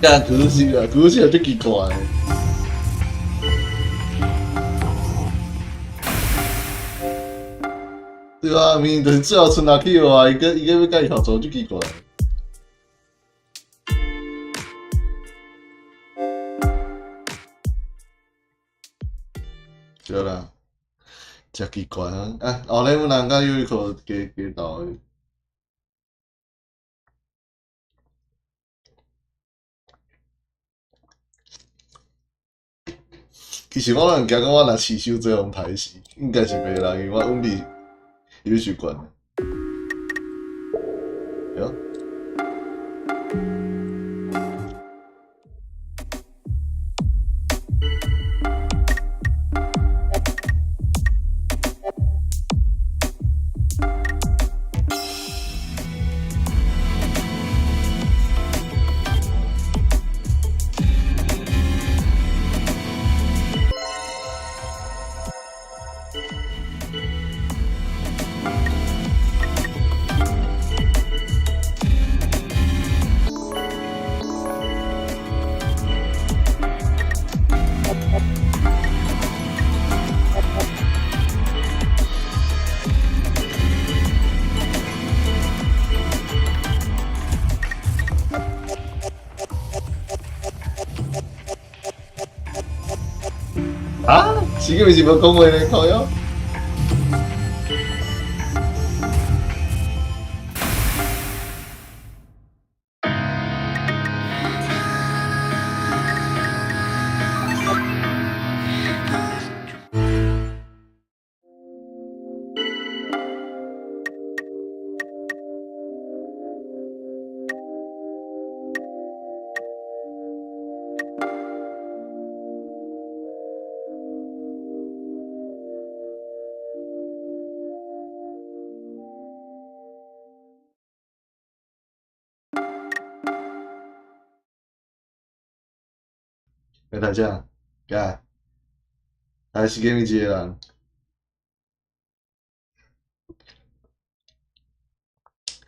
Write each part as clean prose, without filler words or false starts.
干可惜啊，可惜啊，足奇怪的。對啊，明明就是最後剩下去啊，伊閣伊閣欲共伊合作，足奇怪。對啦，誠奇怪啊！啊，後來阮人佮有一個加加鬥的。其實我攏驚講，我若飼傷濟，予刣死，應該是袂啦，因為我韻味有習慣。對。啊？是個毋是無講話咧，靠腰。欸，大家，干，還是給你一個人。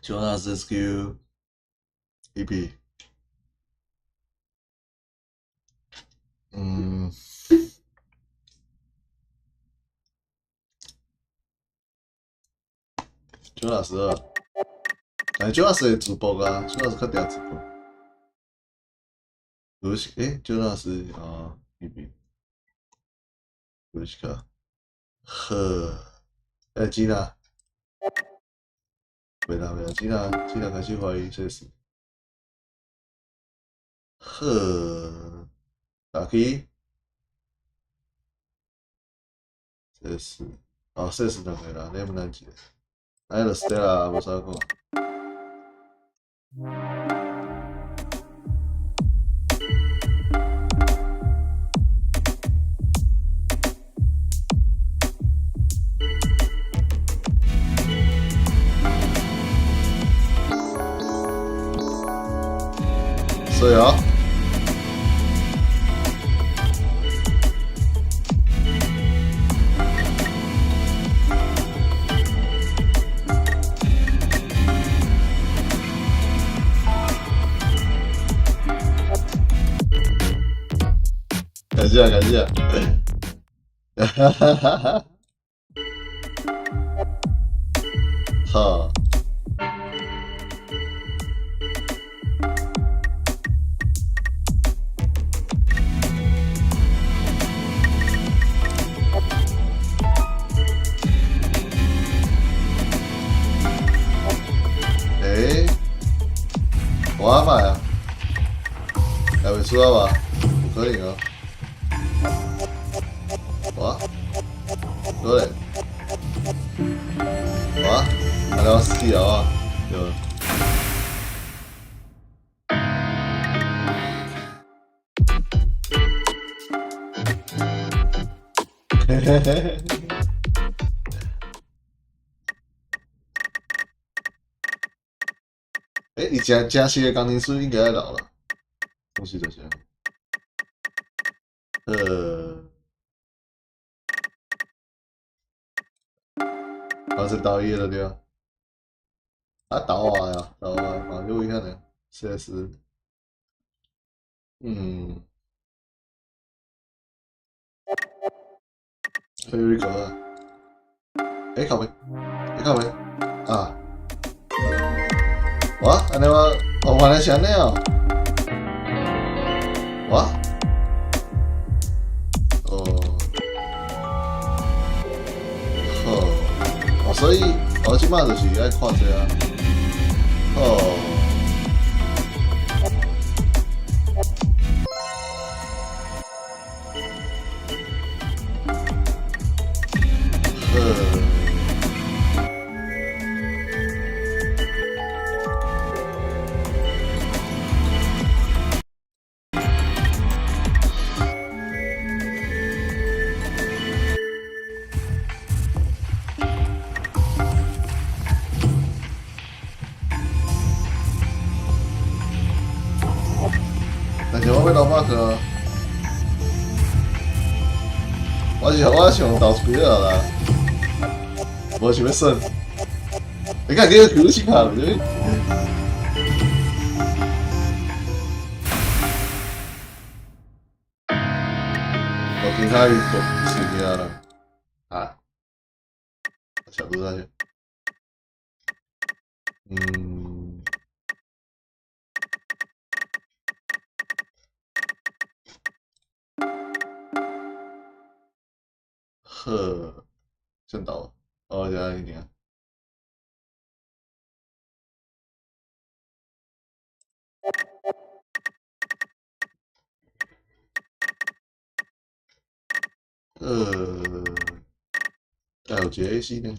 Jonas SQ EP。嗯。Jonas 二，哎，Jonas 會直播啊，Jonas 較定直播。有是欸，Jonas 啊，EP。有是個，好，欸，吉娜，袂啦袂啦，吉娜吉娜開始懷疑這是。好，打開。這是，哦，這是兩個啦，你毋咱一個。哎，就 Stella 無啥講。所以啊。感謝感謝，哈哈哈哈！好。欸，我買啊，還會輸啊吧？有可能哦。哇，可能。哇，啊我死啊！對。嘿嘿嘿嘿。欸，伊真真實的工程師應該愛留啦，東西就是按呢。啊，是導演了對。啊，導啊呀，導啊，嘛有遺憾呢，實在是。嗯，here we go 啊！欸，靠北，欸，靠北，啊！哇，按呢我，哦，原來是按呢哦。哇？哦，好，哦，所以我這擺就是愛看這啊。哦。但是我欲留 bug 啊！我想投一几仔啦，無想欲耍。你看，叫球死卡，對。我其他伊講是啥啦？啊？小杜那去。嗯。好，先投，哦，就按呢爾。還有一個 AC 呢。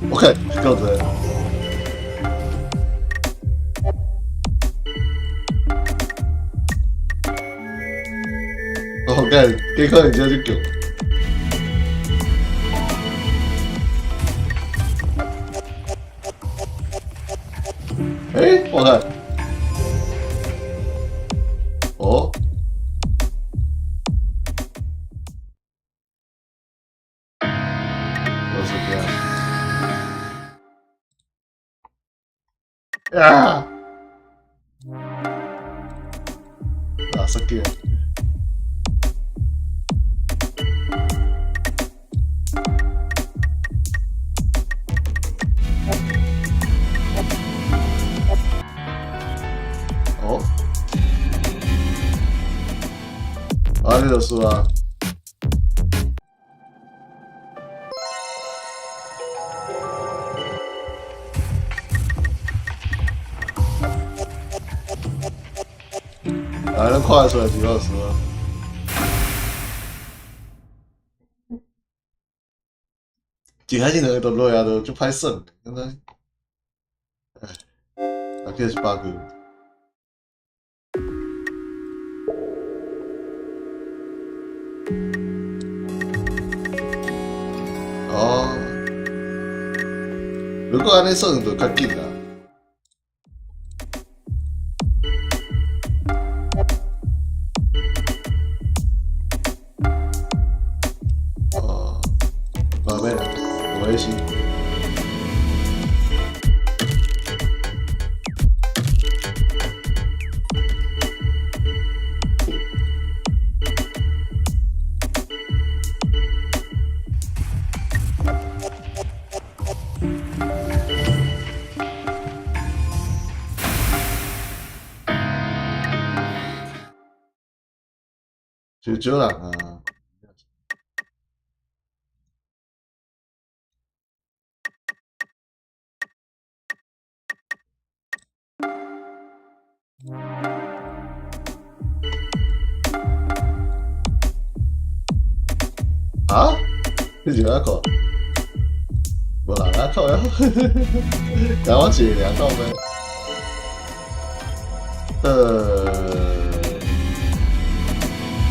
OK，夠這。哦，幹，這可能真就強。欸，我看。哦。我是這樣。啊！啊，失記。哦，啊，這就輸啊！來，咱看得出來是我輸啊！一開始兩個都落啊，都足歹耍，敢知？唉，啊，這是 bug。哦，如果按呢算就較緊啦。哦，無免啦，無意思。就少人啊。啊？你是哪個？無人啊，靠呀！等我一個人講咩？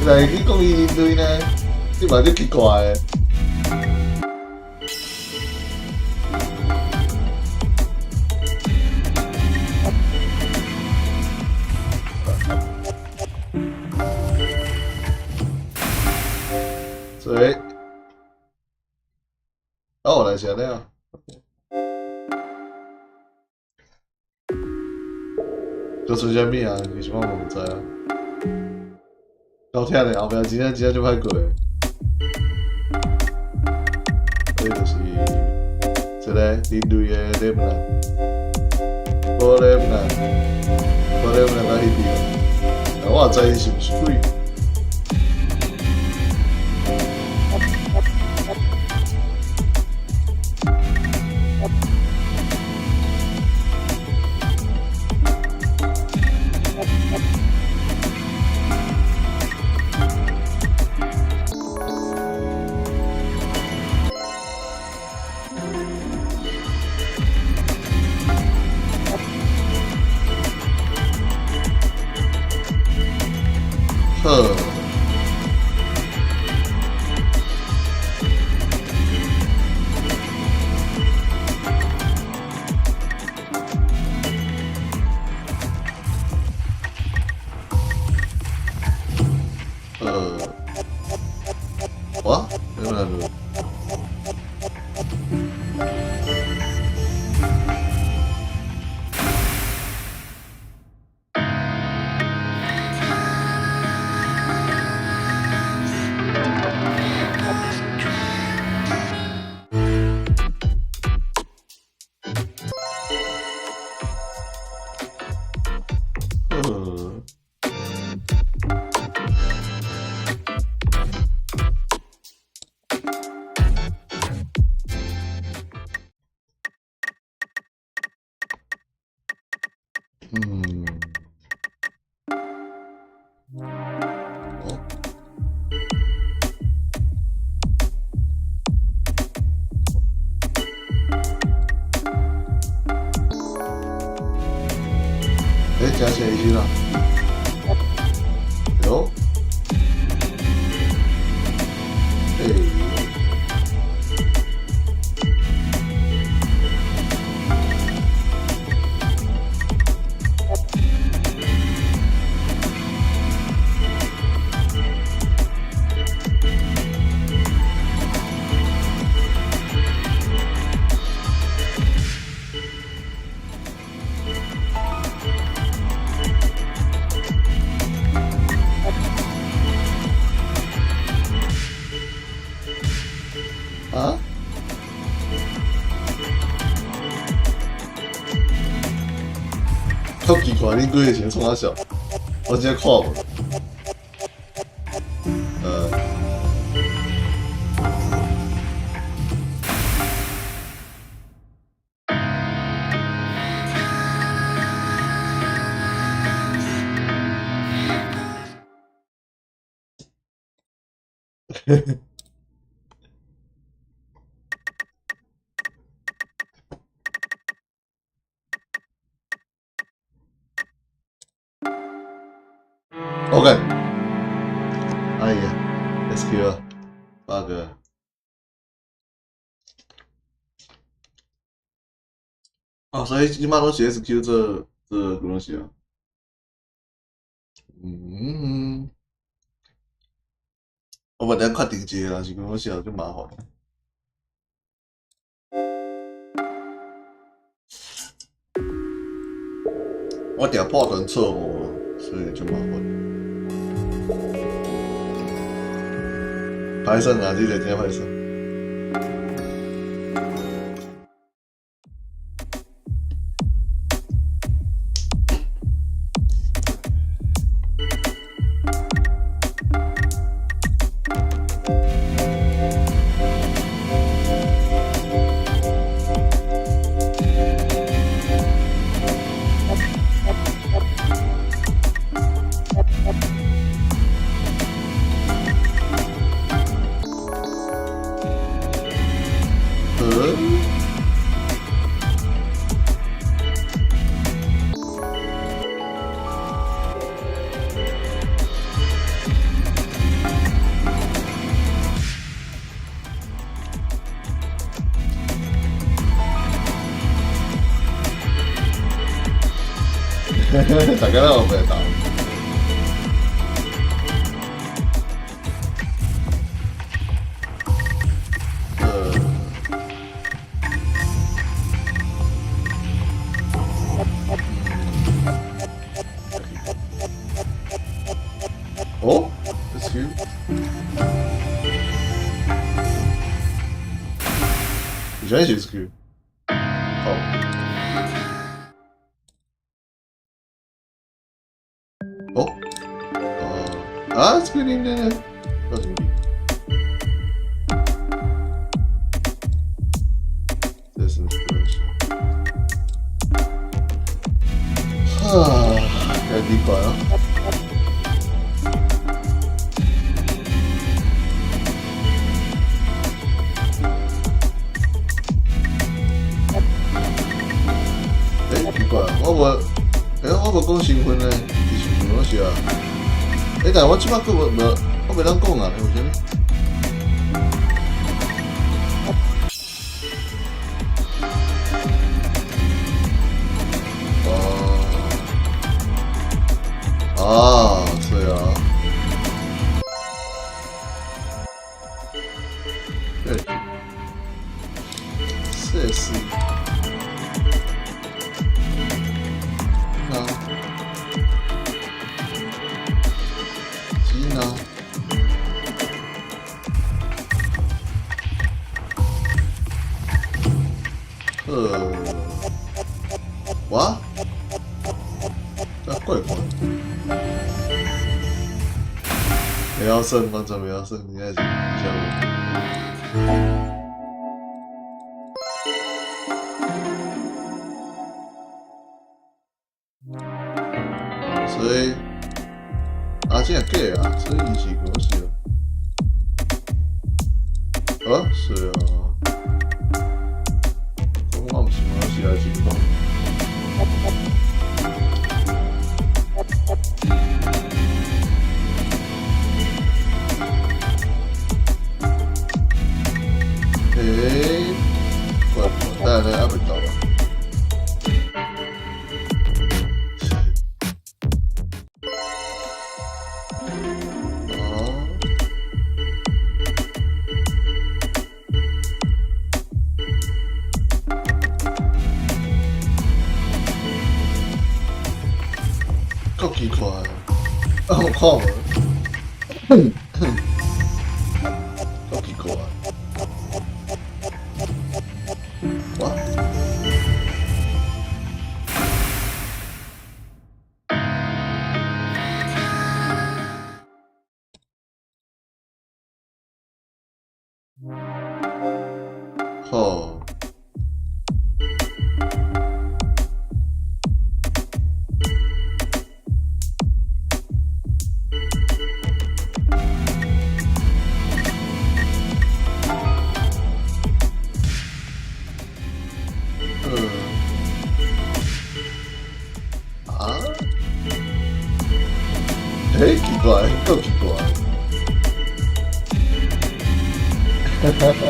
來，你講伊人類呢？你嘛足奇怪的。所以，哦，來是按呢啊。這出啥物啊？其實我嘛毋知啊。夠聽咧，後壁真正真正足歹過的。這就是這個人類的禮物啦，無禮物啦，無禮物啦，到彼邊。我也知伊是毋是鬼。好。哇，有沒有？嗯。嗯。哦。欸，加起來一啦。喲。欸。啊？好奇怪，恁幾个是咧創啥笑？我真正看無。OK，哎呀，SQ 啊，bug。哦，所以這擺攏是 SQ 做做東西啊。嗯，我嘛等確定一下啦，是講我寫足麻煩。我定判斷錯誤，所以足麻煩。歹耍啊！這個真歹耍。大家攏有袂到。哦，SQ。你喜歡寫 SQ？好。哦，哦，啊，這個你你你，到什麼？這是什麼東西？哈，太奇怪了。欸，奇怪，我無，欸，我無講身份呢，是是啥事啊？欸，但我這擺閣無無，我袂當講啊，為啥物？哦，啊，是啊。對，這是。哇，這怪怪，不要勝，完全不要勝，應該是這樣。所以，啊，這假啊，所以伊是講是啊，啊，是啊，講我毋是我是來真講。欸，怪怪，等下還未到啊！哦，夠奇怪，啊，我看無，夠奇怪。哇！好。啊？欸，奇怪，夠奇怪。哈哈哈。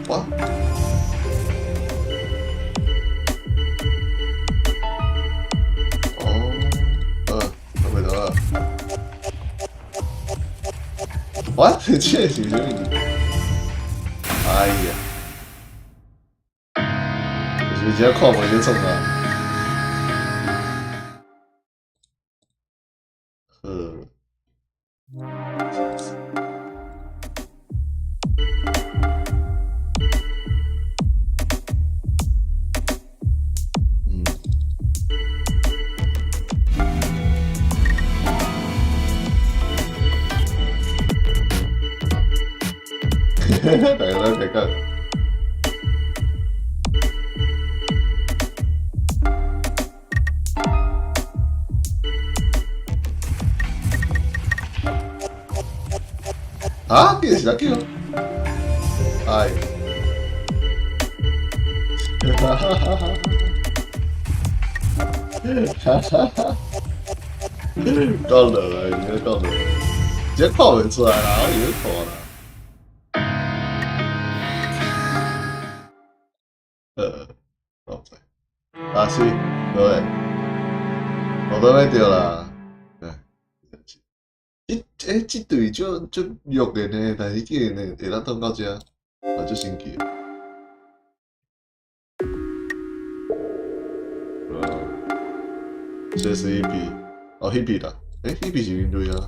哇！哦，我袂到啊。哇，這是啥物？哎呀！是不是這看無就創啊？好。嗯。大家來開講。啊？這是啥叫？哎。哈哈哈哈哈！哈哈哈！夠了啦，已經夠了，直接看袂出來啦，我以為看啦。我知，啊是，對，我都沒對啦。這欸，這隊足足弱的呢，但是竟然會會當擋到這，嘛足神奇。這是彼，哦，彼啦，欸，彼是恁隊啊？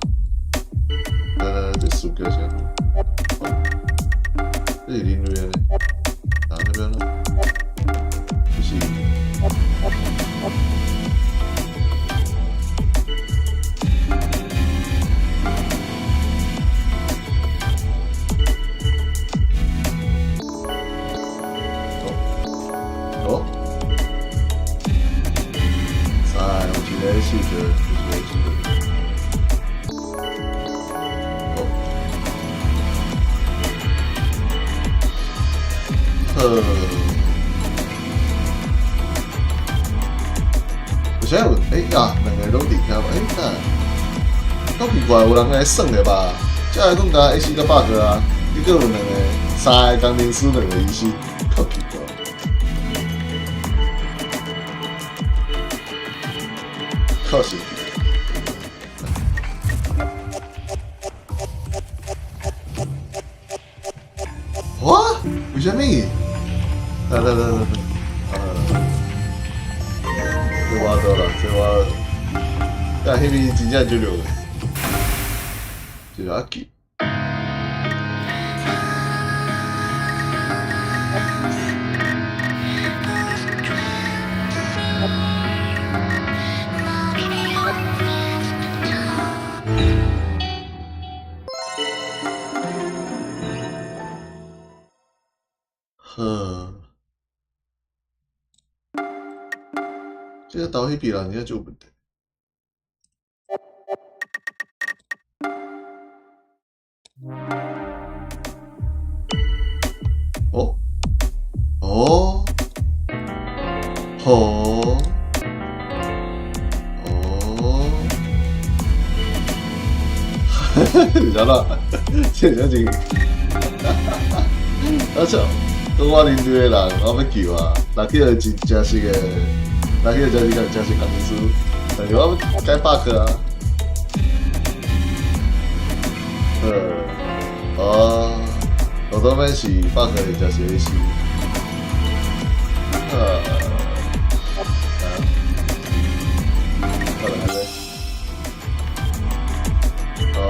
來來來，這輸叫啥？這是恁隊的呢？啊，那邊呢？這是。哦，在有一個視覺，有一個視覺。哦，好。有啥有？欸呀，兩個攏佇遐，欸，等下，夠奇怪，有人來耍的吧？這來講甲 AC 個 bug 啊，你閣有兩個、三個工程師，兩個醫生，夠奇怪。靠神奇！哇？為啥物？來來來來來，這我倒啦，這我，但彼邊真正足弱的，一個阿基。好，這個投彼邊人真正有問題。哦，哦，好，哦，哈哈，你知啦？這真是，阿笑。講我恁隊的人，我欲救啊，若去予真正實的，若去予真實個真實工程師，但是我欲改 bug 啊。哦，我當面是 bug 的真實的是，啊，啊，好來咧，哦。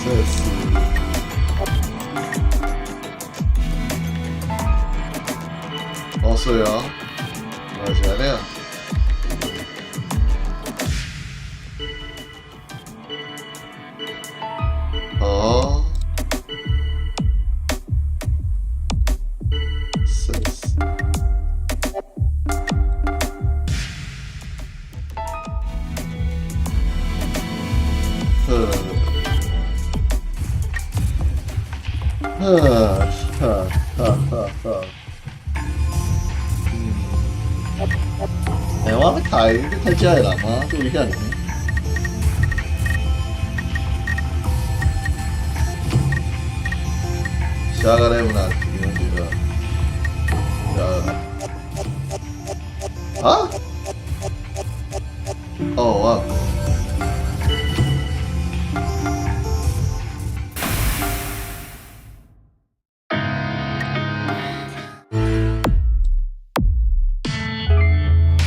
這是，哦是啊，原來是按呢啊。哦，是是，呵。哈哈哈哈哈！嗯，欸，我欲開，欲開遮的人嗎？注意下你。下個禮拜哪？啊？哦，我。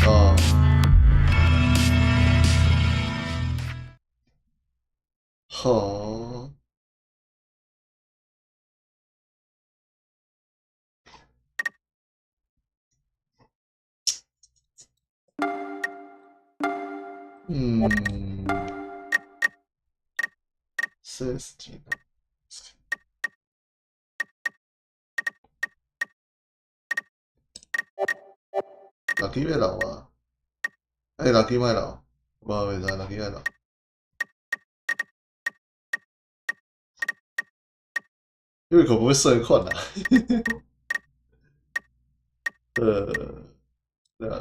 哦。好。嗯，16. 六支欲留啊？欸，六支莫留，無袂使，六支愛留。因為可不會算款啊。對啊。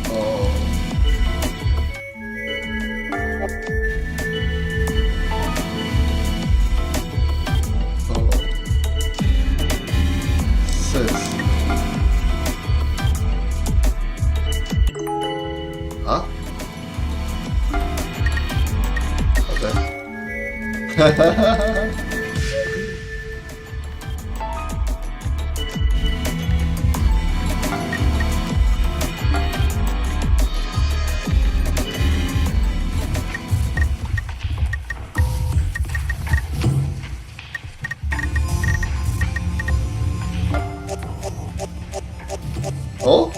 哦。哦。Sense。啊？好的。哈哈哈哈。哦？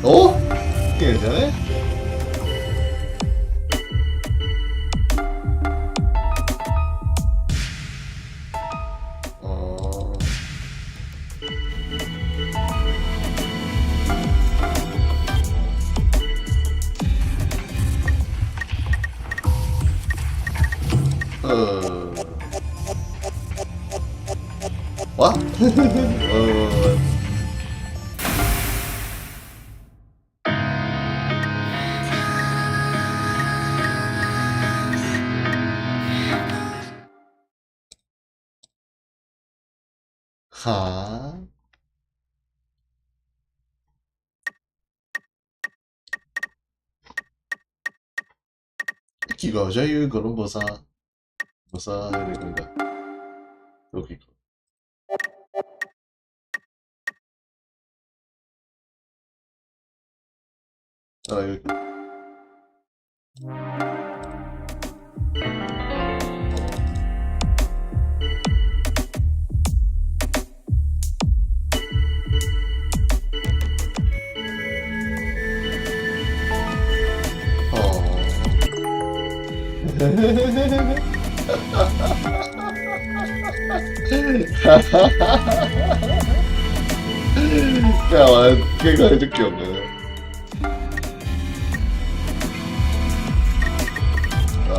哦？竟然是按呢？哦。哇！哈？奇怪，好像有一個攏無啥，無啥彼个感覺，好奇怪。再來一個。哦。哈哈哈哈哈！幹嘛？這個就囧了。啊！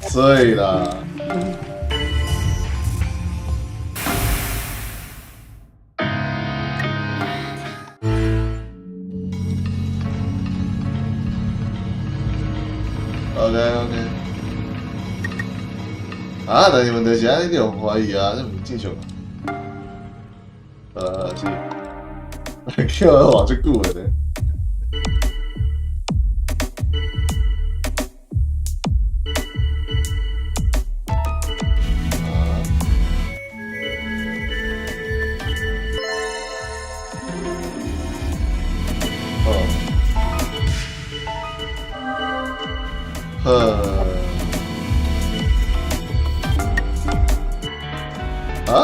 醉啦！OK OK。啊，但是問題是按呢，你有懷疑啊，這毋正常。是，叫我活足久的呢。啊？哦。呵。啊？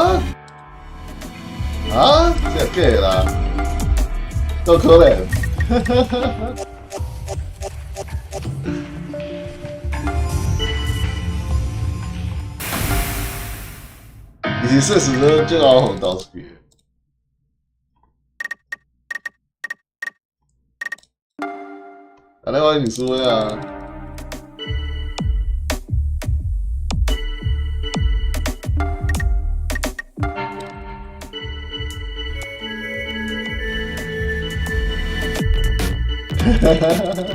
啊？這假的啦？夠可憐。哈哈哈哈。伊是事實都最後予投出去。按呢我已經輸啊！哈哈哈哈哈！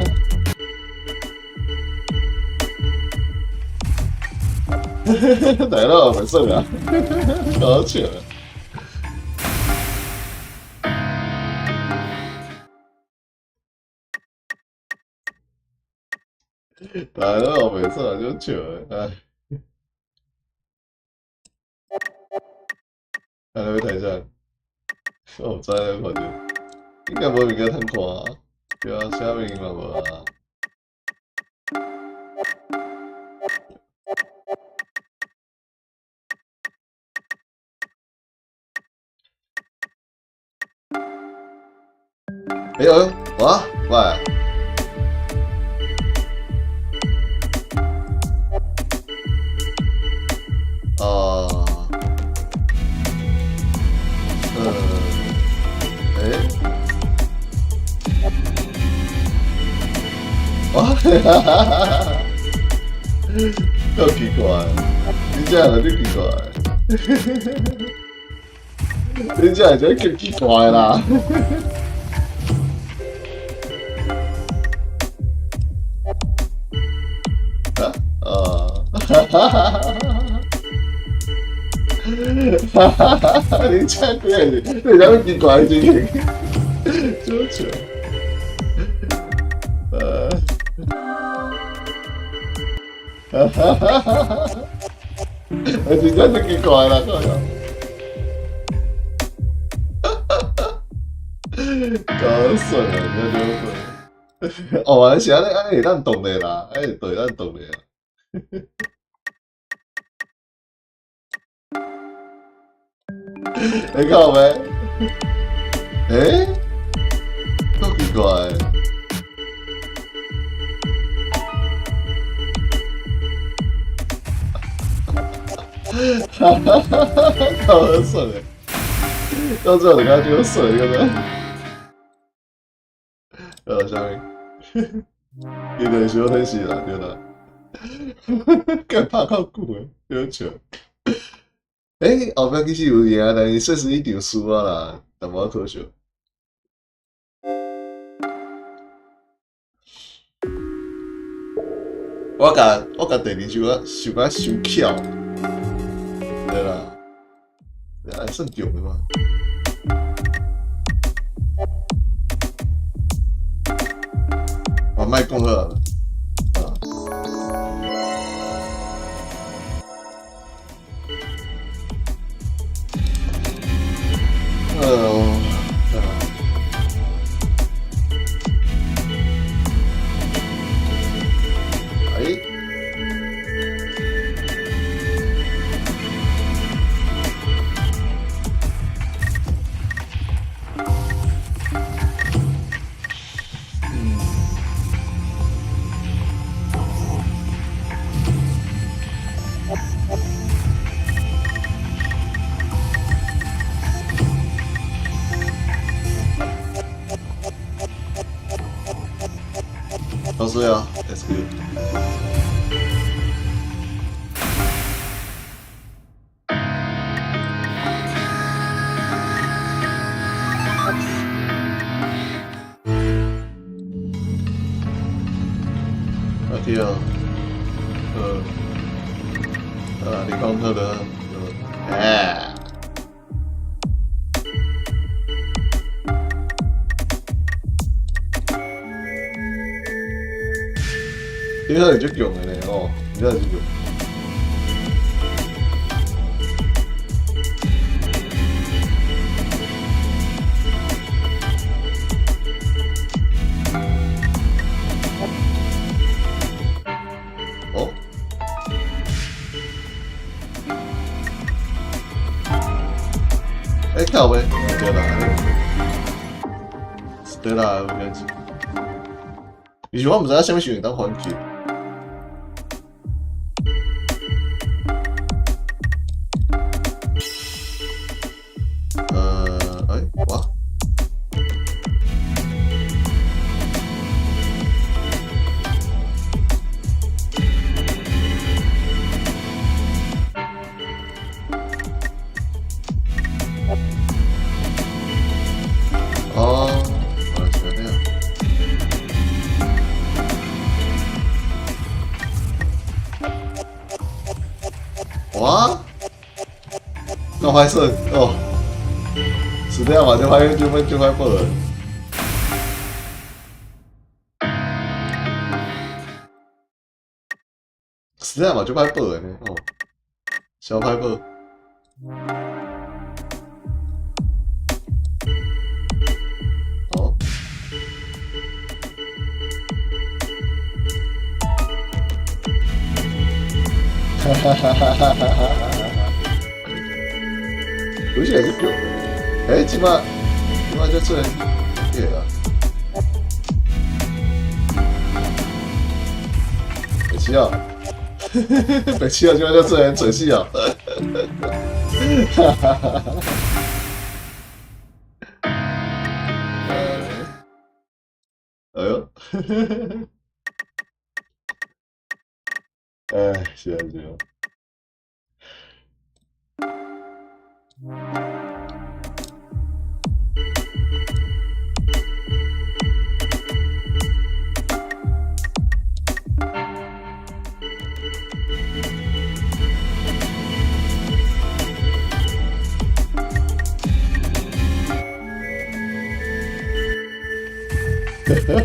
大佬袂耍啊，好笑。大佬袂耍就笑的，唉。按呢欲睇啥？我毋知咧，反正應該無物件通看啊，對啊，啥物嘛無啊。哎呦，哇，喂！哈哈哈哈！夠奇怪，你這樣就奇怪，你這樣就更奇怪啦。啊哈哈哈哈哈哈！你這個你這麼奇怪的情形，真笑。哈哈哈哈哈！我真正是奇怪啦，靠！搞笑啊！真是。哦，是按呢，按呢會當動的啦，按呢對當動的啦。你看沒？欸？夠奇怪。哈哈哈哈哈！夠好耍的，到最後就感覺就好耍的，個。啥物？伊就是小天使啦，對啦。幹拍較久的，好笑。欸，後壁其實有贏，但是說實一定輸啊啦，淡薄仔可惜。我共第二想想講傷巧，對啦，還算強的嘛。我莫講好啊。哎喲，哎，嗯，好水啊，SQ。啊對啊，啊，你講好的，哎，你看是足強的咧，哦，你看是足強。哦，欸，靠北，對啦，對啦，有關係。其實我毋知影啥物時陣會當反擊。欸，哇！哦，原來是按呢。哇！那歹耍哦，是這樣嘛？就歹就歹就歹報了。實在嘛就歹報的呢，哦，小歹報。哦，哈哈哈哈哈哈哈！有些也是強的，欸，這擺這擺才出現對啊，白痴哦，白痴哦，這擺才出現找死哦，哈哈哈哈！哎喲，哎，是啊是啊。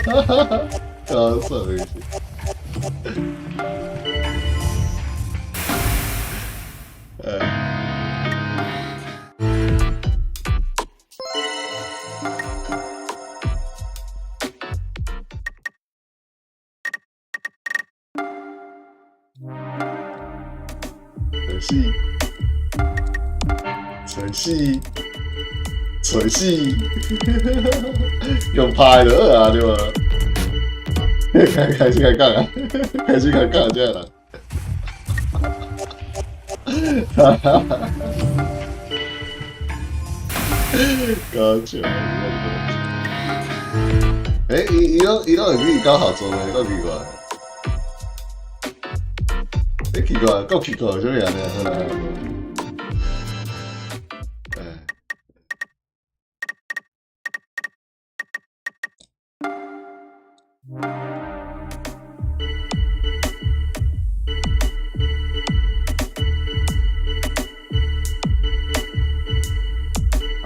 哈哈哈，搞笑的是。哎。垂死，垂死，垂死，用拍就好啊，對無？開開始開講啊，開始開講這個人。哈哈哈！搞笑。欸，伊伊攏伊攏會比伊較合作的，夠奇怪。欸，奇怪，夠奇怪，啥物按呢？好啦。欸。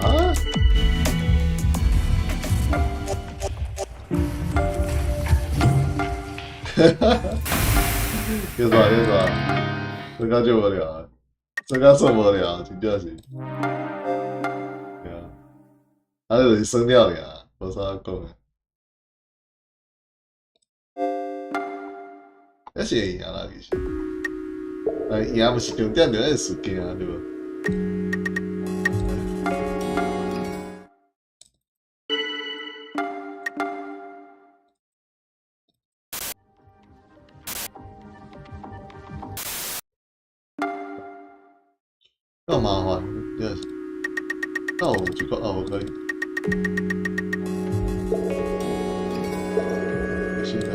啊？哈哈哈！叫啥叫啥？這個就無聊，這個算無聊，真正是。對啊，啊，就是耍了爾，無啥好講的。還是會贏啦，其實。但贏毋是重點，就愛事件對無？夠麻煩，真的是。那有一個哦，可以。是的。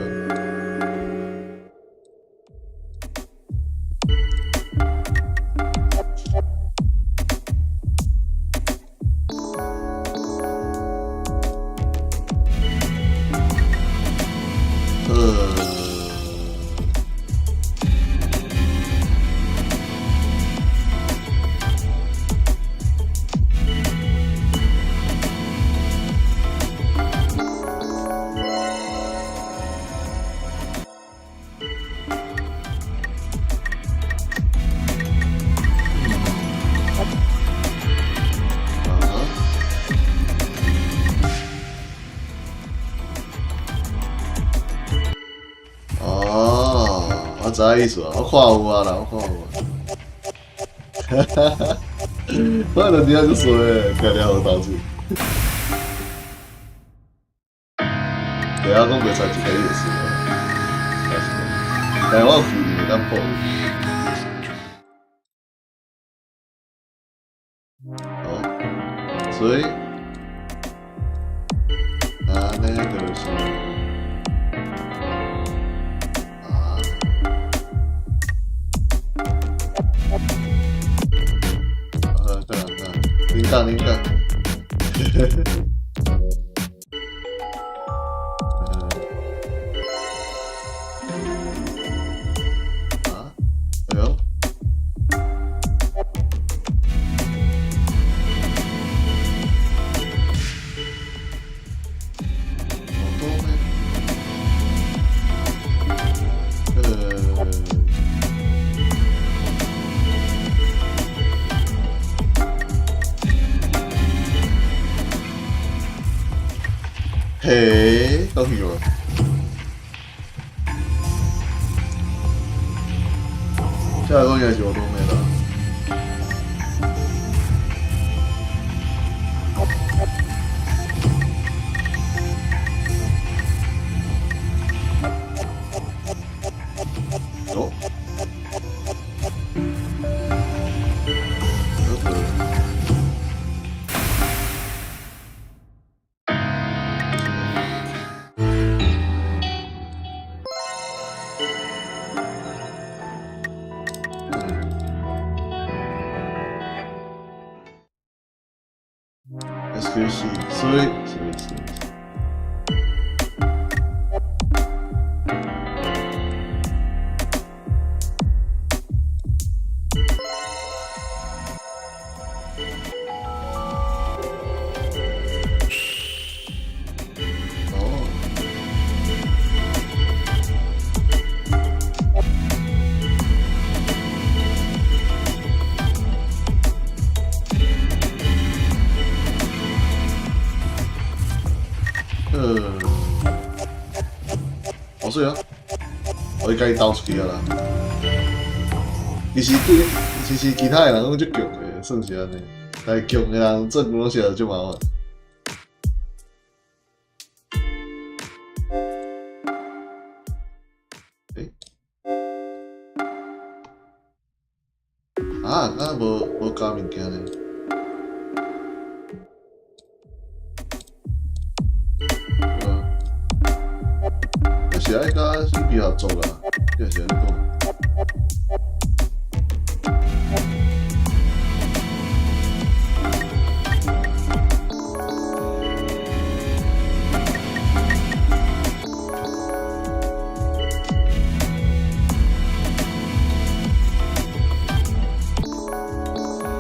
哦，我知意思啊，我看有啊啦，我看有啊。哈哈哈，我就伫遐就說的，定定予投資。對啊，講袂使一個意思啊。但是我有記會當破。好，所以，按呢就是。啊。啊，對啊對啊，恁講恁講。啊？哎喲。好多呢。嘿，到底有？下一個應該是我都沒了。哦。呵呵。SQ 四，水水水。哦，好水啊！我共伊兜出去啊啦。其實對，其實其他的人攏足強的，算是按呢。但是強的人做攏是足麻煩。欸？啊，敢無加物件呢？啊，這是愛佮手機合作啊，這是按呢講。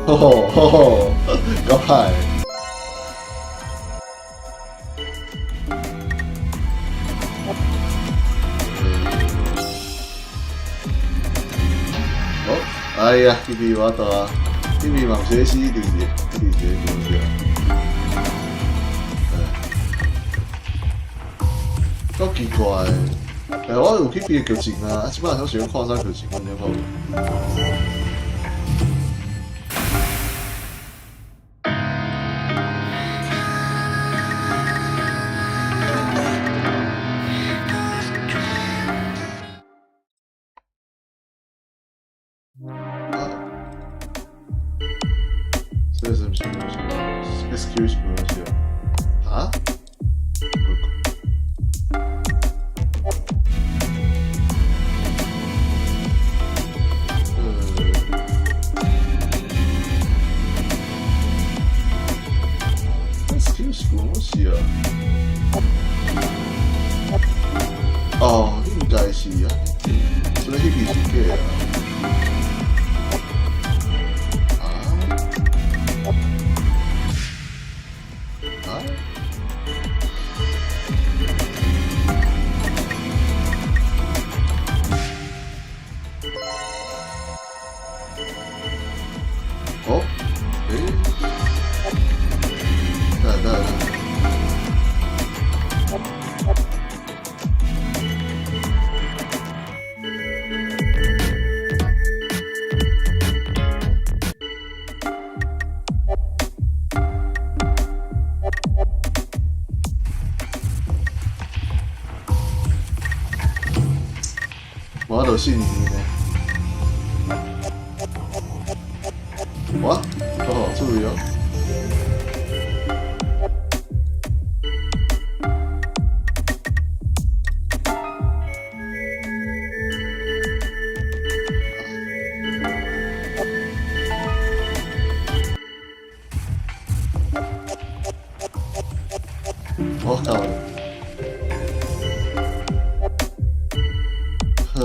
吼吼吼吼，夠歹。哦，哎呀，這邊無法度啊，這邊嘛毋是死一定是，一定是咧講啥？夠奇怪的，欸，我有去別的劇情啊，啊，這擺想看啥劇情，我毋知看無。啊，這是毋是東西？SQ 是啥東西啊？啊？SQ 是啥東西啊？哦，應該是啊，所以彼邊是假啊。啊？啊？哦？欸？等下等下。無法度死你呢？哇！哦，注意哦！我靠！呵。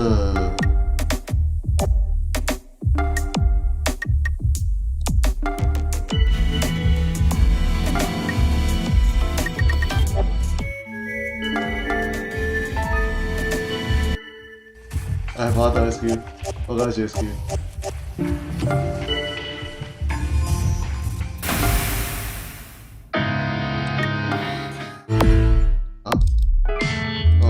哎，我打 SQ，我敢是 SQ。啊？哦。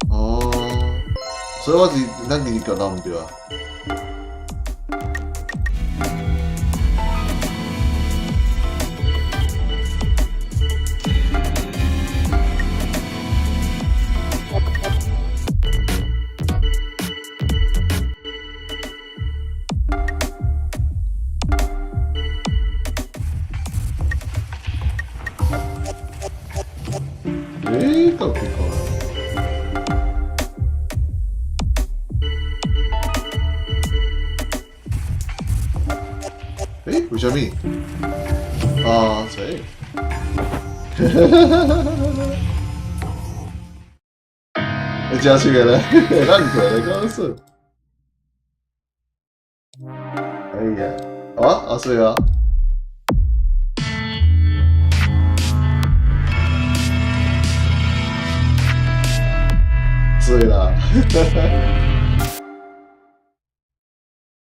哦，所以我是咱其實腳到毋對啊。欸，夠奇怪。欸，為啥物？啊，這。你真是個咧，咱過來講說。哎呀，啊，啊是啊。對啦，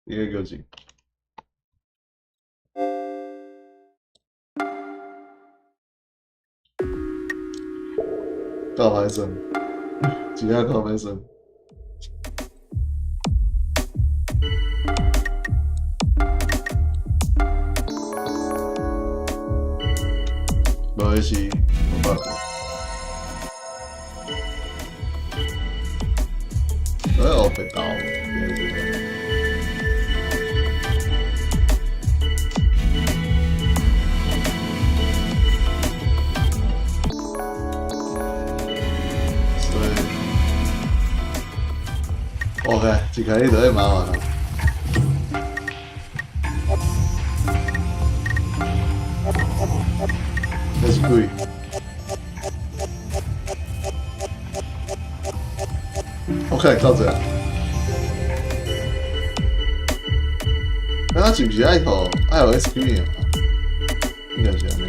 應該夠錢。夠歹耍，真正夠歹耍。無彼是無辦法。哎，我被刀。所以，OK，一開始就會麻煩啦。這是鬼。OK，到這。那是毋是愛予愛予 SQ 贏啊？應該是按呢。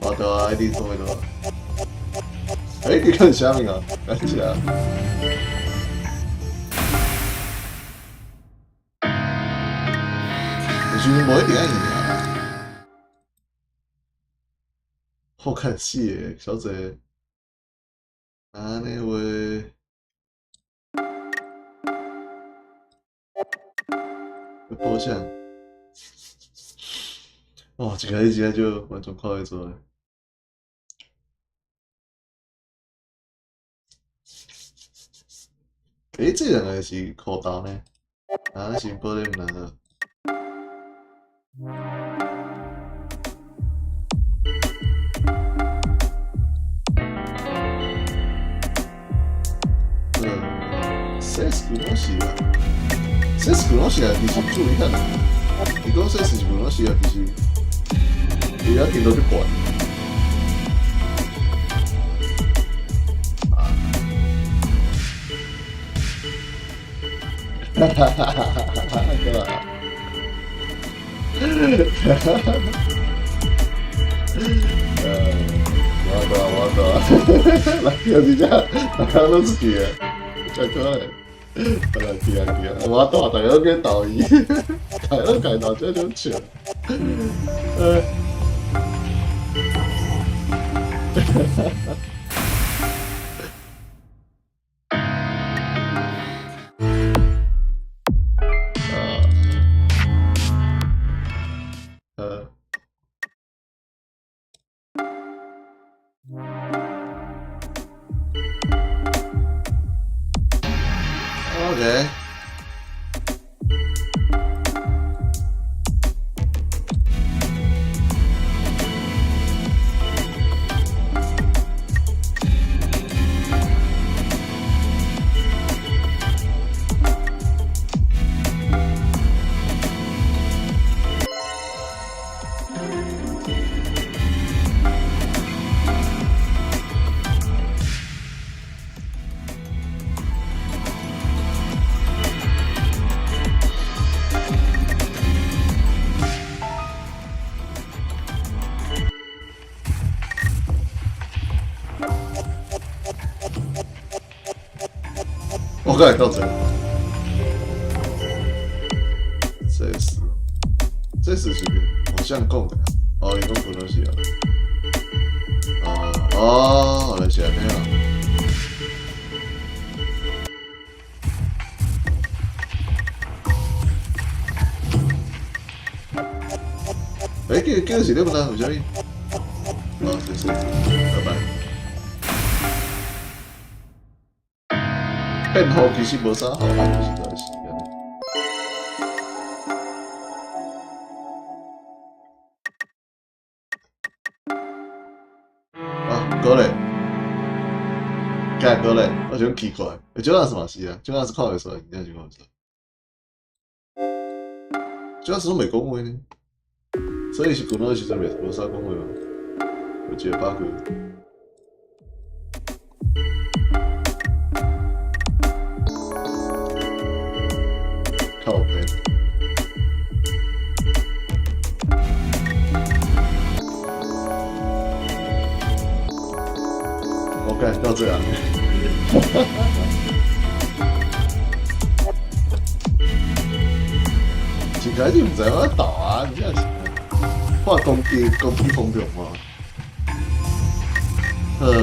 無對啊，一定錯對。欸，你看啥物啊？等下。有時陣無一定愛贏啊。好看死的小姐，按呢話。保險，哦，一開始就完全看會出來。欸，這兩個是箍刀呢？啊，是玻璃毋難。嗯，這是東西啊？這是東西啊，其實注意看，你講這是東西啊，其實伊遐聽到就懸。啊！哈哈哈哈哈哈！對吧？哈哈哈！我的我的，來，就是這，大家攏出去的，真可憐。來去啊去啊！我大大家攏去逗伊，大家攏家鬧這種笑。啊。OK。我過來到這，這是這是是好像講的，哦，伊講普通話啊，哦，原來是按呢啊。欸，這個是咧問啊？為啥物？哦，謝謝，拜拜。變好其實無啥好，就是這時間。啊，過來，幹。看過咧，我想奇怪，這樣是嘛是啊，這樣是看袂出來，真正是看袂出來。這樣是攏袂講話呢，所以是滾到時陣袂無啥講話嘛，有一個 bug。靠北。我幹到這樣。一開始毋知影鬥啊，真正是看攻擊攻擊方向嘛。按呢，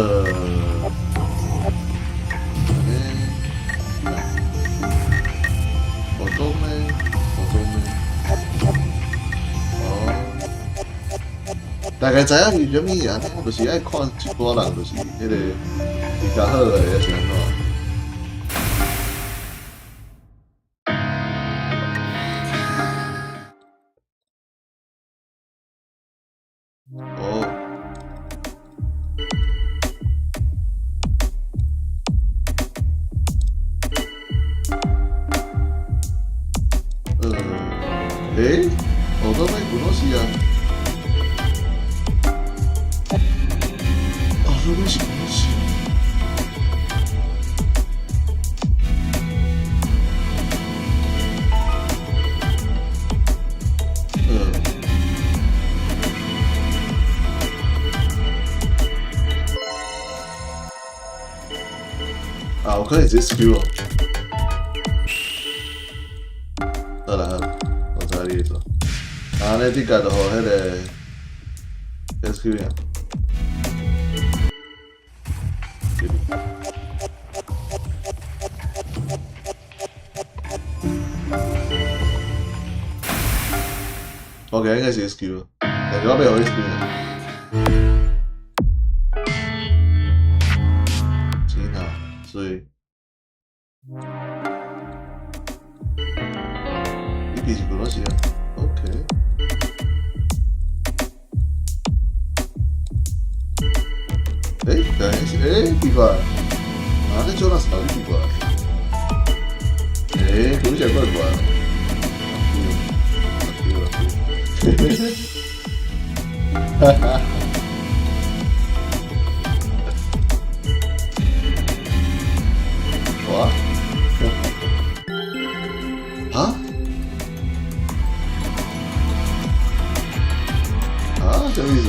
我講呢，我講呢，哦，大概知影是啥物啊？就是愛看一寡人，就是彼个比較好的，抑是按怎？哦。欸，我都沒古東西啊。哦，這東西東西。啊，我可以直接 skill 哦。好啦好啦，我知你意思。啊，你這個就予彼個 SQ 啊。OK，應該是 SQ，但是我欲予 SQ 啊。錢啊，所以你其實幾多時啊？OK。欸，等一下，欸，奇怪，啊，這做那是哪裡奇怪？欸，講起來怪怪。哈哈。哇！啊？啊？什麼意思？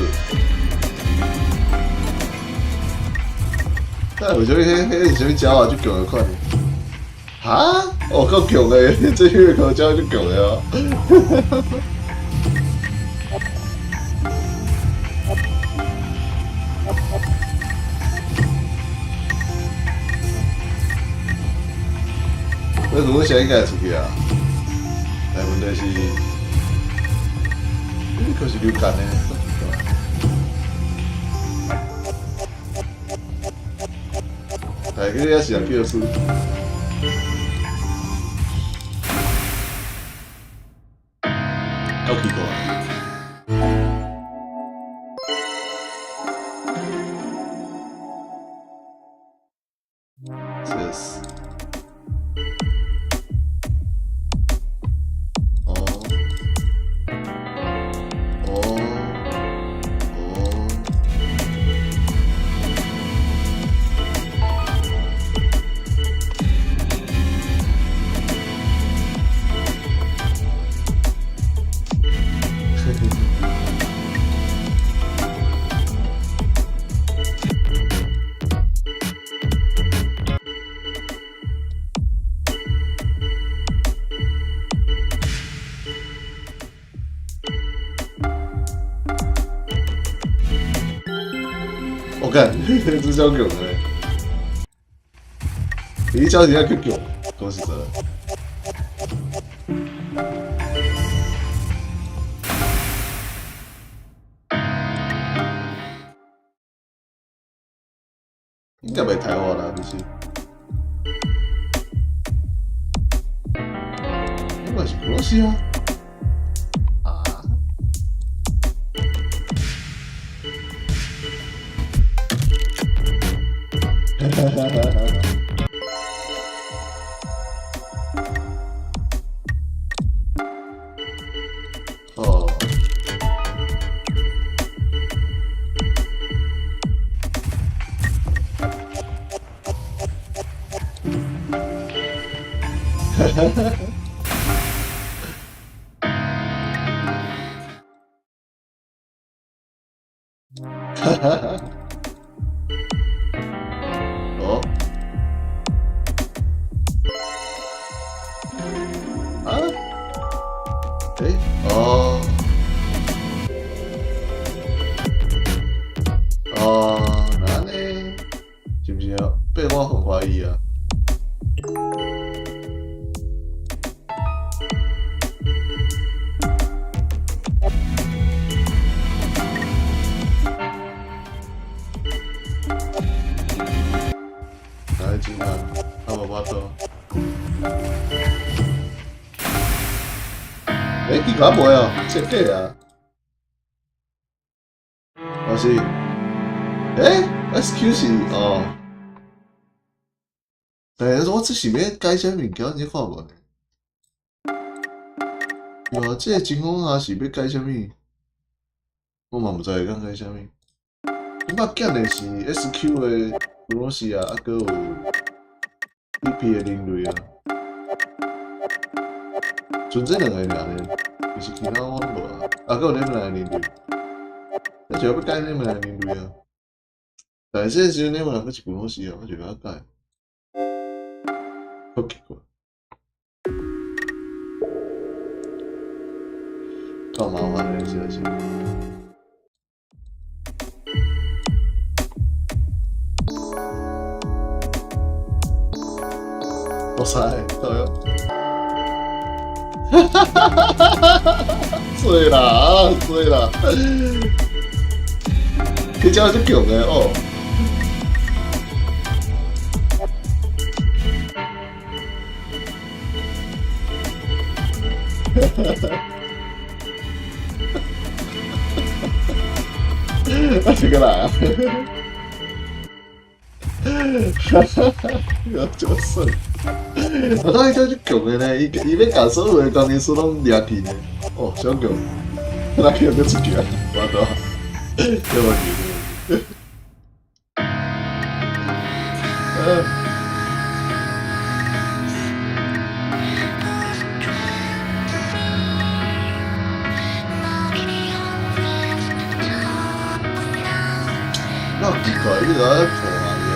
但為啥物彼彼是啥物鳥啊？足強的款？哈？哦，夠強的，這血口鳥足強的哦。我如果現在應該會出去啊，但問題是，你可是流感呢？但係佢也是人叫輸。夠奇怪。這是。哦。哦。哦。我幹，這超強的，你這招真正強，講實在。應該袂太我啦，其實。應該是俄羅斯啊。啊？哈哈哈哈。哈哈哈！哦，啊？欸？哦，哦，那按呢？是毋是啊？變我很懷疑啊！來真啊，啊無法度。欸，奇怪袂哦，這假啊？還是？欸，SQ 是哦。但是我這是欲改啥物件？你看無呢？對啊，這个情況下是欲改啥物？我嘛毋知會當改啥物。感覺減的是 SQ 的俄羅斯啊，啊，閣有 EP 的人類啊。剩這兩個爾呢，其實其他我攏無啊。啊，閣有你們兩個人類，那就欲改你們兩個人類啊。但是這個時陣你們兩個是俄羅斯啊，我就欲改。好奇怪。夠麻煩的，實在是。哇塞，靠腰！哈哈哈哈哈哈！水啦啊，水啦！這招足強的哦。哈哈哈！啊，這個來啊！哈哈哈！要這麼順。我感覺伊這足強的呢，伊伊欲共所有的工程師攏掠去呢。哦，上強！來去閣出去啊，無法度，這無問題。嗯。那奇怪，你來破壞伊啊？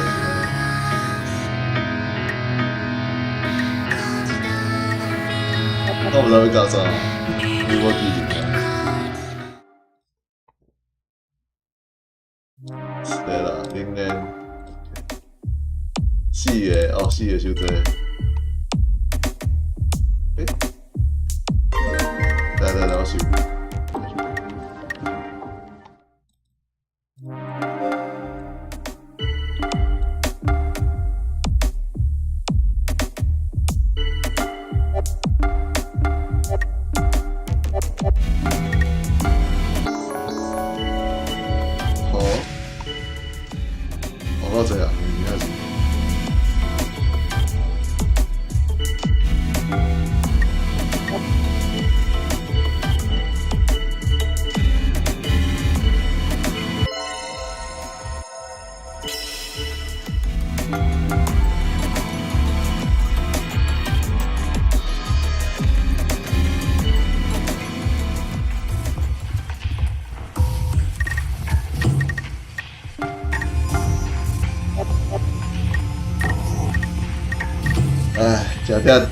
我毋知欲教啥，你無記得啊？對啦，零零四個哦，四個傷濟。欸？來來來，我想。好，我到這啊，應該是。唉，食忝。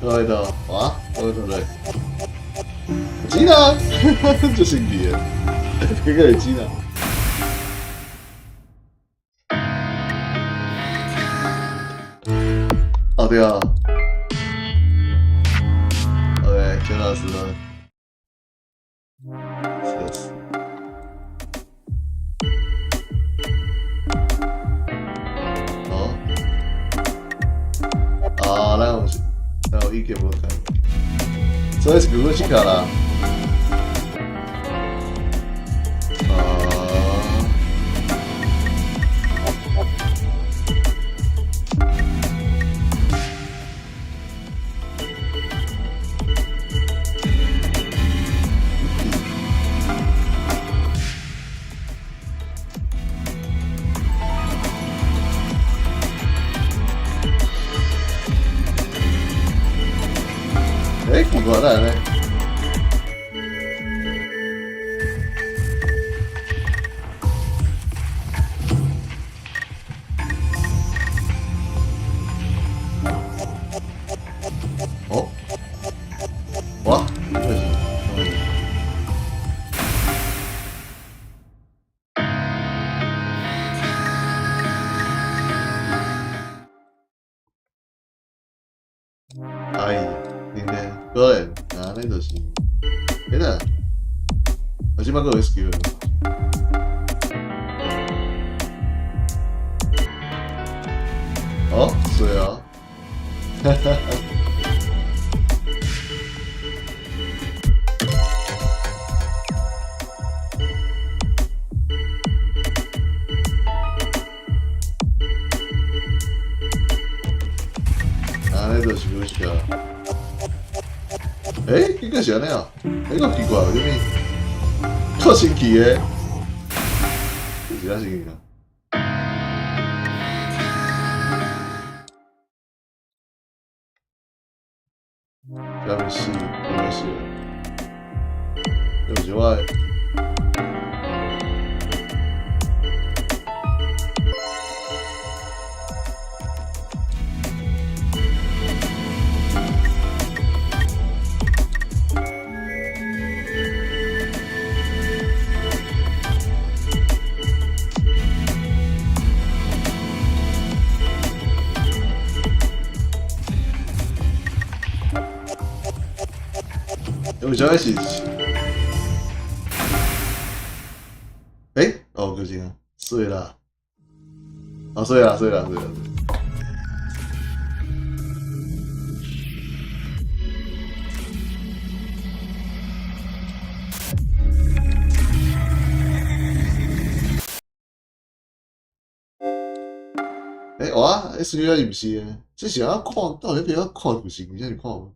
到彼度，哇，到彼度來，錢啊，足神奇的，這個會錢啊。哦對啊。OK，錢老師呢？笑死。好。啊，咱有咱有意見無共，所以是古斯卡啦。啊。怪，哪會呢？哦，哇，這是什麼？哎呀，恁咧，果然，按呢就是，欸啦，我這擺閣有 skill。哦，是啊，哈哈哈。按呢就是有一個，欸，結果是按呢啊？欸，夠奇怪，為啥物？夠神奇的，這是啥神奇啊？這毋是，應該是，這毋是我的。為啥物是？欸，哦，就是啊，水啦，哦，水啦，水啦，水啦。欸，哇，SQ 是毋是的？這是按怎看？到底欲按怎看劇情？你看無？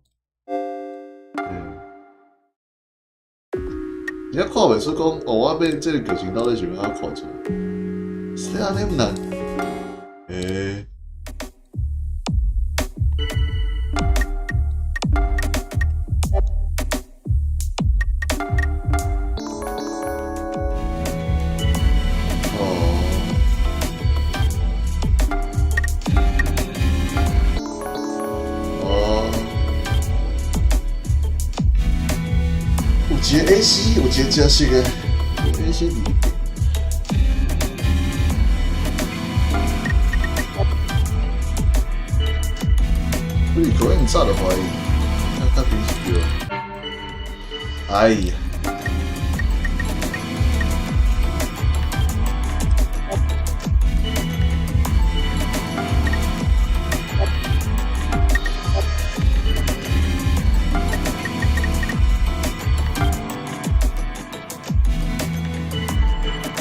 你看袂出講，哦，我欲這個劇情到底是欲按怎看出來？是按呢毋難？欸。哦。哦。有一個 AC，有一個真實的 AC 佇。你可能早就懷疑，較確定是對。哎呀！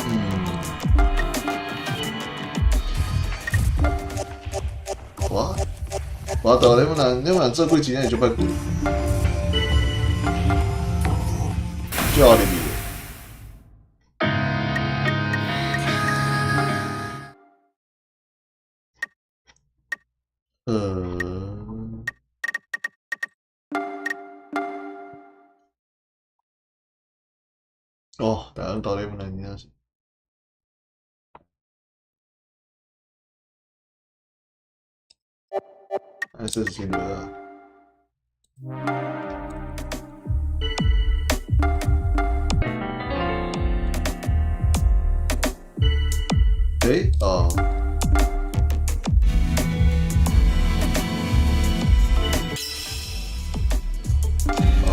嗯。哇！無道，你們若做幾錢，就歹貴。最後入去。哦，大家到底有哪真是。哎，這是真的啊。欸，哦。哦，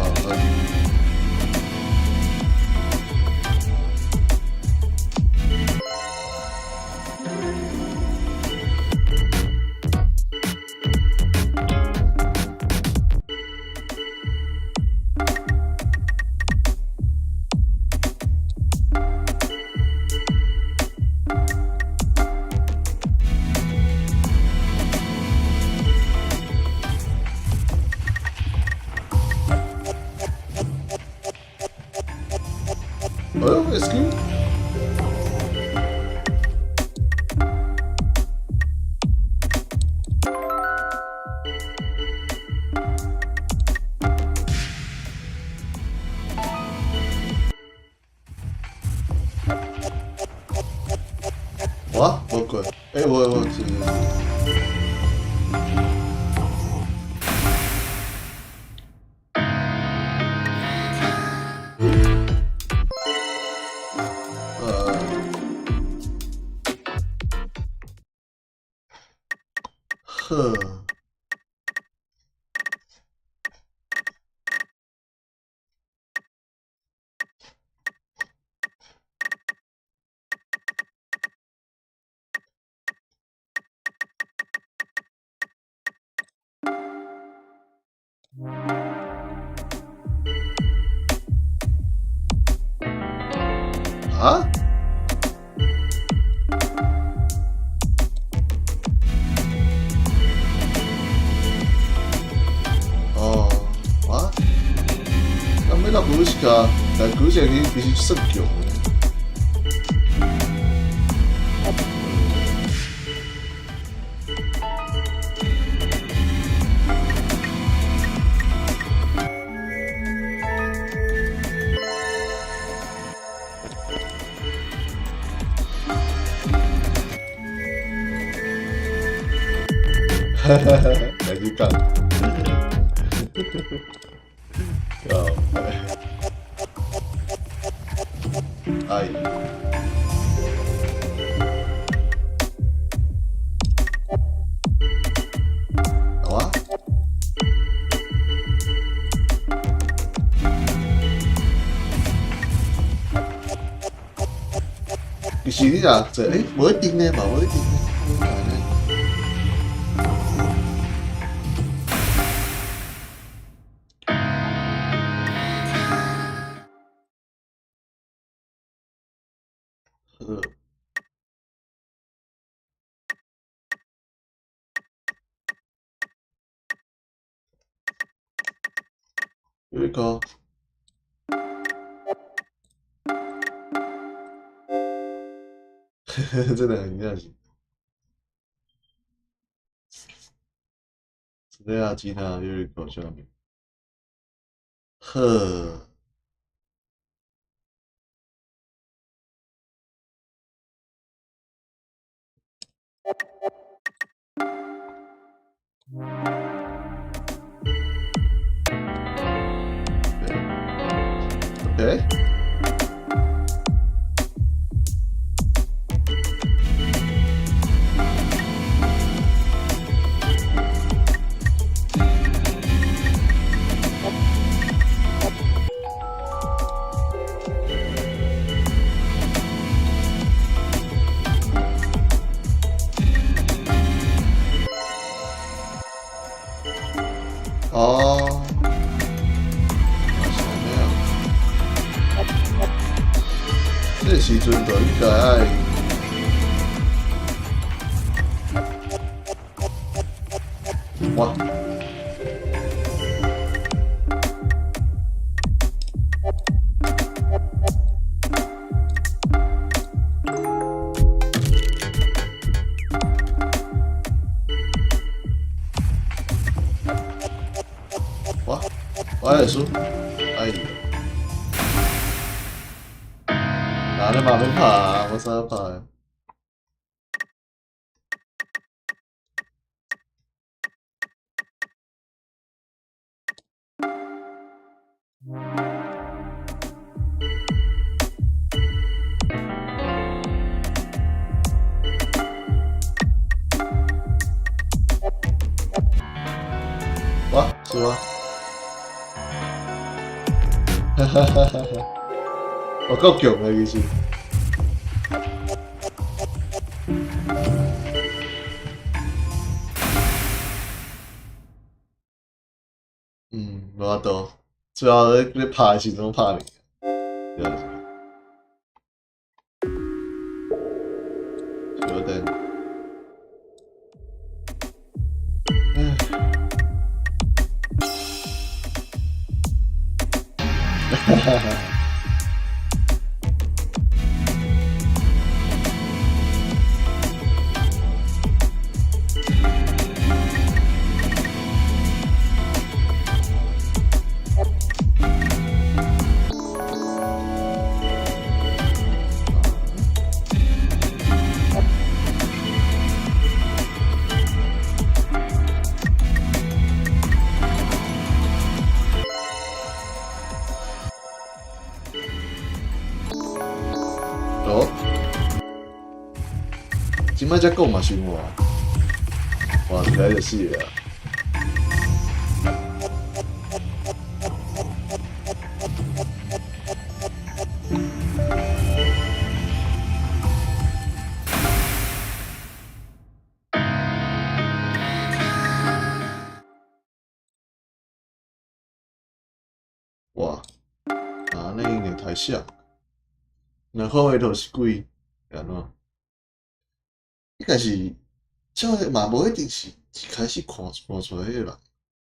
哎呦，SQ。欸，我是。好。啊？哦，啊？那没那不是噶，但古前你必须算強的。哈哈哈，來去講。哦，哎，好啊。其實你若做，欸，無一定呢嘛，無一定呢。好。有一個，真的很像是，這啊，吉他有一個下面，好。OK。哦，是按呢啊。這個時陣就應該愛，哇！哇！我會輸，哎呦！哪裡嘛免拍啊，無啥拍。哇，是嗎？哈哈哈哈哈！我夠強啊，其實。嗯，無法度，最後咧拍的時陣攏拍袂贏，小等。唉。哈哈哈。莫遮講嘛，傷活，活一下就死啊！哇！啊，那有點太像。若看話圖是鬼，按怎？應該是，這嘛無一定是一開始看出來彼個人，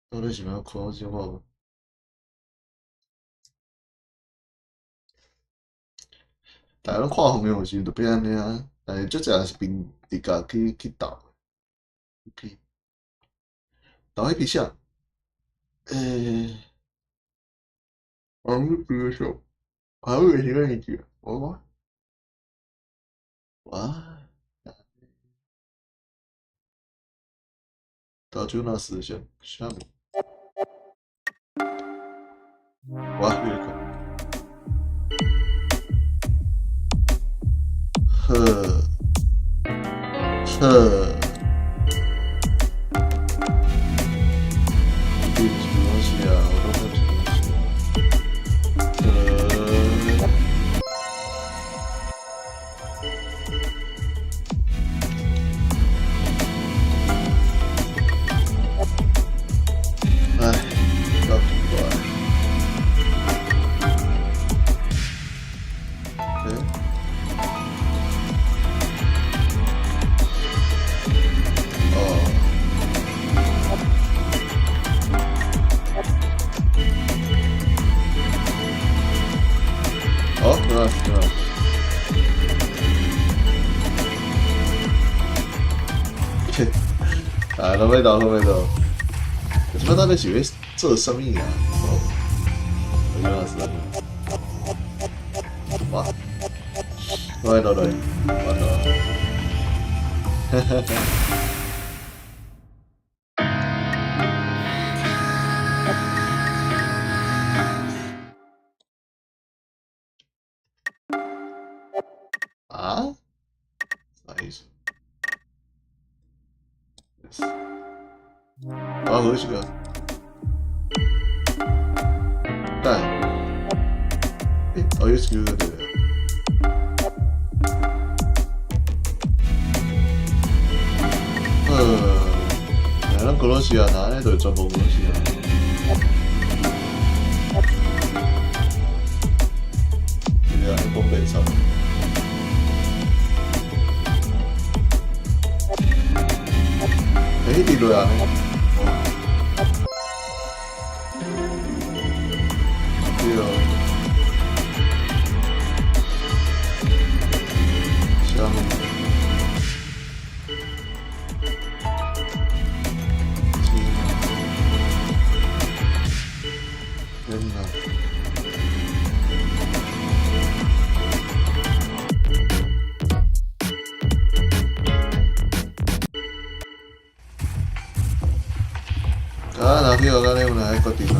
到底是欲看這我？大家攏看方向時就變按呢啊，但是足濟人是憑直覺去鬥，去鬥彼爿啥？我比如說，還有是啥意思？我哇！到就那思想，啥物？哇！你來看，呵，呵，這是什麼東西啊？我都沒有什麼東西啊。唉，夠奇怪。欸？哦。哦，對啦對啦。切，啊，攏欲鬥，攏欲鬥。這擺到底是欲做啥物啊？哦，我就是哇，我來落來，完了，哈哈哈。啊？啥意思？啊，好這個。但，欸，哦，有這個對。咱俄羅斯啊，哪呢就全部俄羅斯啊。對啊，講白錯。欸，一直落啊呢。對。啥物？天哪！啊，若去予按呢，阮來決定啊。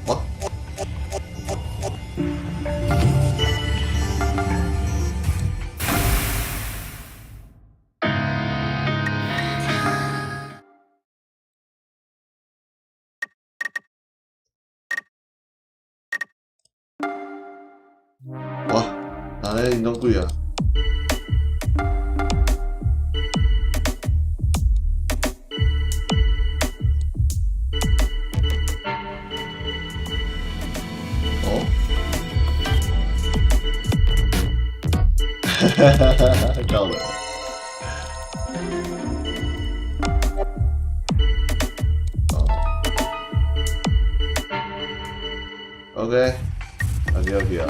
哇！哇！哪來運動鬼啊？哦？哈哈哈哈到了。哦。OK，啊你去啊。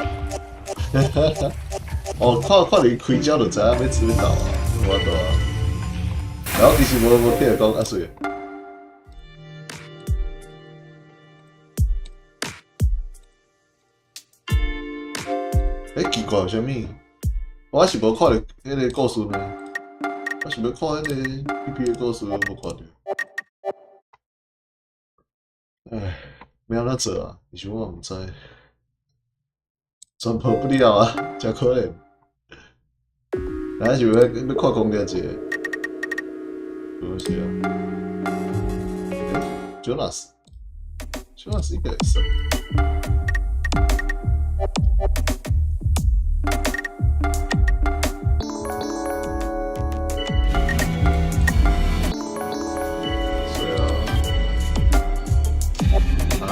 哦，看看你開招就知影欲欲鬥啊，無法度啊。然後其實無無聽講啊媠。欸，奇怪，啥物？我是無看著彼个故事呢，我是欲看彼个 P P 的故事，無看著。唉，欲按怎做啊？其實我嘛毋知，全破不了啊，誠可憐。咱是欲欲看講者一個，不是啊？欸，Jonas，Jonas 應該會使。是啊。啊？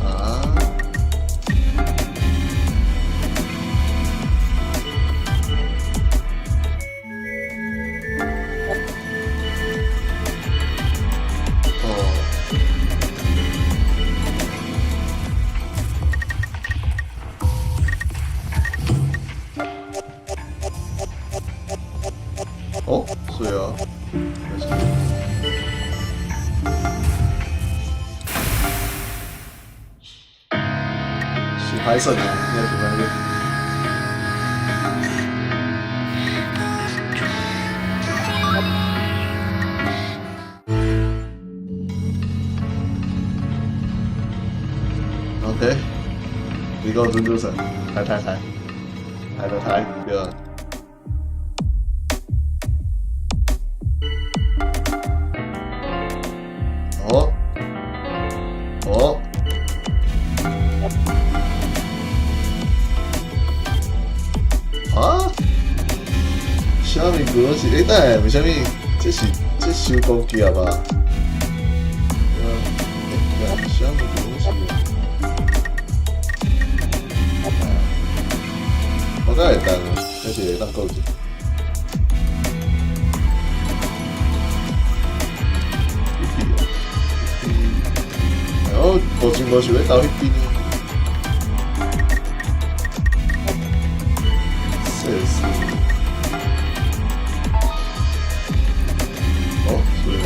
啊？哦。哦，是啊。是歹耍啊，你也是歹耍。OK，你講準準神，抬抬抬，抬就抬，對啊。哦，哦，啊？啥物歌是？欸，等下，為啥物？這是這收工機吧？對啊，欸，啥物歌是？我敢會當，還是會當過去？彼邊哦，彼邊，我無想無想欲投彼邊呢。設施。哦，是哦。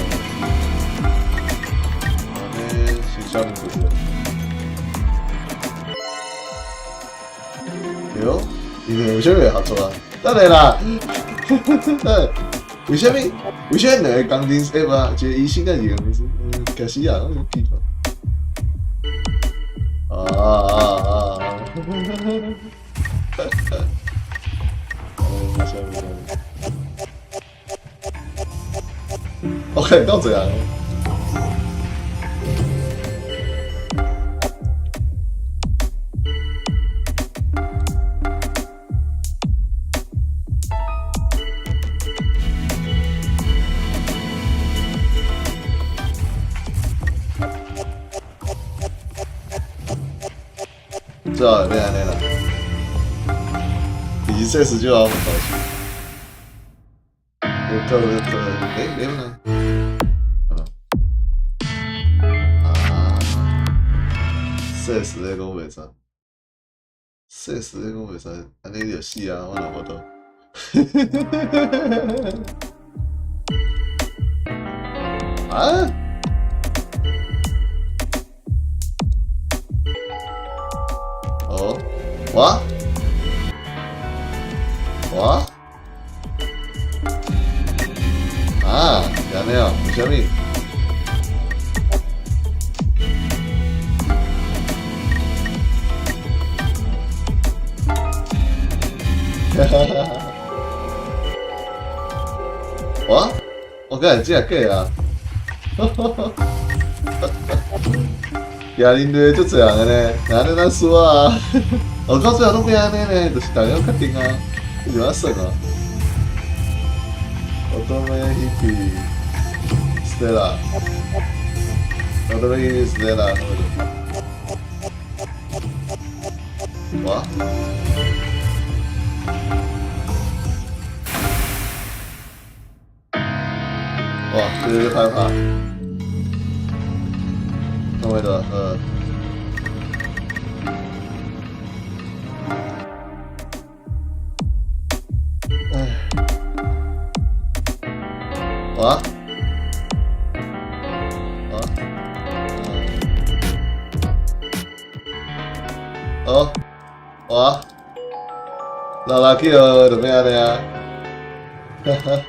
按呢是啥物故事？對哦，𪜶兩個為啥物會合作啊？等下啦，等下，為啥物？為啥物兩个工程師？欸，無啊，一个醫生佮一个工程師，嗯，驚死人，我有奇怪。啊啊啊！哈哈。哦，啥物啥物？OK，到這樣。最後會變按呢啦，其實這時就要很高興。對對對，欸，沒有呢。啊，說實在講袂使，說實在講袂使，按呢就死啊！我哪無得。啊？哦，我，我，啊，是按呢哦，為啥物？哈哈哈哈！我，我敢會這假啊？哈哈哈！亞恁咧足濟人的呢，哪按呢咱輸啊？哦，到最後攏變按呢呢，就是逐家攏確定啊，就按算啊。乙女彼 Stella，乙女彼 Stella，我。哇，這個歹拍，看袂到，唉，哇，哇，好，哇，老垃圾就欲按呢啊，哈哈哈。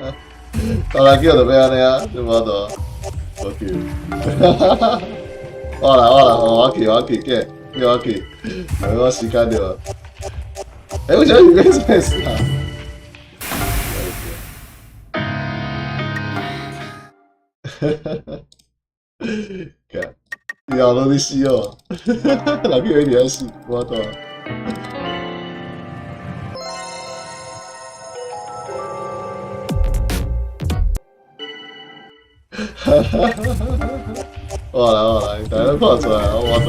老垃圾就欲按呢啊，你無度，無去，我來我來，我去我去，叫叫我去，我時間著。欸，為啥物變這事啊？哈哈哈！幹，以後攏咧死哦，人叫一直愛死，無法度。哈哈哈哈哈！我來我來，大家都看出來，我無法度。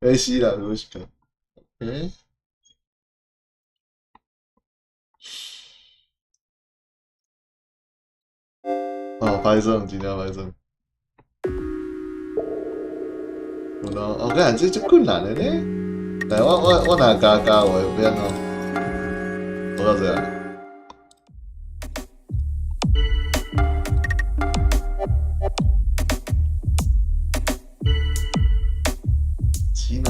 沒死啦，沒事。欸？哦，歹耍，真正歹耍。有咯，哦，幹，這足困難的呢。來，我若加加話欲按怎？無夠濟啊？起碼，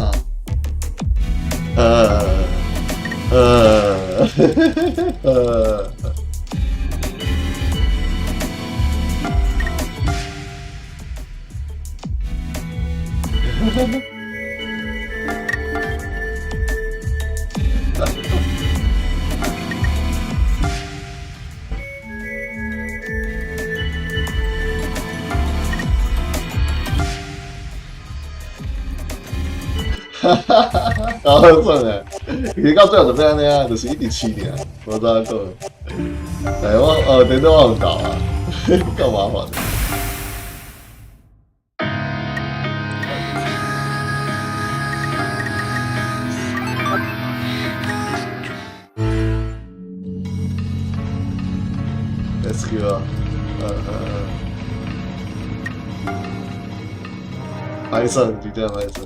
哈哈哈哈，搞好耍咧！其實到最後就欲按呢啊，就是一直試爾，無怎講。來，我哦，電腦我有搞啊，夠麻煩。Let's go 歹耍，真正歹耍。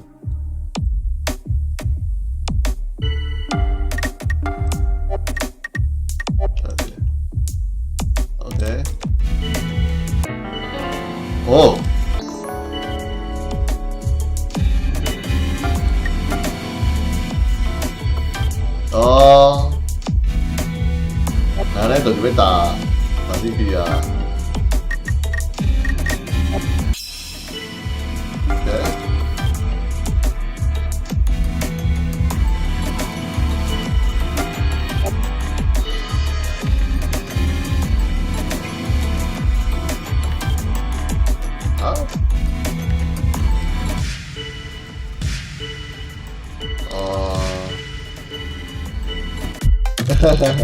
OK。哦。哦。那咧就是欲打打進去啊。OK。啊？哦。哈哈哈。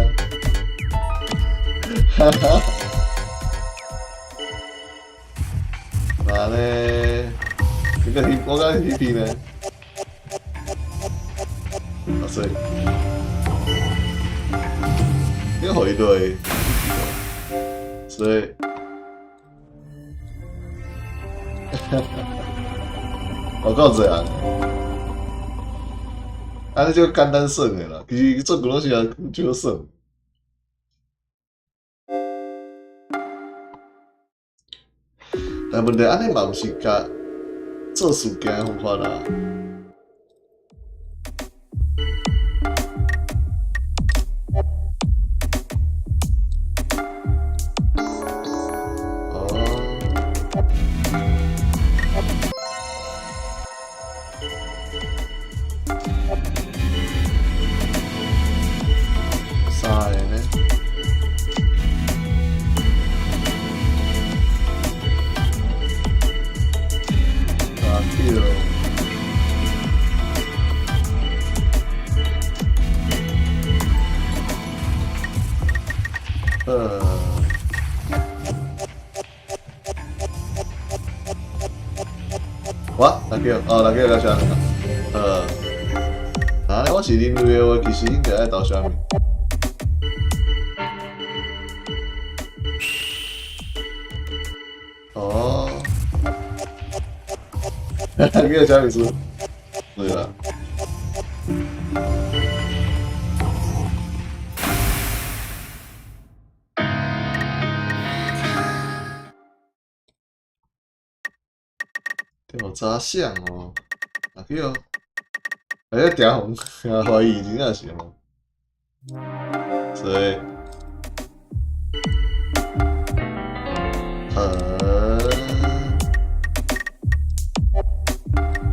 哈哈。那咧，這個我講彼邊呢？啊，所以，你予伊落，所以，哈哈，我夠濟人，按呢就簡單算的啦，其實做久攏是啊，就算。但問題按呢嘛毋是共做事件的方法啦。哦。三个呢？三票。我六叫哦，六叫到啥？啊，我是人類的話，其實應該愛投啥物？叫小米斯，對啦。調查相哦，啊去哦，哎呀，定紅，懷疑真正是哦，所以，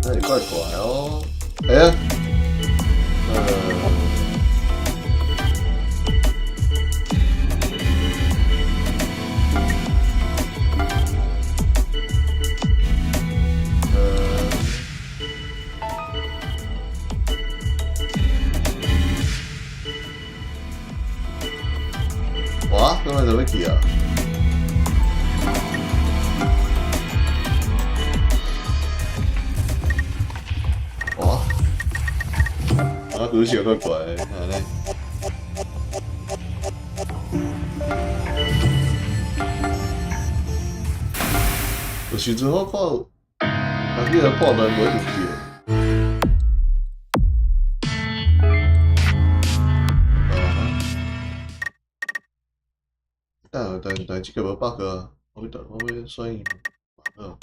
那也怪怪哦，哎呀，哇，今日做咩去啊？哇！啊，故事怪怪的，按呢。有時陣我看，啊，彼个破門無一定對。但但但這個無 bug 啊，我欲選伊 bug。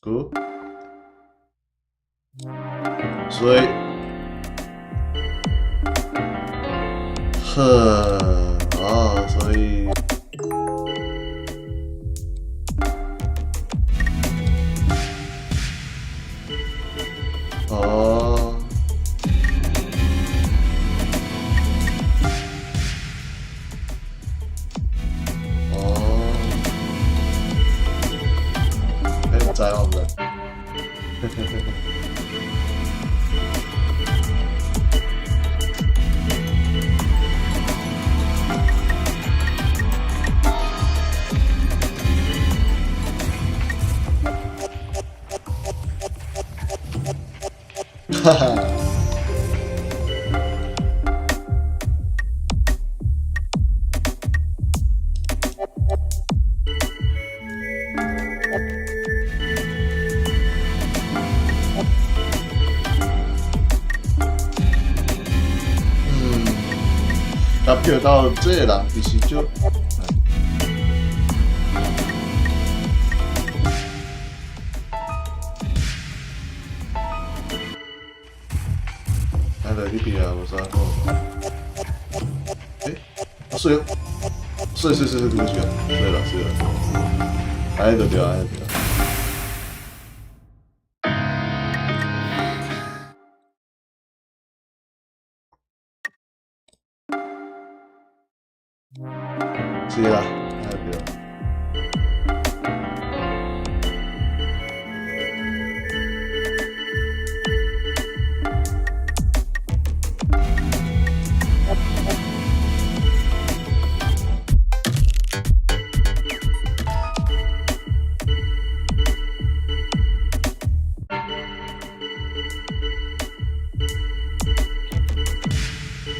Good。所以，呵，哦，所以，哦，哦，欸，毋知我毋知。哈哈。嗯，甲票到這個人其實就，來來這邊啊，無啥好。欸，啊是哦，是是是是，對不起啊，對了是了，按呢就對，按呢就對。是啦，按呢就對。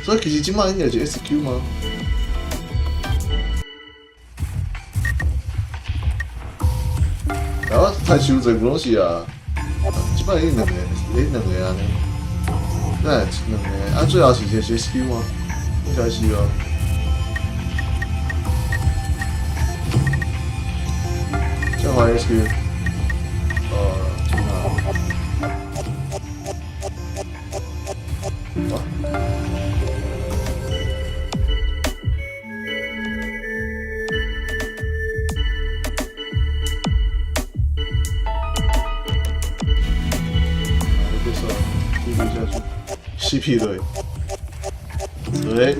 所以其實這擺應該是 SQ 嗎？啊，我太傷濟攏是啊，這擺已經兩個，欸兩個按呢，對，兩個，啊最後是 SQ 嗎？應該是哦。這還 SQ，哦，真啊。哇！CP 對，對。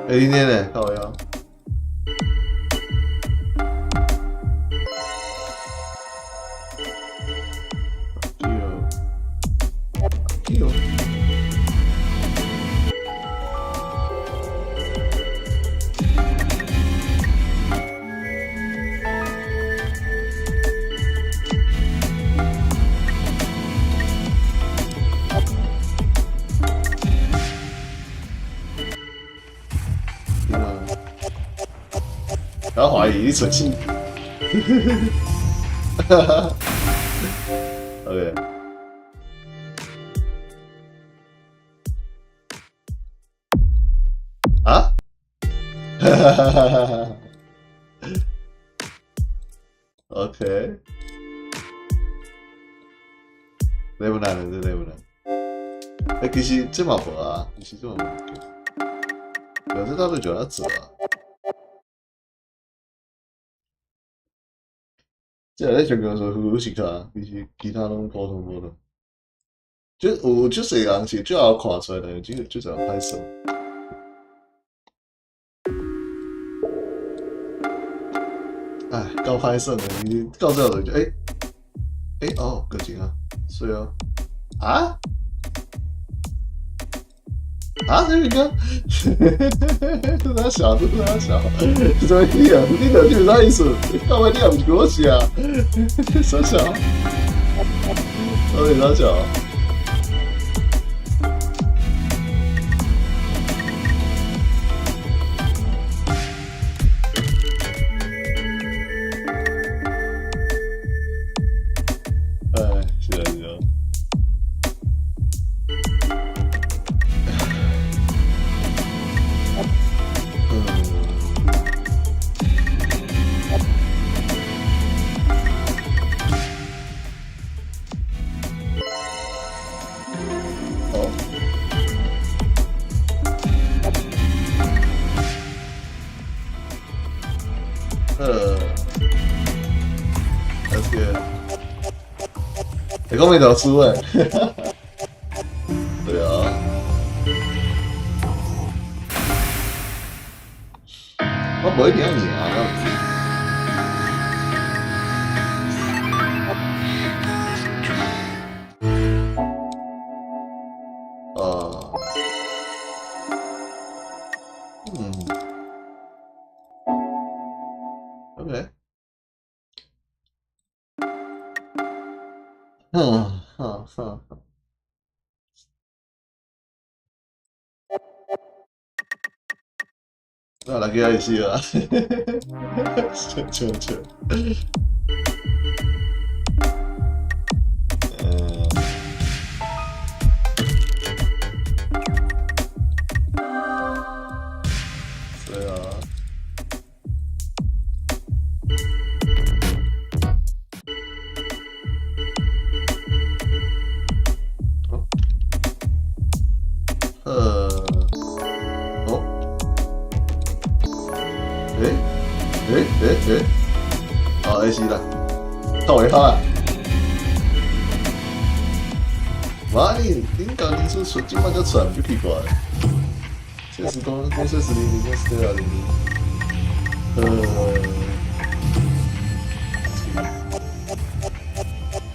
欸，你呢？靠腰。對哦，對哦。嘛，不要懷疑，你出錢。哈哈。OK。啊？哈哈哈哈哈。OK。累不難？這累不難？欸，其實這嘛無啊，其實這嘛無。有這到底就要做啊？這咧全部說好是卡，其實其他攏普通普通。就有足濟人是最後看出來，但是這個就這樣歹算。唉，夠歹算的，你到最後就欸欸哦，過錢啊，水哦，啊？啊？這個，這啥小？這啥小？什麼意思？你到底是啥意思？到尾你也毋是我寫啊？啥小？到底啥小？哎，是啊是啊。嗯。好。That's good。你講未讀書誒？對啊。我無一定要贏啊！哦。嗯。OK。嗯，好好好。那來給他一次啊！笑笑笑。嗯。對啊。哦。哦。欸欸欸欸！哦，會死啦，到尾哈。哇，你恁工程師出這擺才出來，就奇怪。現實中，公現實裡，你公司對啊，你。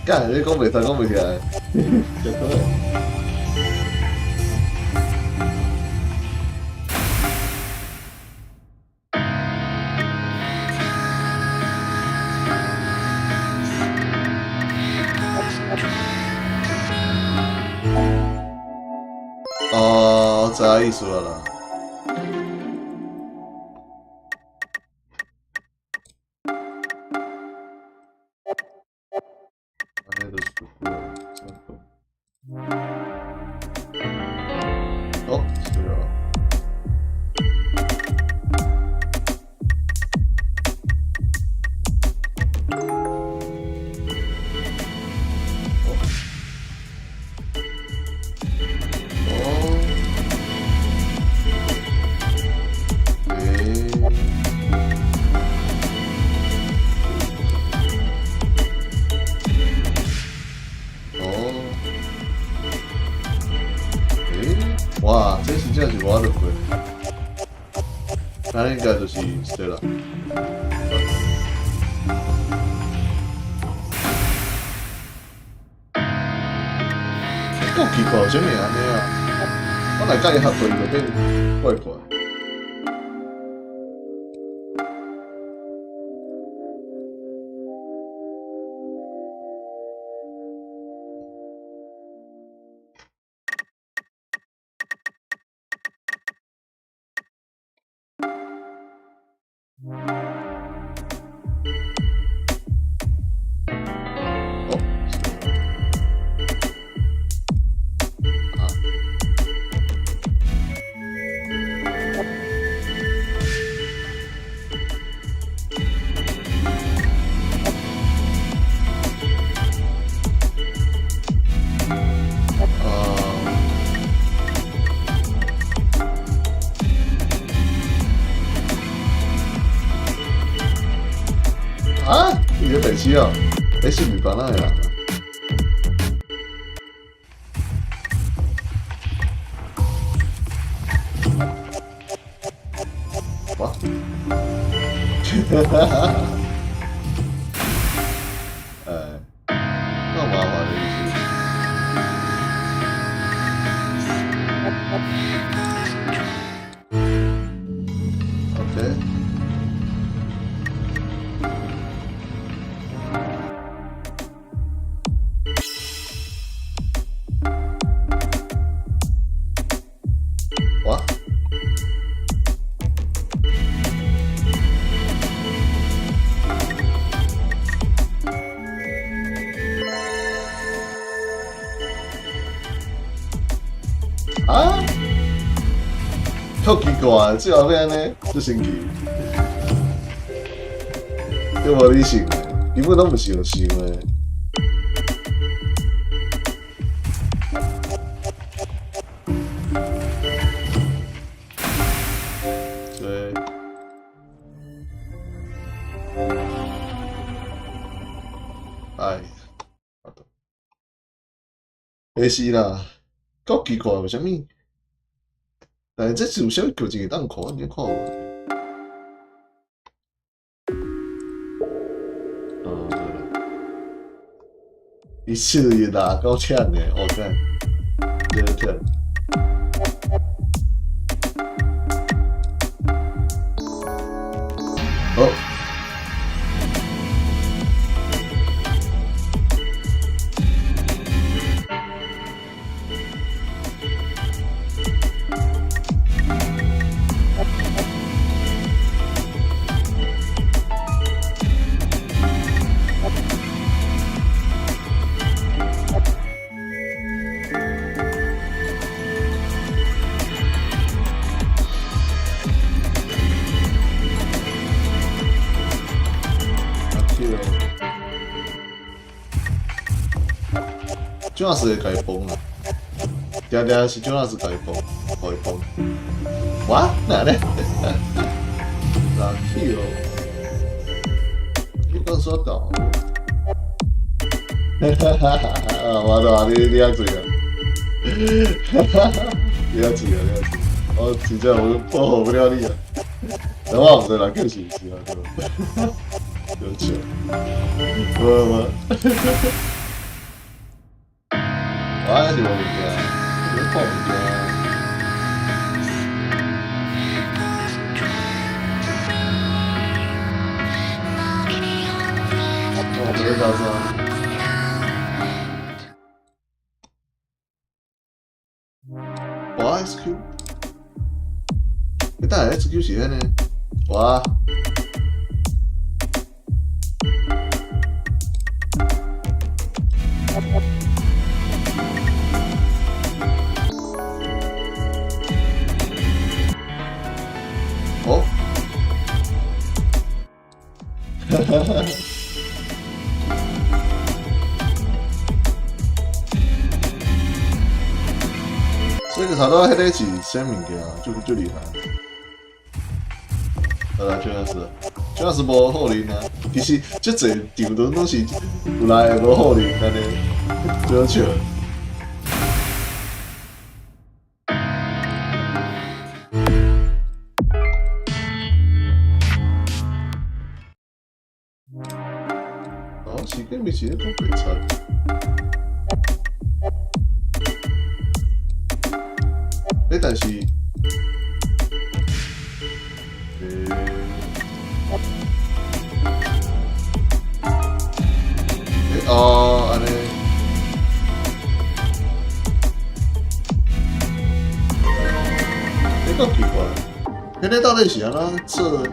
幹，你講袂通，講袂起來，真可愛。哦，知影意思了啦。按呢就是哦，是啊。哦。欸。哦。欸，哇，這真正是無法度過。那應該就是對啦。夠奇怪，啥物按呢啊？我來佮伊合作，伊就變怪怪。你白痴哦，你是毋是幫咱的人啊？哇！哈哈哈！哎，夠麻煩的意思。OK。哇！啊！足奇怪，這後欲按呢，足神奇，這無理性的，根本攏毋是用想的。所以，哎，沒事啦，夠奇怪，為啥物？但是這是有啥物劇情會當看？我看無。哦，對了，一次一打夠嗆的，我看，真嗆。好。主要是會共伊崩啊，定定是主要是共伊崩，予伊崩。哇，哪呢？哪去哦？你剛說到，哈哈哈哈！我都話你遐醉啊！哈哈哈！你遐醉啊！你遐醉，我真正我保護不了你啊！但我毋知人叫是毋是啊？對吧？有笑，無無。我還是無物件，你看物件。哦，這個叫啥？哇，SQ，你等下 SQ 是按呢？哇！哦，哈哈哈！所以頭拄彼个是啥物件？足足厲害。好啦，張老師，張老師無好啉啊。其實足濟場都攏是有來的無好啉，按呢，足好笑。哦，是敢毋是咧講白賊？欸，但是，欸，哦，按呢，欸，夠奇怪，彼个到底是按怎做？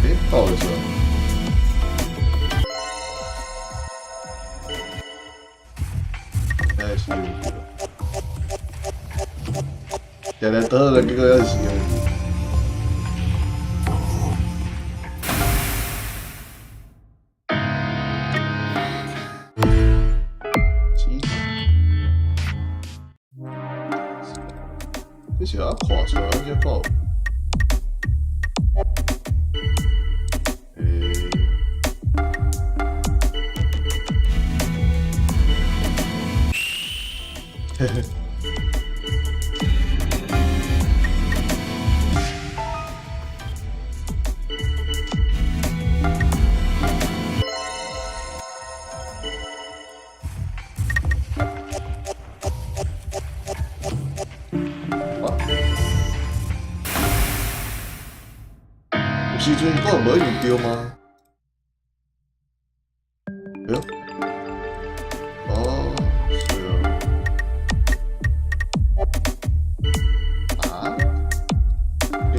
欸，到底是？定定倒了，結果猶是。這是啊，看出來，這看有。欸，嘿嘿。有時陣講無一定對嗎？哎喲，哦，是啊，啊，對，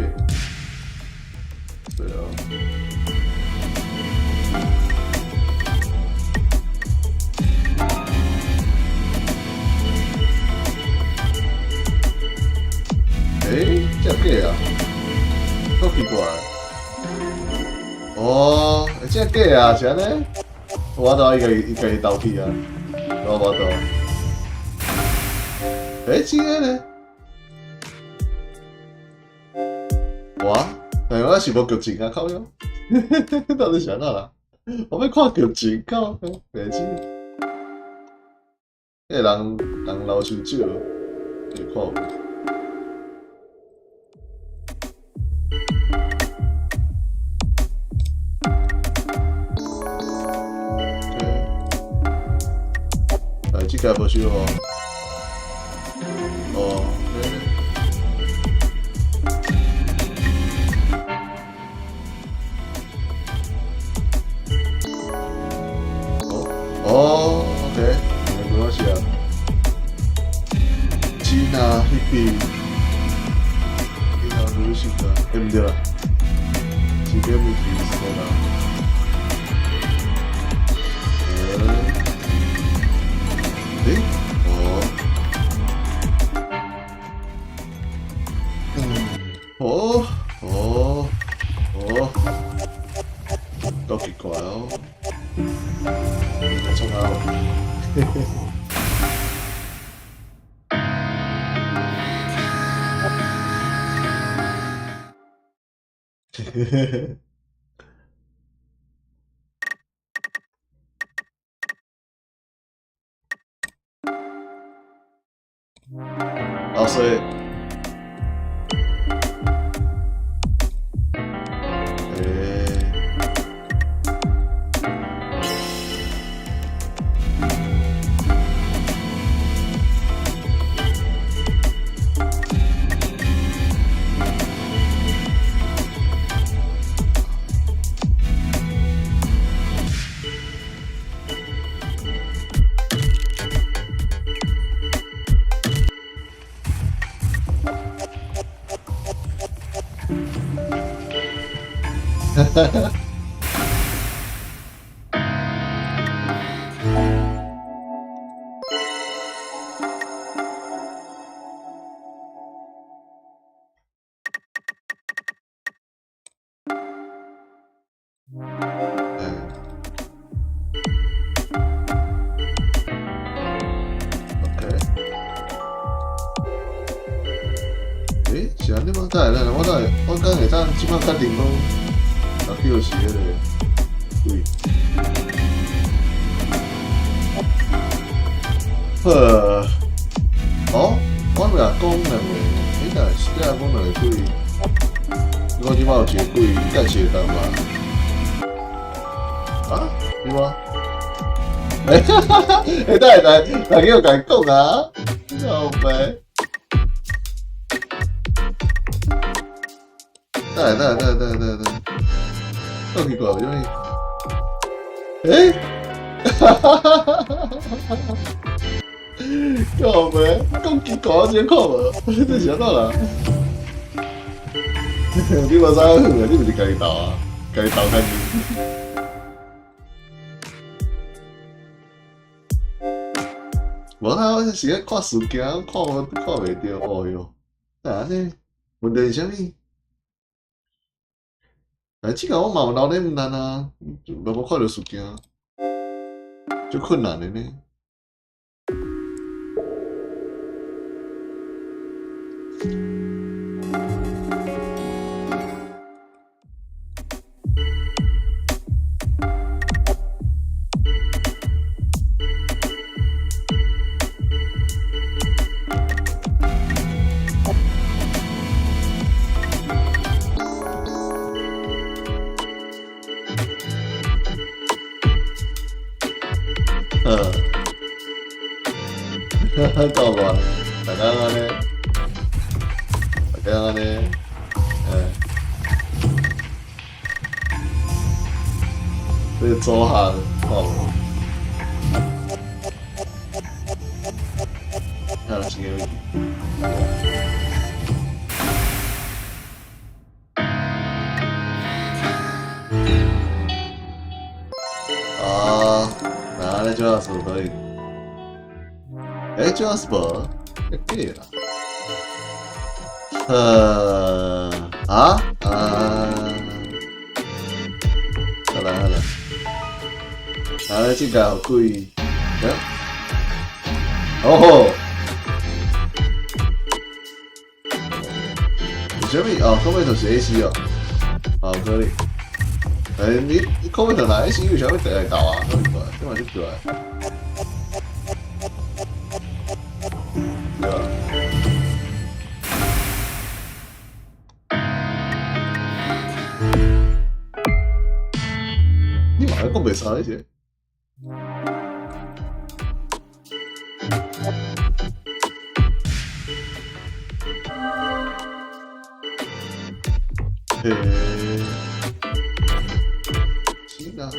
是啊。欸，這假啊？夠奇怪。哦，欸，這假啊，是按呢？我都伊家伊家己投去啊，我無投。欸，真的呢？哇，但我是無劇情啊，靠腰。到底是按怎啦？我欲看劇情，靠，袂知。彼個人人老傷少，會看有。來，這個無收哦。哦，哦，哦，OK，沒關係啊。吉娜彼邊，吉娜女士啊，欸，毋對啦，是叫物是啦。欸，哦，嗯，哦，哦，哦，夠奇怪哦，你在創啥？嘿嘿。嘿嘿嘿。啊，所以，欸，哈哈哈。嗯，OK。欸，是按呢嗎？等下等下，我等下，我敢會當這擺確定講，啊，叫是彼個對。好，哦，我若講兩個，欸，但是這講兩個鬼，我這擺有一個鬼，應該是會當吧？啊？是嗎？欸，哈哈哈！欸，等下等下，大家有共伊講啊？靠北。等下等下等下等下等下，夠奇怪，為啥物？欸？哈哈哈哈哈哈！靠北，講奇怪，我真看無，這是按怎啦？你無啥好啊？你毋是家己投啊？家己投較緊。無啊，我是咧看事件，看無看袂著，哦喲。啊呢？問題是啥物？哎，這個我嘛有留咧毋難啊，無看著事件，足困難的呢。夠亂，大家按呢，大家按呢，哎，這個組合哦，啊，時間問題。啊，那那就要是可以。哎，這樣是無？假啦。啊啊，好啦好啦，啊，這個好貴，哦，有啥物？哦，後面就是 AC 哦，好可以。哎，你後面就來 AC 有啥物特來搞啊？好奇怪，這嘛就奇怪。對吧？你嘛講袂使這。嘿，是啊。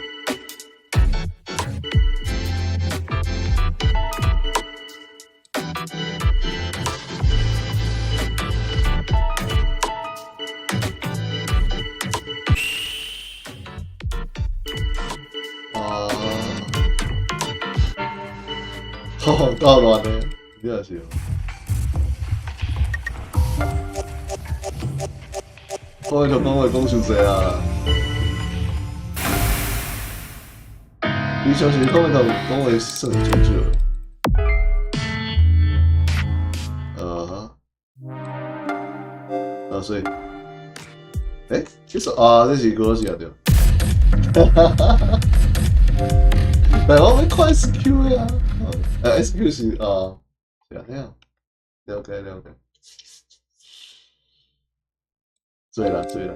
啊，好夠亂的，真的是。我就講話講傷濟啊！你相信講話頭講話算真少。啊，所以，欸，其實啊，這是歌詞啊對。哈哈哈哈！來，我們看 SQ 呀，SQ 是啊，是按呢，了解了解。對啦對啦，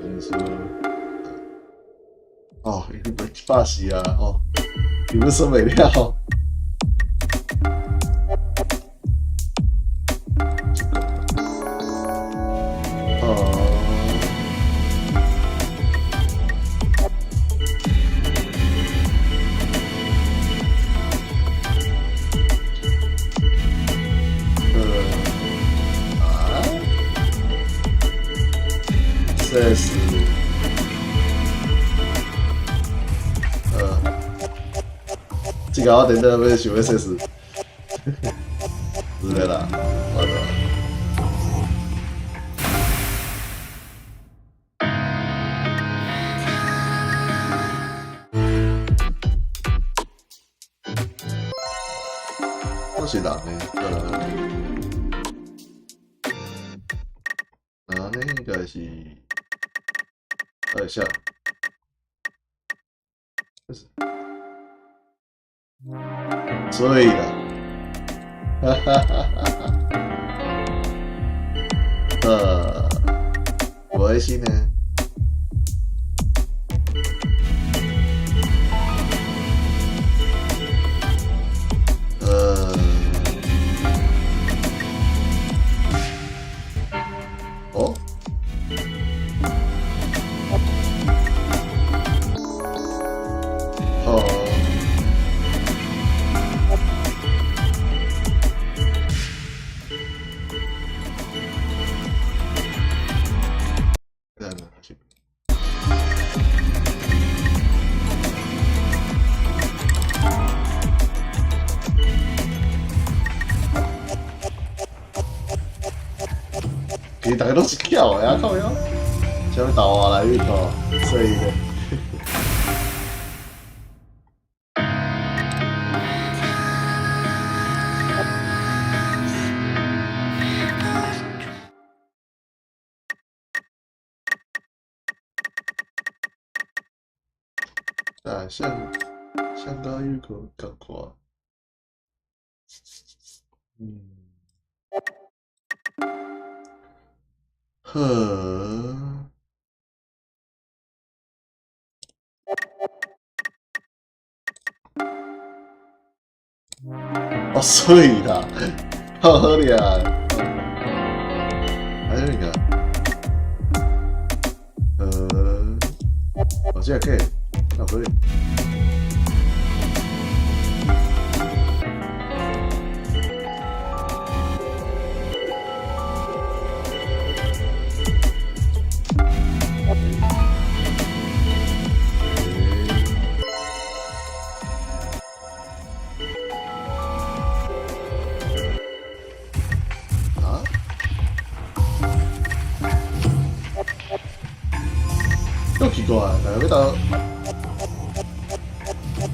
你說，哦，你不發死啊？哦，你們受袂了。哦。這是，這個我等等欲想欲說是，是的啦，我的。我是人呢，那呢應該是。等一下，這是醉了，哈哈哈哈哈！無愛心呢。哦。哦，等下。其實逐家攏是巧的啊，靠腰。啥物豆啊來運吼，所以咧。啊，像像剛有個感覺，嗯，好，哦，水啦，好好咧，還有那個，哦，這個可以，那可以。啊？夠奇怪，大家要到，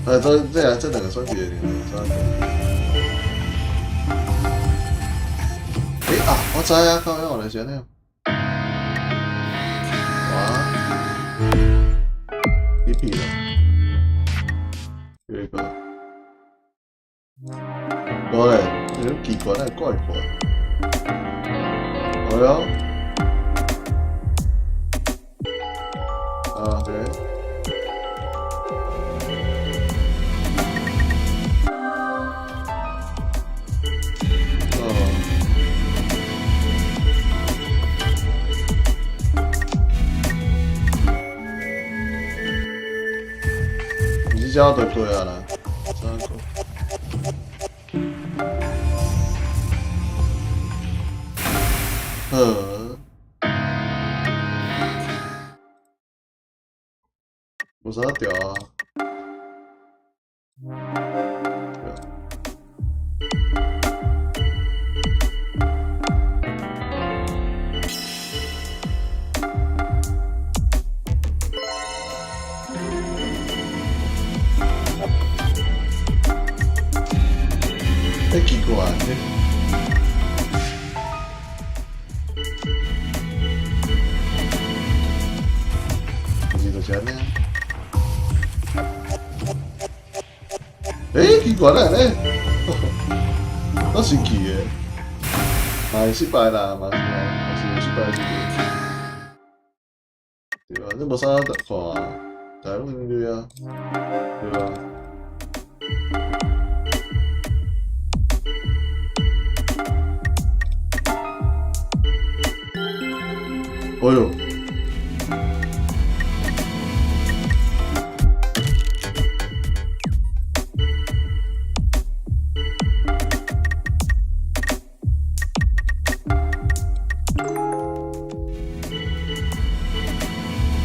這這兩個選一個，選一個。欸啊，我知啊，靠，我來是按呢。哇！你屁啦！有一個，對，有點奇怪，那怪怪。哎喲！啊，對。哦。你這就對啊啦，這個。好。無啥調啊。欸，奇怪，毋是就是按呢？欸，奇怪啦，咧，足神奇的，嘛會失敗啦，嘛是嘛是有失敗的時陣。對啊，這無啥看啊，大家攏對啊，對啊。哎喲！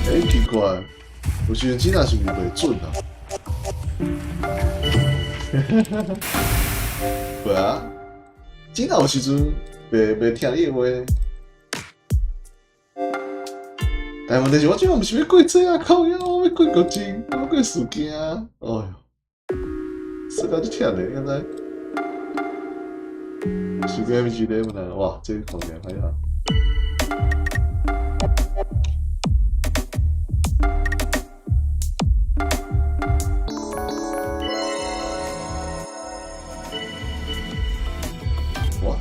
欸，奇怪，有時陣真正是毋是袂準啊？對啊，真正有時陣袂聽你的話。但問題是我這馬毋是欲過這啊，靠腰，我欲過國境，我欲過事件啊！哎喲，說到足忝的，你敢知？時間毋是咧問題，哇，這個看起來歹啊！哇！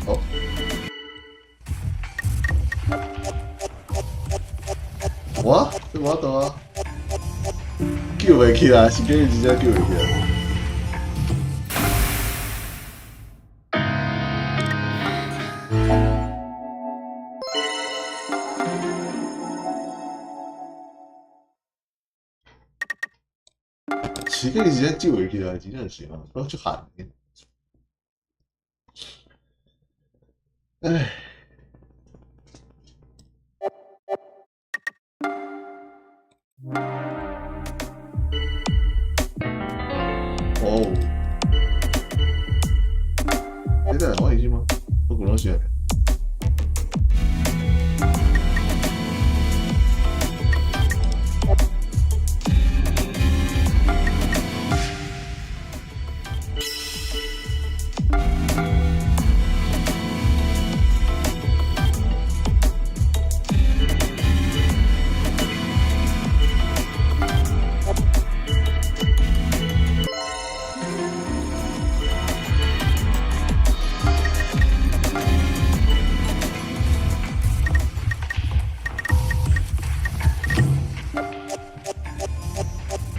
好。哇，這無法度啊！救袂起來，是叫伊真正救袂起來。是叫伊真正救袂起來，真正是吼，攏足閒的。唉。啥？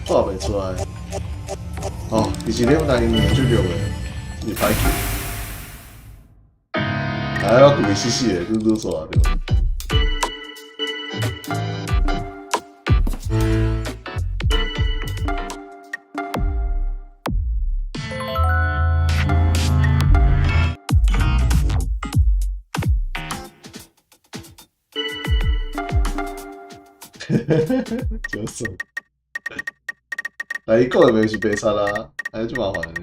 看袂出來。哦，其實你本來就弱的，是歹去。哎，我規死死的，拄拄煞對。就是。來，伊講的袂是白賊啊，按呢足麻煩的。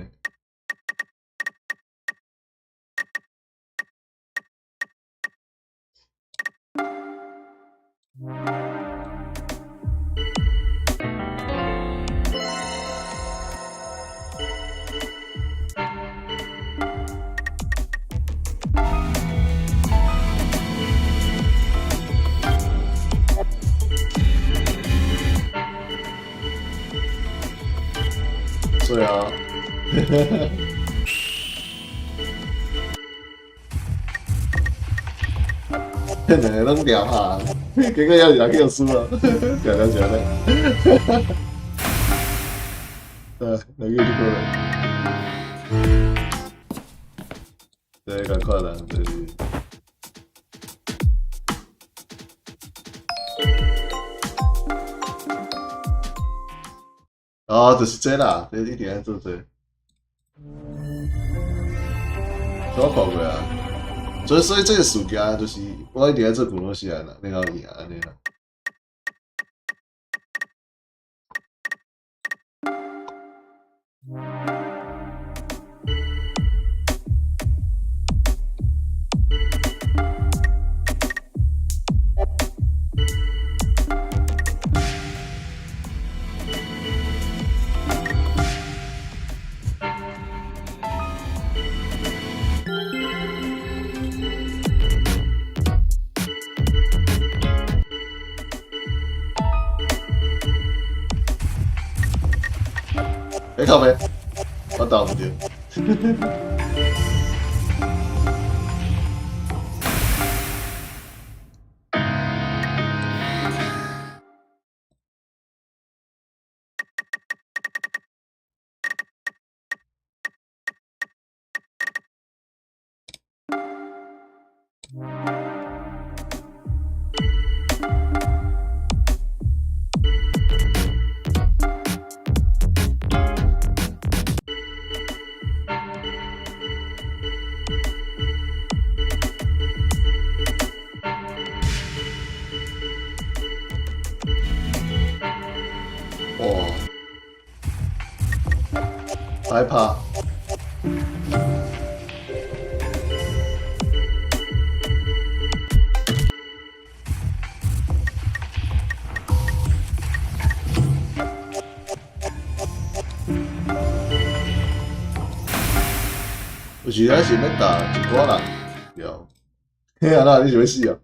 對啊，兩个攏掠拍，結果猶是人去予輸啊，誠了誠了，對，來去這個，對，仝款啦，就是。哦，就是這啦，這一定愛做這個。我看過啊，所以這個事件就是我一定愛做古諾西亞啦，然後贏按呢啦。欸，靠北，我打毋著。哇！害怕。有時咱是欲共一寡人對，嘿啊，那你想欲死啊？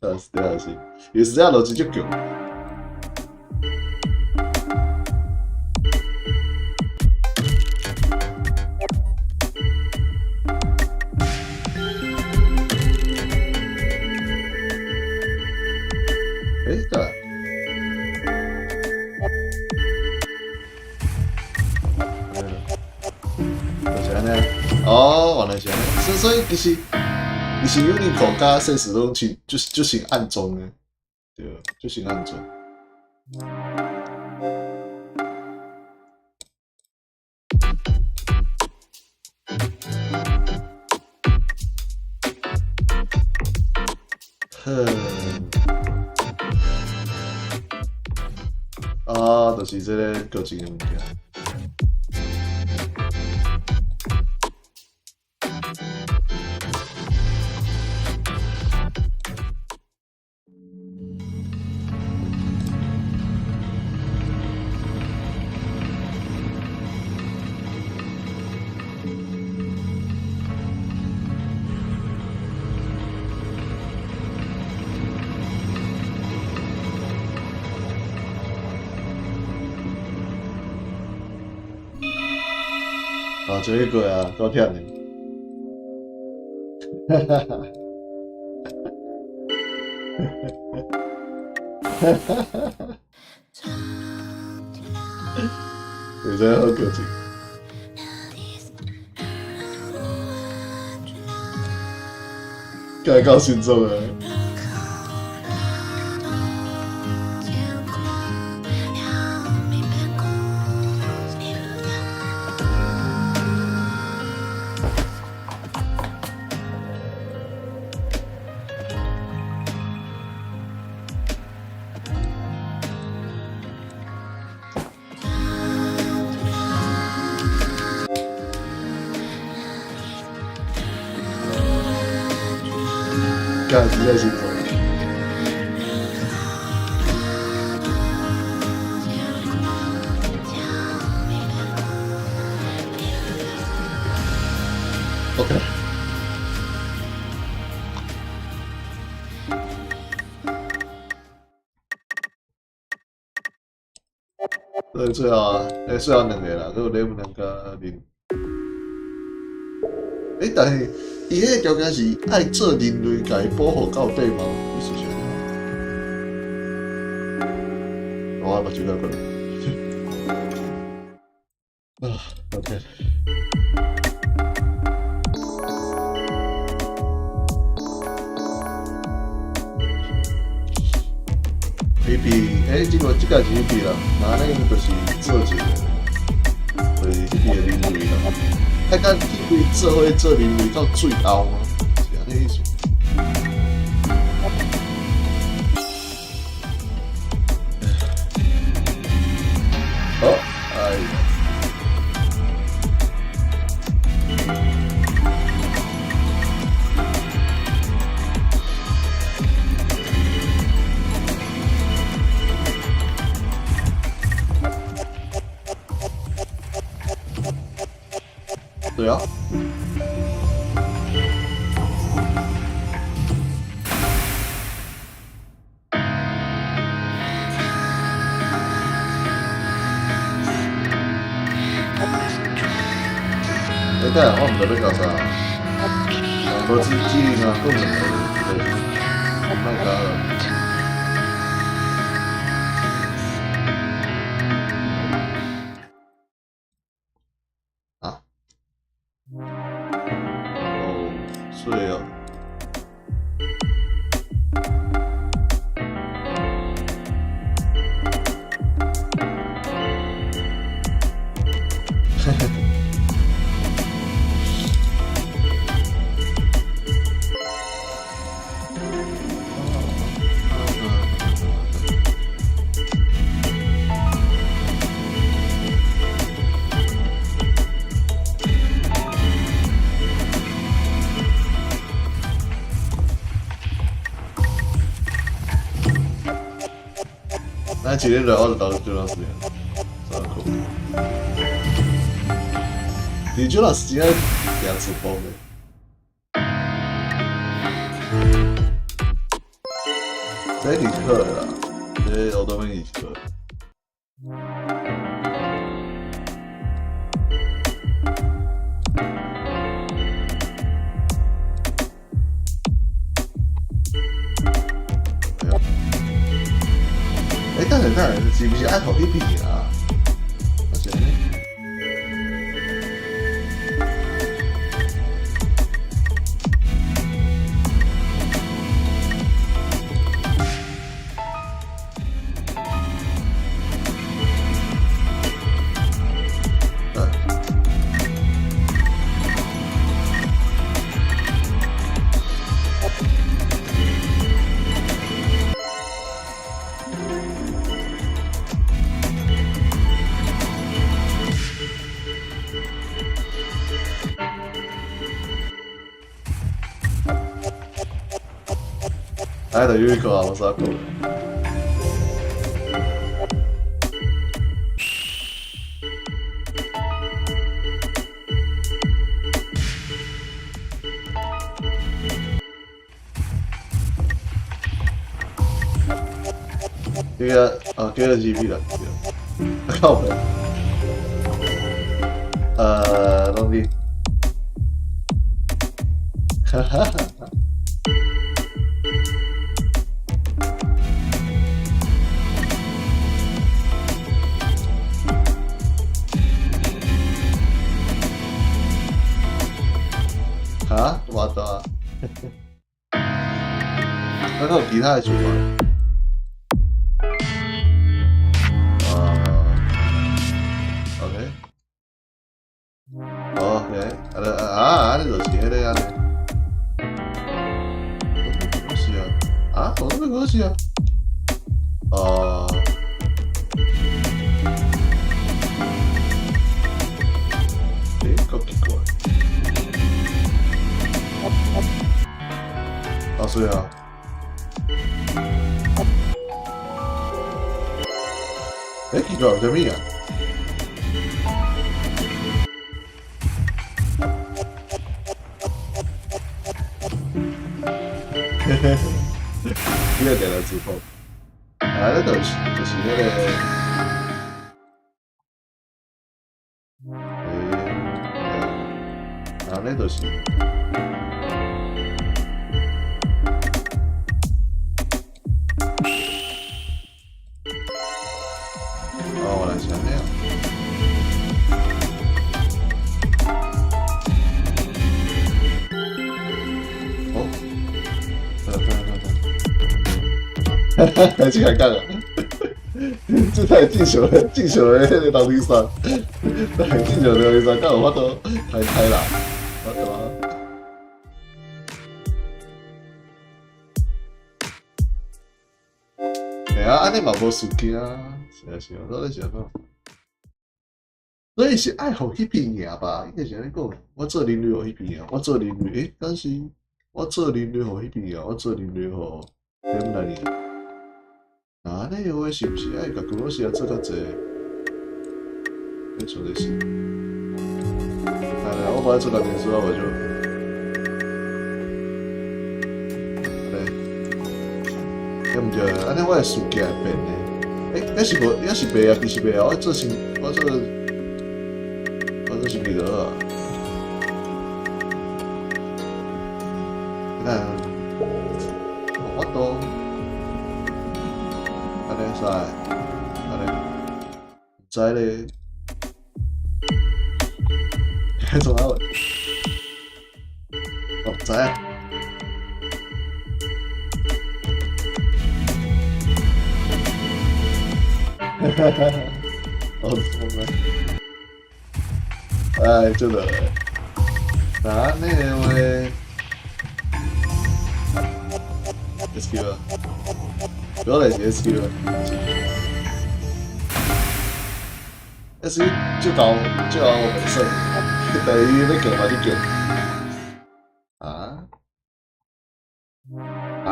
啊，是啊是，有時這邏輯足強。欸，對。就是按呢，哦，原來是按呢，所以其實 Unico 佮現實攏是就是暗裝的，對，就是暗裝。好。啊，就是這个個性的物件。啊，就彼個啊，夠忝的。哈哈哈！哈哈哈！你真好個性。該夠心重啊！幹，實在心重。OK。對，最後啊，欸，最後兩個啦，閣有禮物兩個人。欸，但是伊彼个條件是愛做人類，共伊保護到底嗎？意思是按呢？我目睭過來。啊，OK。A B，欸，這個是 A B 啦，那呢就是做一個，就是這個人類啦。愛甲去做伙做人類到最後嗎？是按呢意思。好，哎呀。對啊。欸，等下我毋知欲搞啥，無指指令啊，講兩個對，莫搞了。啊？哦，水哦。嘿嘿。咱一日來我就投入這段時間，真酷。你這段時間兩次崩的。這是課啦，這我都沒你課。欸，等下等下，是毋是愛予彼邊啊？啊是按呢？哎，就有一個啊，我啥講？這個啊，給了 GP 了，靠北。攏你，哈哈哈哈。哈？我的，那還有其他的主管？啊，OK，哦，OK，啊啊，按呢就是彼個按呢，是啊，啊，我那個是啊，哦。欸，夠奇怪。啊，是啊。欸，奇怪，啥物啊？嘿嘿，你也定來自捧。啊，那就是彼個。欸，啊，那就是。哦，原來是按呢啊。哦，等等等等，哈哈，這個講啊，這太正常了，正常的彼個樓梯山，太正常的樓梯山，敢有法度太太啦，法度啊。嘿啊，按呢嘛無事件啊，是啊是啊，我咧想講，所以是愛予彼邊贏吧？應該是按呢講。我做人類予彼邊贏，我做人類，欸，敢是我做人類予彼邊贏，我做人類予點來贏？按呢話是毋是愛共俄羅斯做較濟？做這事。來來，我無愛做工程師啊，我就。對，對毋對？按呢我的事件會變呢？欸，抑是無，抑是袂啊？其實袂啊！我做成，我做啥物就好啊。你看，無法度，按呢使，按呢，毋知咧，創啥話？我毋知啊。哈哈哈！我疯了！哎，真的，那呢話？SQ 啊，主要是 SQ 啊，SQ 就搞就搞我袂算，第一欲叫嘛你叫，啊？啊？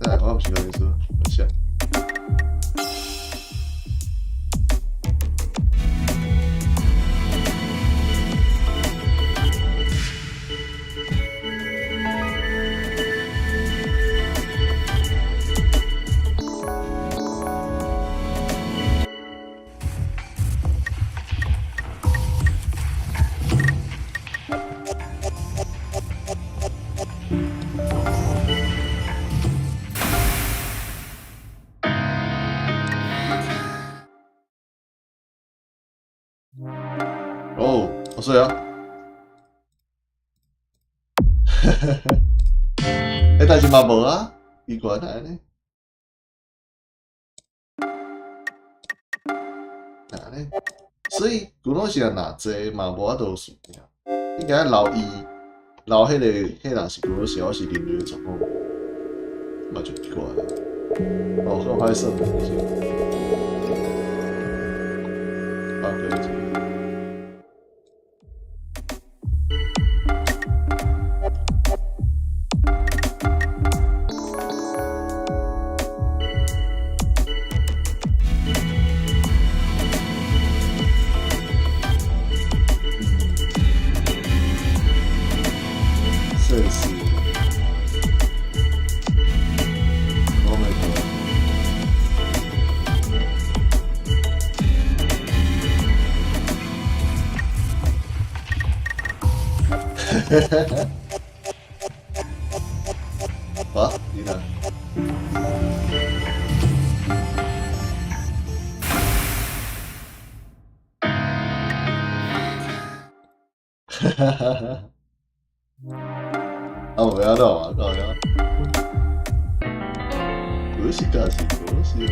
哎，我毋是工程師，我想。哦，是啊。欸，但是嘛無啊，奇怪哪會呢？哪呢？所以古老是若濟嘛無法度有事件，應該留伊留彼個人是古老是，我是人類的狀況，嘛就奇怪。哦，好歹算是。啊，對。這是我沒錯。好，你呢？哈哈哈！啊，無要到啊，靠腰。可惜可惜可惜。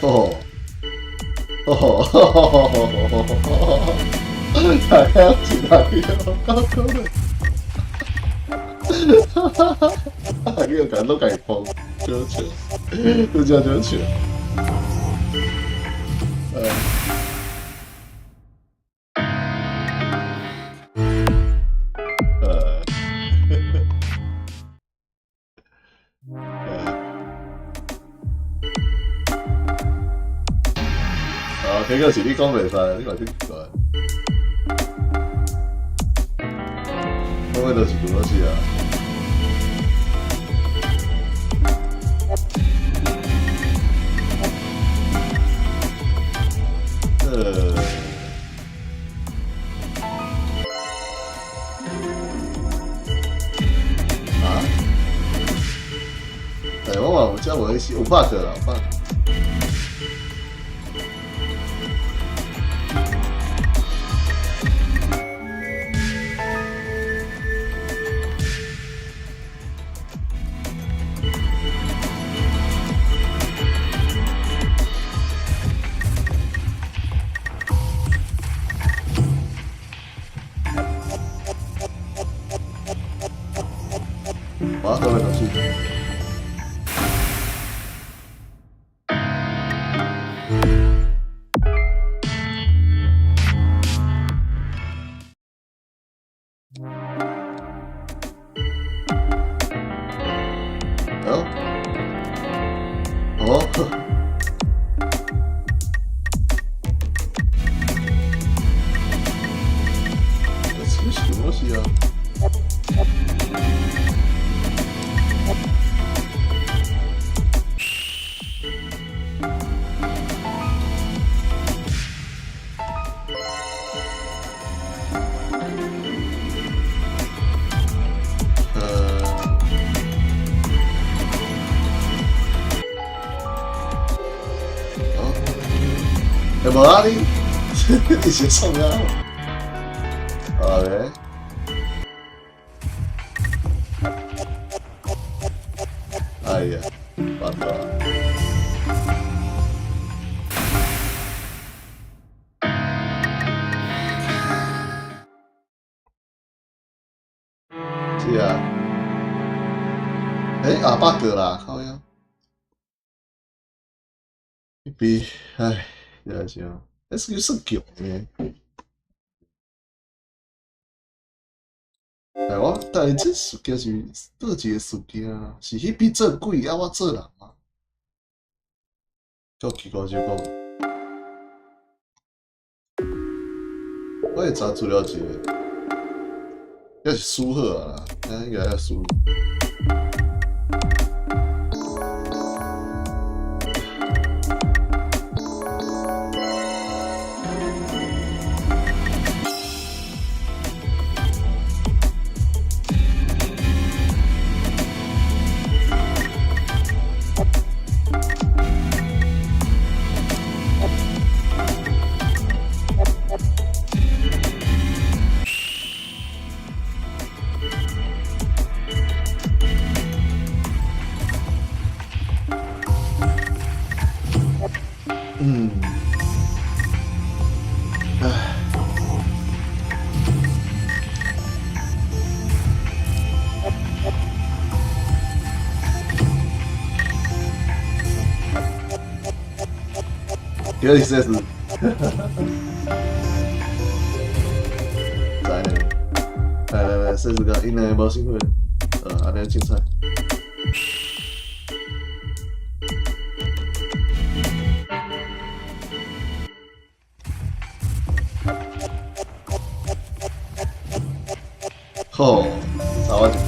哦，哦，大家一来高高的，哈哈哈！你又敢都敢疯，就笑，就这样就笑，呃，呃，啊，這個是你講袂使，你嘛真奇怪。講的都是俄羅斯啊。啊？哎，我嘛有遮無意思，有 bug 啦，有 bug。好，各位同事。哦，哦，這是什麼東西啊？欸，無啊，你你是創啊？啊咧？哎呀，完了！是啊。欸，啊 bug 啦，靠腰。一比，唉。真是哦，這是算強的。哎，我但是這事件是佗一個事件啊？是彼邊做鬼，啊我做人啊？足奇怪，就講，我會查資料一個，抑是輸好啊啦，應該係輸。嗯，唉，有點意思。來來來來，試試看，因為無辛苦，按呢凊彩。好，吼，差我一票。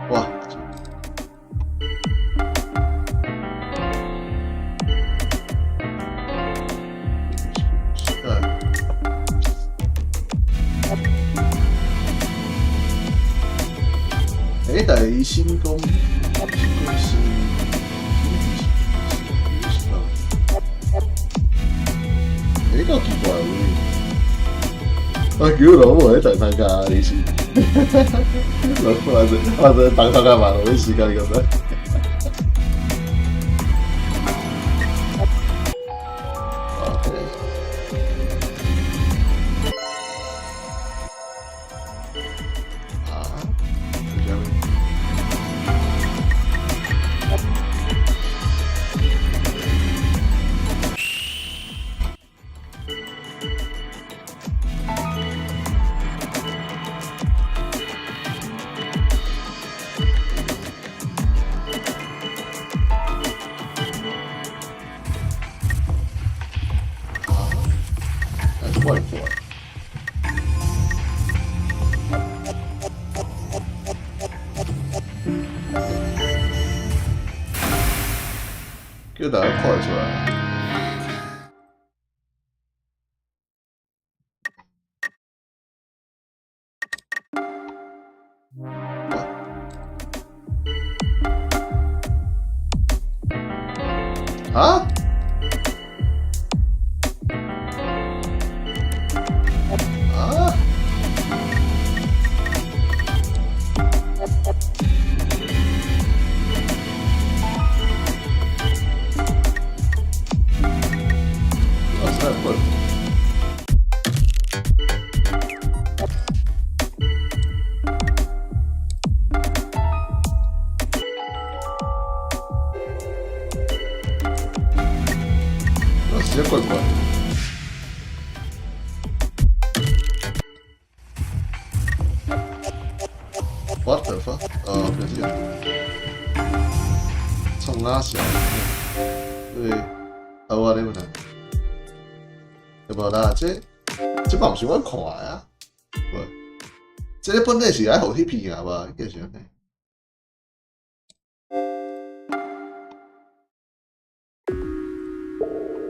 哇！欸，但是伊新講，新講是，是，欸，夠奇怪喂！我叫老母喺等參加，你是？老母還是還是當參加嘛？我時間你覺得？OK。啊？是啥物？啊？還怪怪。叫大家看會出來。啊？啊？啊，實在笨。啊，實在怪怪的。What the fuck？哦，別這樣。衝阿小。對，好啊，你問題。對無啦，這這嘛毋是阮看的啊。無，這個本來是愛予翕片啊無？應該是按呢。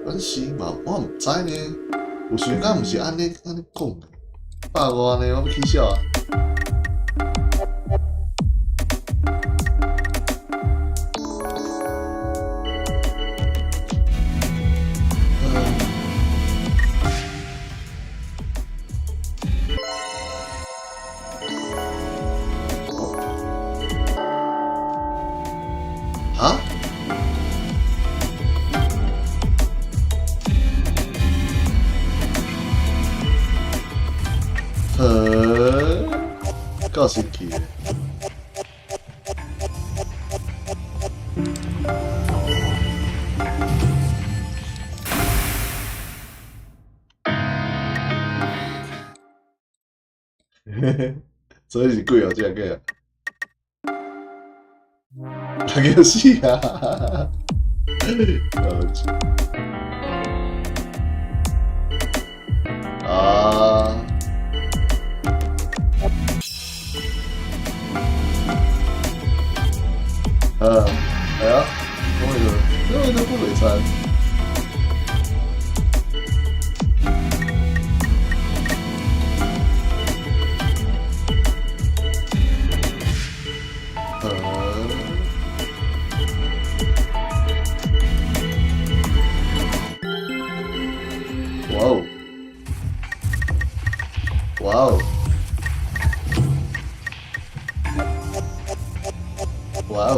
阮是嘛，我毋知呢。有時敢毋是按呢按呢講的，150呢，我欲起痟啊！啊？呵，夠神奇的。所以是鬼哦，這個。人叫死啊！啊！係啊，講起佢，因為都不袂餐。哇哦！哇哦！哇哦！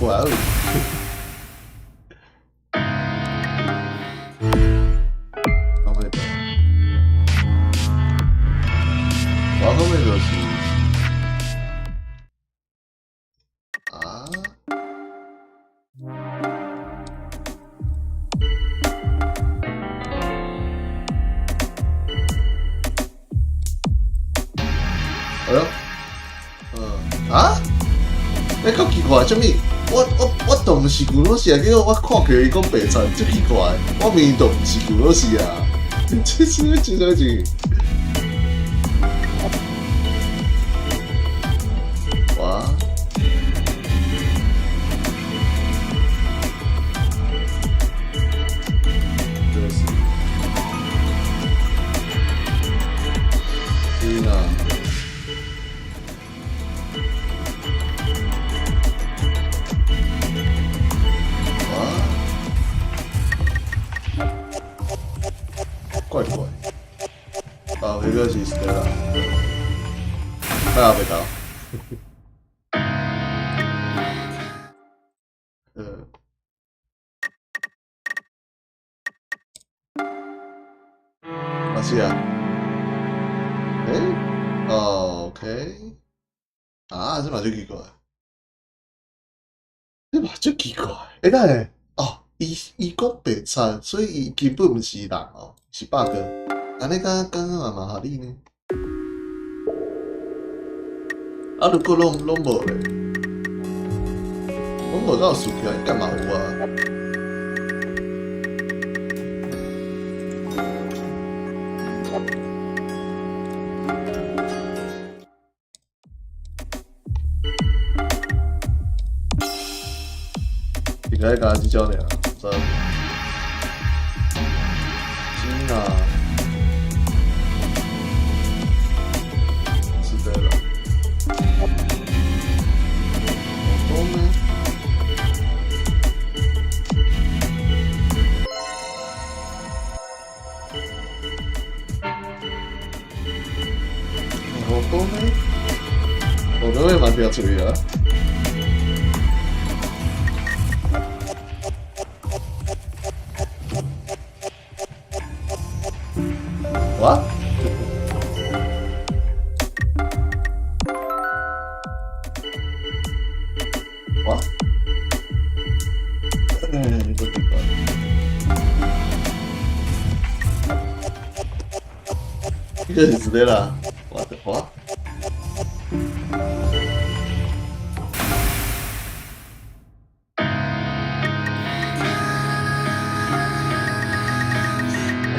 哇哦！後面，我後面就是啊。怪，啥物？我都毋是古羅西亞，結果我看起伊講白賊，足奇怪。我明明都毋是古羅西亞，這是這這是。哇！這是天啊！哇！怪怪。啊，彼個是 Stella，那也袂到。啊是啊。欸？哦，OK。啊，這嘛足奇怪。這嘛足奇怪。欸，等下，哦，伊講白賊，所以伊根本毋是人哦，是 bug。按呢敢感覺嘛蠻合理呢。啊，如果攏無咧，攏無敢有輸起來，應該嘛有啊。應該敢這種爾，真。真啊。是的啦。好多呢。好多呢。我都會蠻條嘴啊。哇！哇！哎，這奇怪。這個是的啦，我的哇！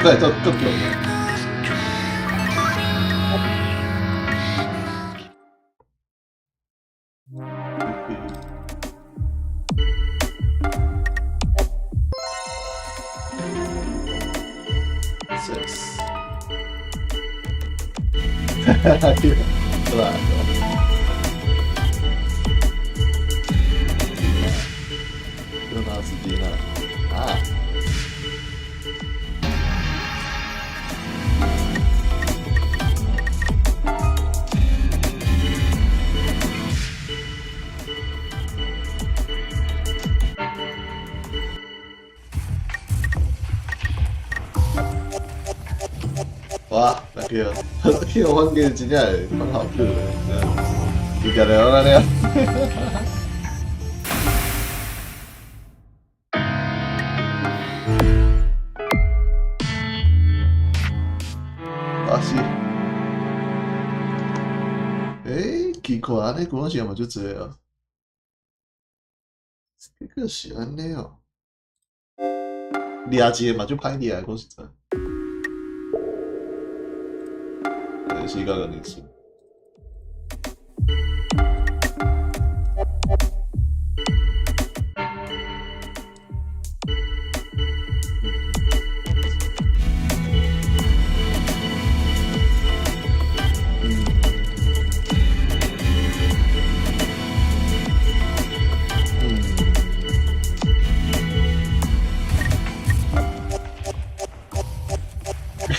我感覺足足強的。Six。哈哈，對，對吧？又拿時間啦，啊！哇，那個，那個反正真正會蠻好看的，就定定按呢啊。啊是。欸，奇怪，按呢古羅西亞嘛足濟啊。這個是按呢哦。掠一个嘛足歹掠，講實在。是個歷史。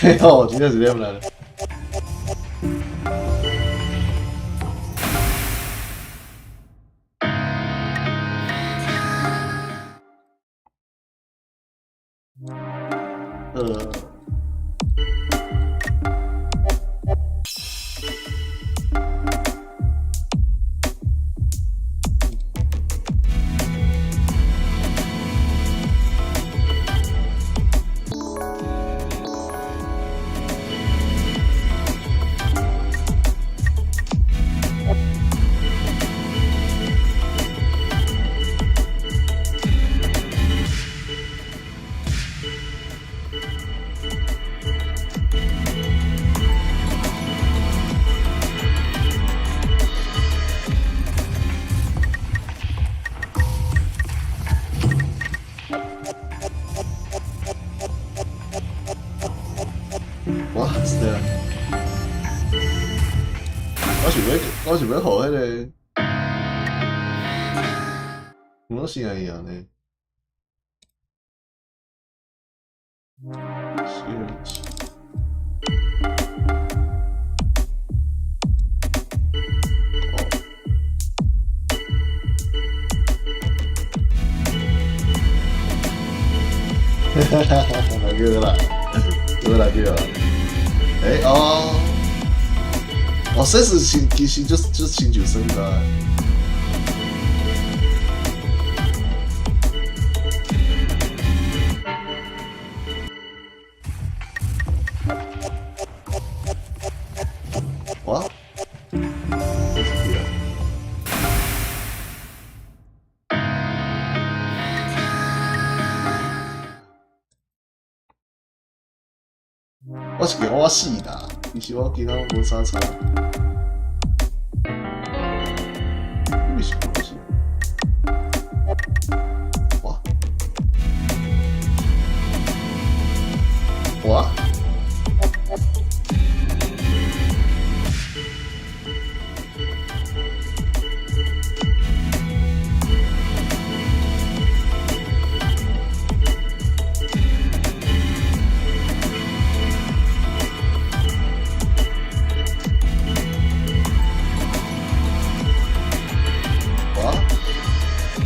嗯。哦，真正是這樣啦。是啊。我想要予彼个，我是按样呢？427。哦。哈哈哈哈哈！叫啦，叫啦叫啦。欸哦，哦，这是其實就親像耍的。哇！我是驚我死啦，其實我其他無啥差。你是不是？哇！哇！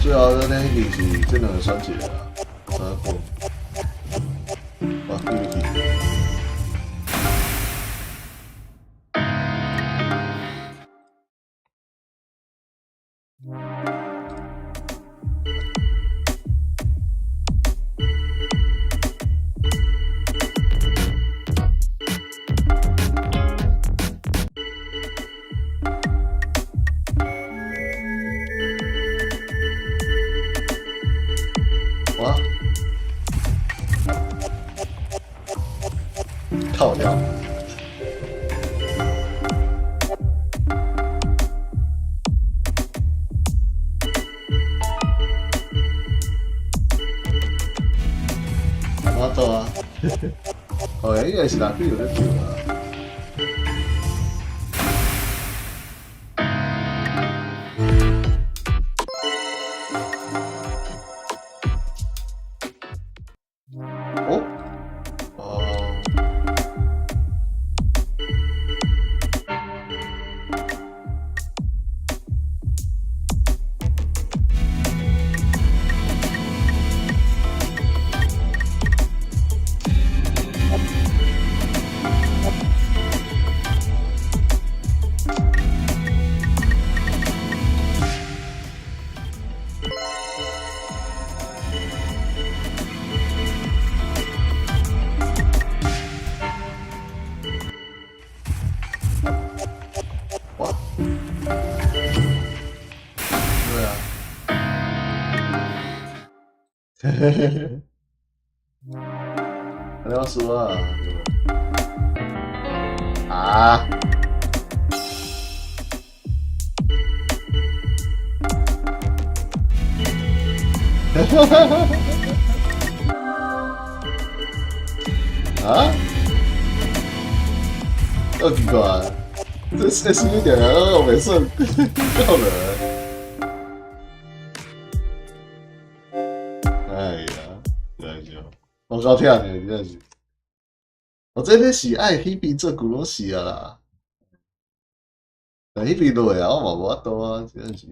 最後咱呢已經是這兩個選一個啦，三個。哇，對不起。哇！靠腰！我走啊！哦，應該是哪邊有得叫啊？哦，哦。哇！對啊。嘿嘿嘿嘿。你要輸啊！啊！哈哈哈哈哈！啊？好奇怪，這是一點啊，我沒算夠了。哎呀，真是，我夠忝的，真是。我這個是愛彼邊做古老師啊啦，但彼邊落啊，我嘛無法度啊，真是。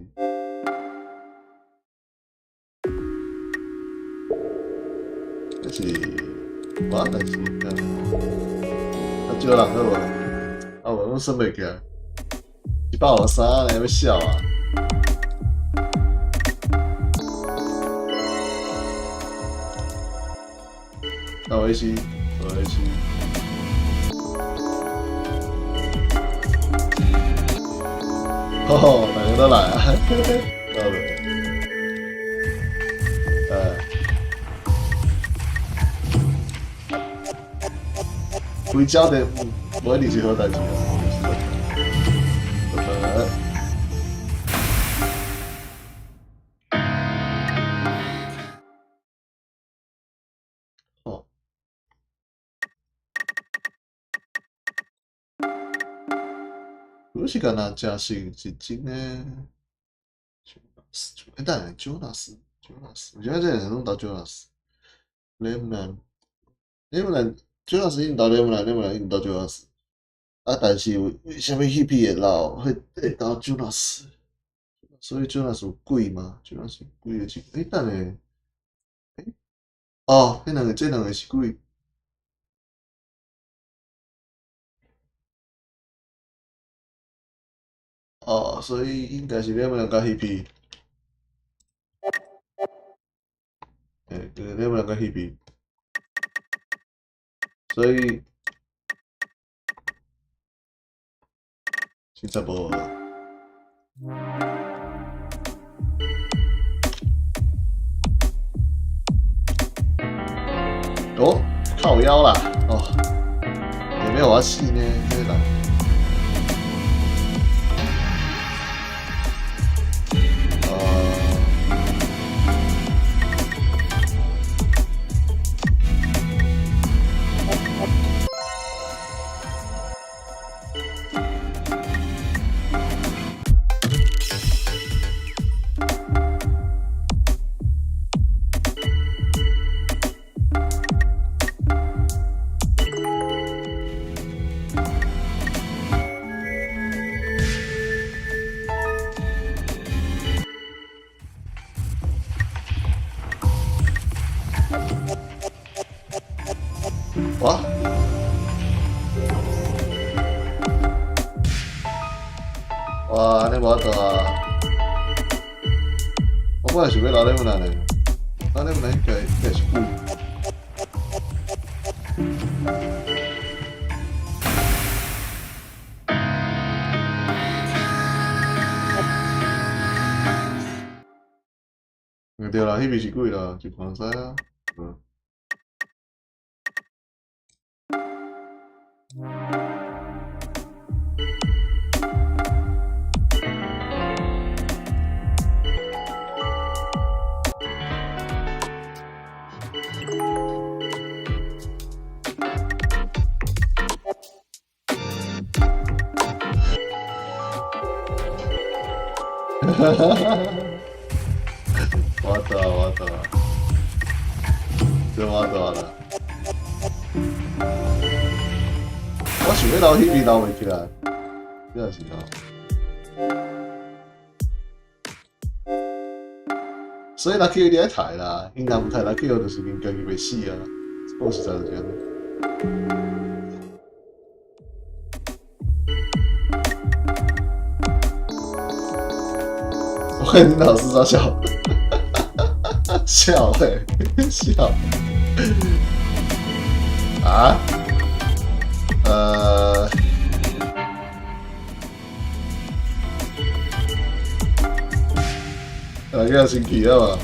這是我但是，啊少人好無？啊無攏算袂起來，153呢，欲痟啊！那我意思，我意思。吼，大家都來啊！到了，哎，規焦的無一定是好代誌啊。拜拜。哦。我是敢若誠實是真的。欸，等下，Jonas，Jonas，為啥物這個人攏投 Jonas？雷姆蘭，雷姆蘭，Jonas 已經投雷姆蘭，雷姆蘭已經投 Jonas。啊，但是為啥物彼會老會投 Jonas？所以 Jonas 有鬼嗎？Jonas 有鬼的這，欸，等下，欸，哦，彼兩個，這兩個是鬼。哦，所以應該是雷姆蘭佮彼彼。欸，對，雷姆蘭佮彼彼。所以，實在無。哦，靠腰啦！哦，也沒有我死呢，這個人。哇！哇，按呢無法度啊！我本來想欲留雷姆蘭的，留雷姆蘭應該是鬼。嗯，對啦，彼邊是鬼啦，就看知啊。嗯。哈哈哈！我操！我操！這我操啦！我想欲留彼邊留袂起來，這是哦。所以拉 Q 你愛刣啦，𪜶若毋刣拉 Q 就是𪜶家己袂死啊。講實在就是按呢。我看你老師在笑，笑欸，笑啊，啊，這生氣啊嘛，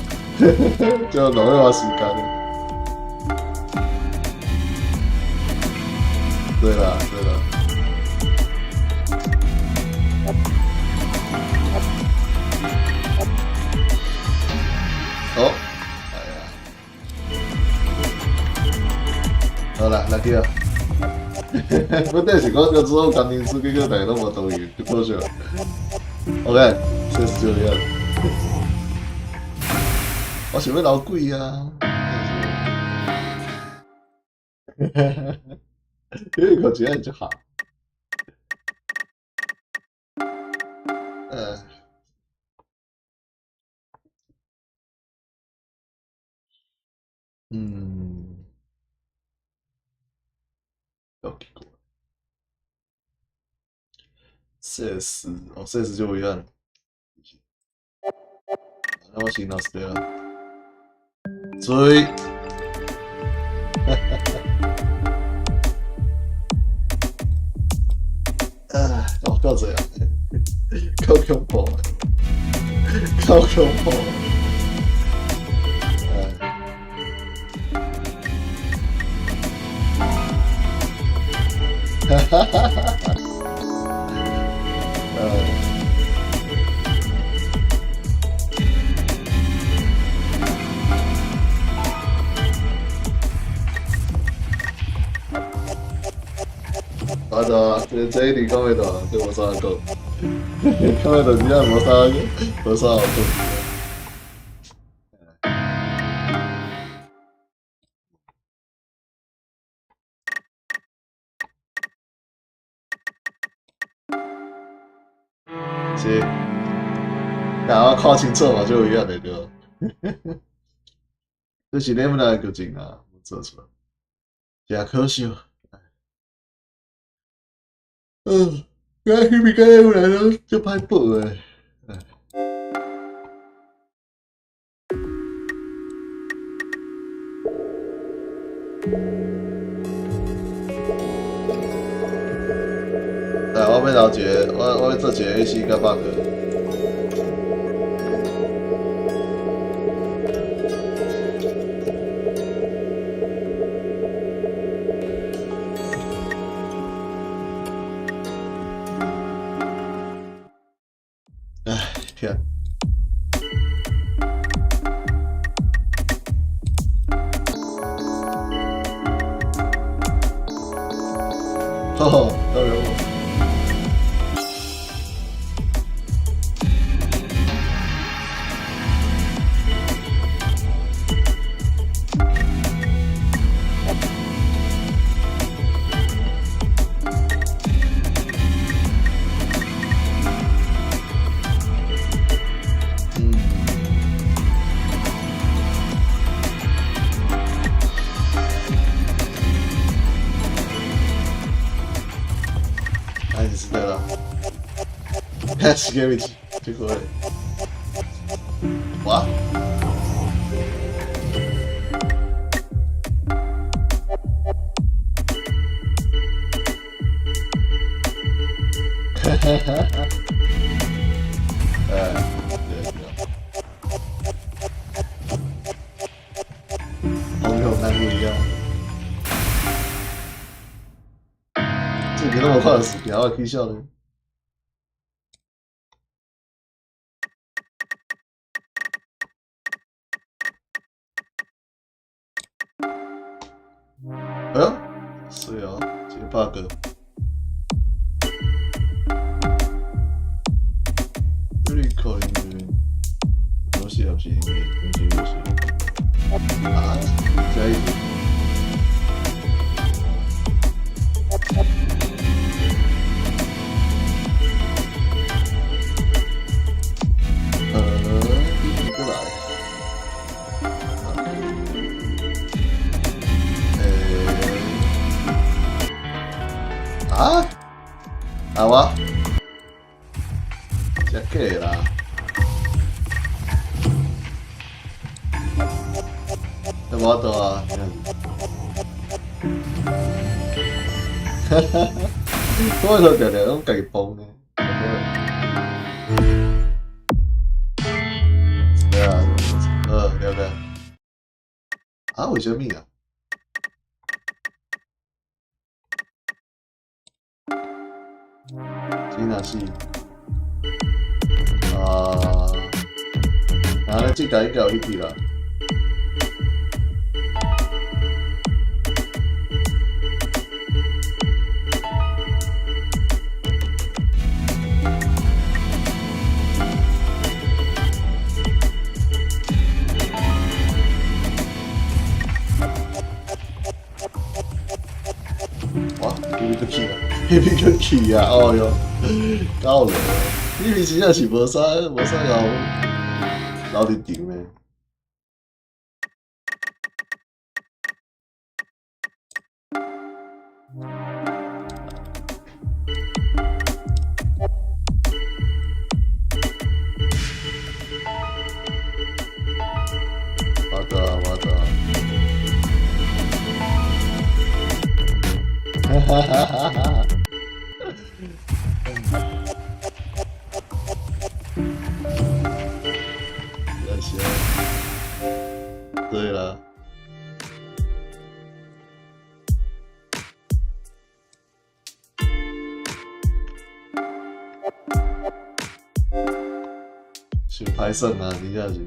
就浪費我時間。對啦，對啦。好，哎呀，好啦，來去啊！問題是講到之後，工程師結果大家攏無同意，就可惜。OK，這是這樣。我想欲留鬼啊！這個真正就好。嗯，有結果。四哦，四就遺憾。那我先拿死了。追。啊，哦，夠這樣，夠恐怖，夠恐怖。哎，哈哈哈哈哈！我就這一直講袂到，這無啥講，講袂到真正無啥無啥好講。是，但我看清楚嘛，就有影的對。這是你們來決定啊，無做出來，誠可惜。嗯，今彼邊今日來都足歹報的。來，我欲留一个，我欲做一个 AC 佮 bug。唉，天！吼，到了。嗯。哎，是的啦。是个位置，這個。哇！哈哈哈哈！哎，對對。朋友難不一樣。這個那麼快的死掉，我起笑呢。哎喲，是哦，這個 bug。Critical 音樂，東西也是音樂，東西遊戲。啊，這意思。過來。啊？啊我？真假的啦？這無法度啊！哈哈哈！我都常常攏家己幫呢。對啊，了解。啊？為啥物啊？真若是啊，啊，這台應該有彼個啦。哇！彼邊閣去啊！彼邊閣去啊！哦喲，夠了！彼邊真正是無啥無啥𠢕留佇場的。我的，我的。哈哈哈哈哈！那行，對了，是歹耍啊，真正是。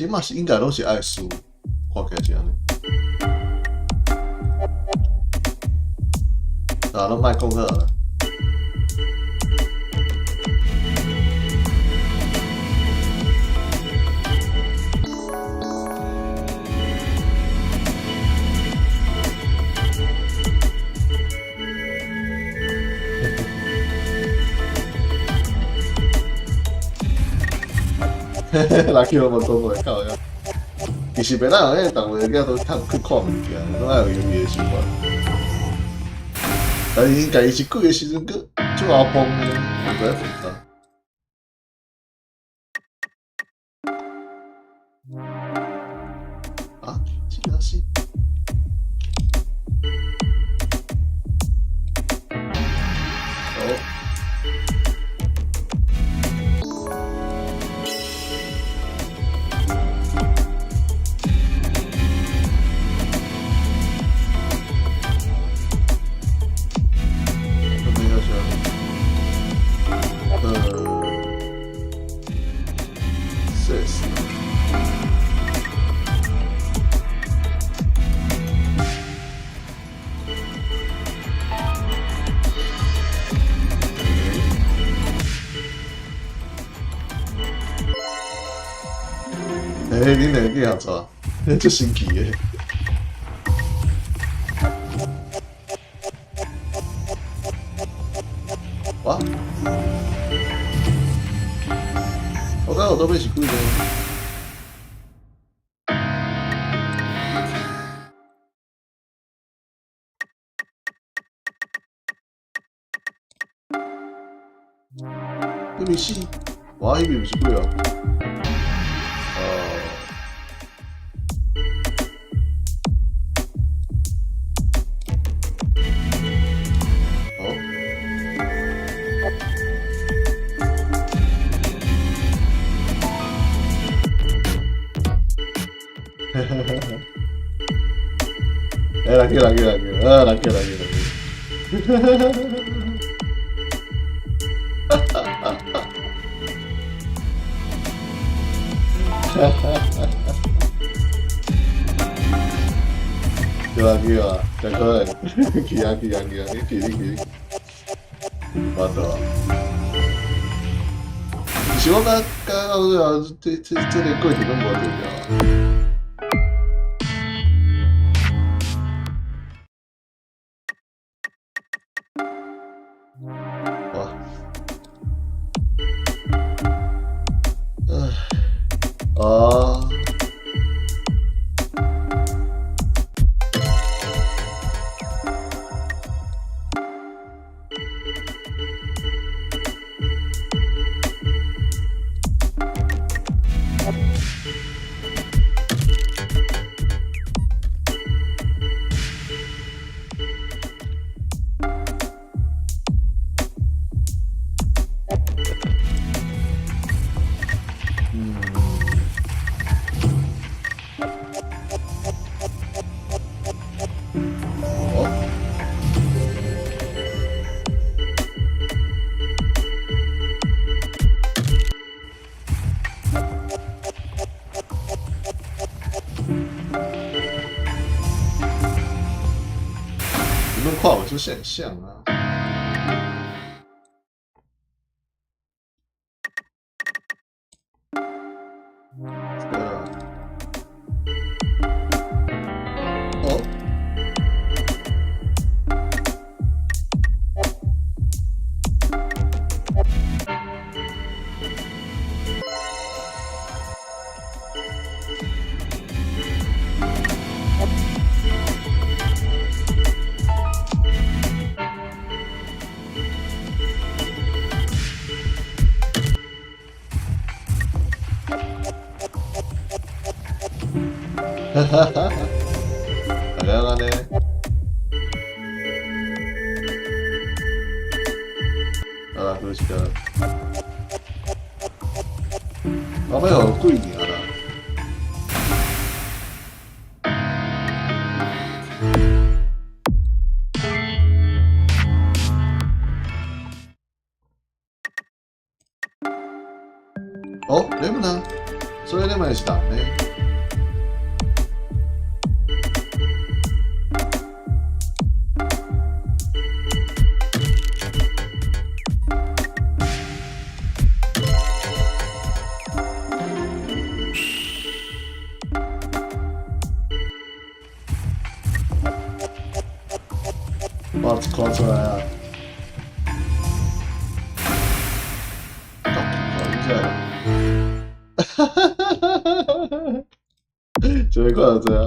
這嘛是應該攏是愛輸，看起來是按呢。啊，攏莫講好啦。來去我無講話靠呀！其實袂當，迄個動物仔都通去看物件，攏愛有遊戲的習慣。但是𪜶家己是鬼的時陣，閣足阿崩的，毋知複雜。啊，這個是？哦。這是。欸，你兩個去合作，足神奇的。哇！我感覺我都欲是幾个？彼邊死，哇！彼邊毋是鬼哦。哦。哦。欸，來去來去來去，啊，來去來去來去。哈哈哈哈哈哈哈！對啊對啊，真可愛，去啊去啊去啊，你去你去，無法度啊。其實我感覺到最後，這個過程攏無重要啊。哇！唉，哦。嗯。哦。你們看不出現象啊？對啊。哦。哈哈哈！大家按呢？啊，就是個，我欲予鬼贏啦。哦，你們呢？所以你們然是人咧。哇，看出來啊！夠奇怪，真係，這個看到這啊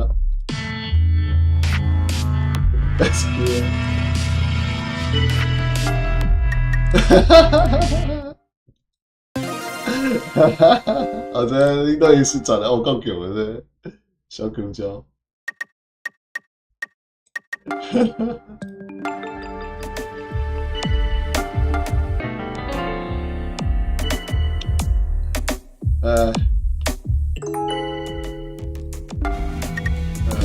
，S Q，哈哈哈哈哈哈！啊，這你到底是長得我夠強的這小香蕉，哈哈。呃，呃，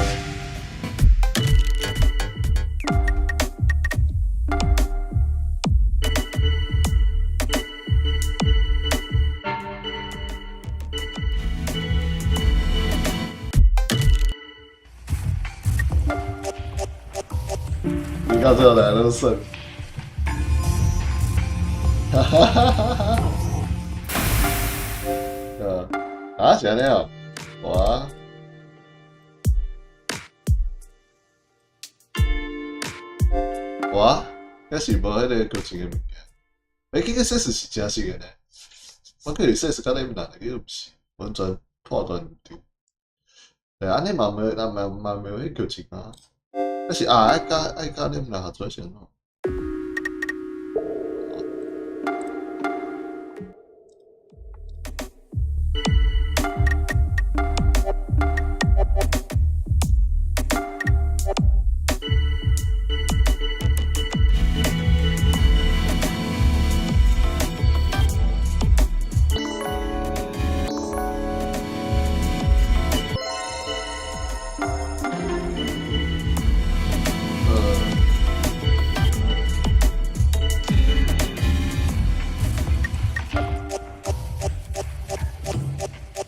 你看這來都勝，哈哈哈哈哈！啊，是按呢哦，哇！哇，抑是無彼個劇情的物件。欸，結果說是真實的呢。我記得說是甲你難，結果毋是，完全判斷毋對。對，按呢嘛無，嘛嘛無彼劇情啊。但是啊，愛佮你們合作先咯。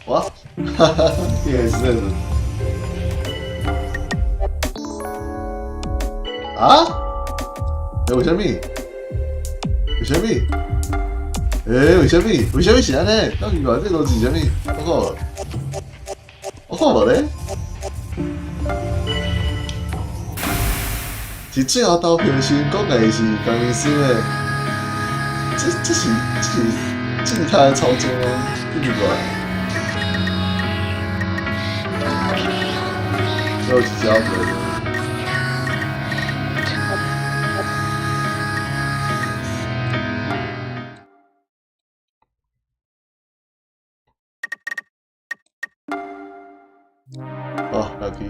哇，哈哈，也是這種。啊？欸，為啥物？為啥物？欸，為啥物？為啥物是按呢？夠奇怪，這邏輯是啥物？我看無，我看無咧。是最後投票時講家己是工程師的，這是靜態的操作嗎？奇怪。又是交回。哦，lucky。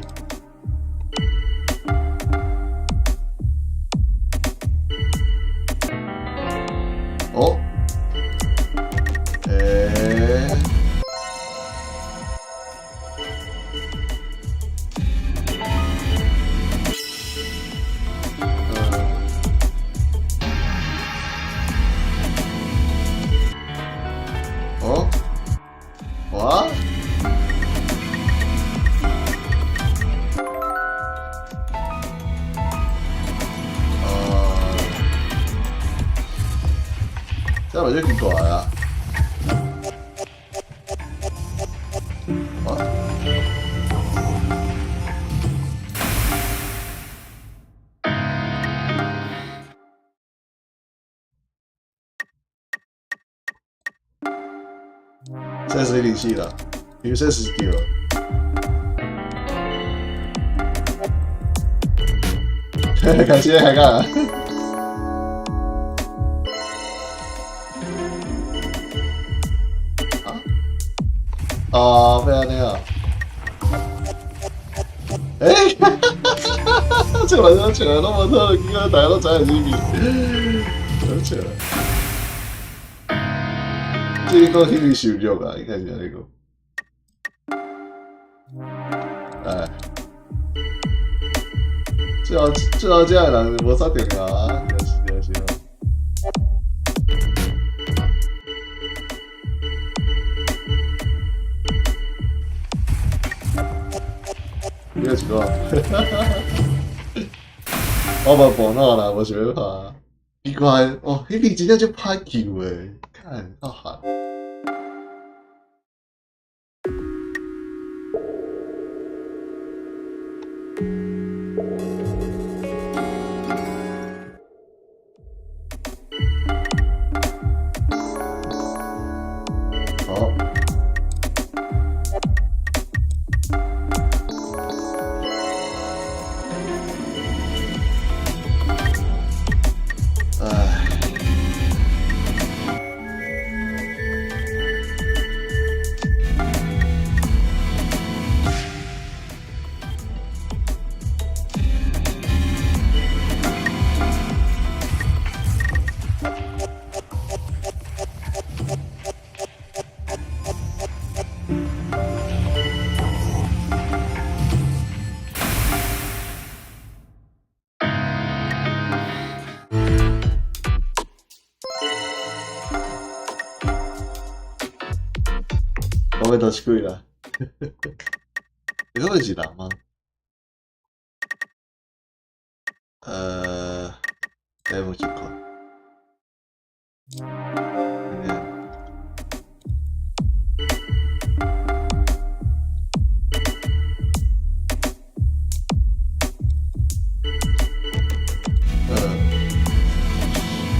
哦，欸。哦，哇！哦，這樣我就奇怪啊！哇！這是一定死啦，因為這是對。開始開講。啊？哦，欲按呢啊？欸！這個晚上笑攏無好，結果大家攏知影是伊，好笑。這個講彼個受辱啊，應該是按呢講。哎，最後這個人無啥重要啊，就是。叫一個。我無無腦啦，無想欲拍。奇怪，哦，彼個真正足歹救的，看，好寒。好。唉。我欲倒一鬼啦？你嗰個是人嗎？等我一看。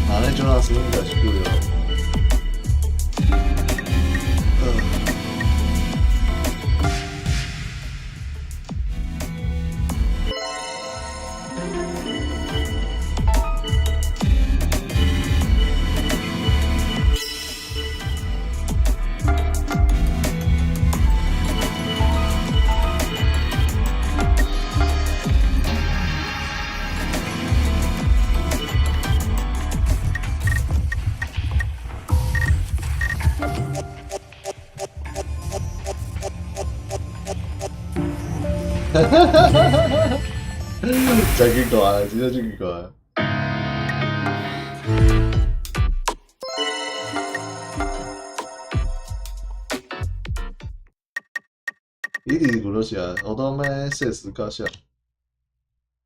啊，那就那是應該是對哦。真奇怪，真正真奇怪。伊伫古羅西亞，我當咩設施較啥？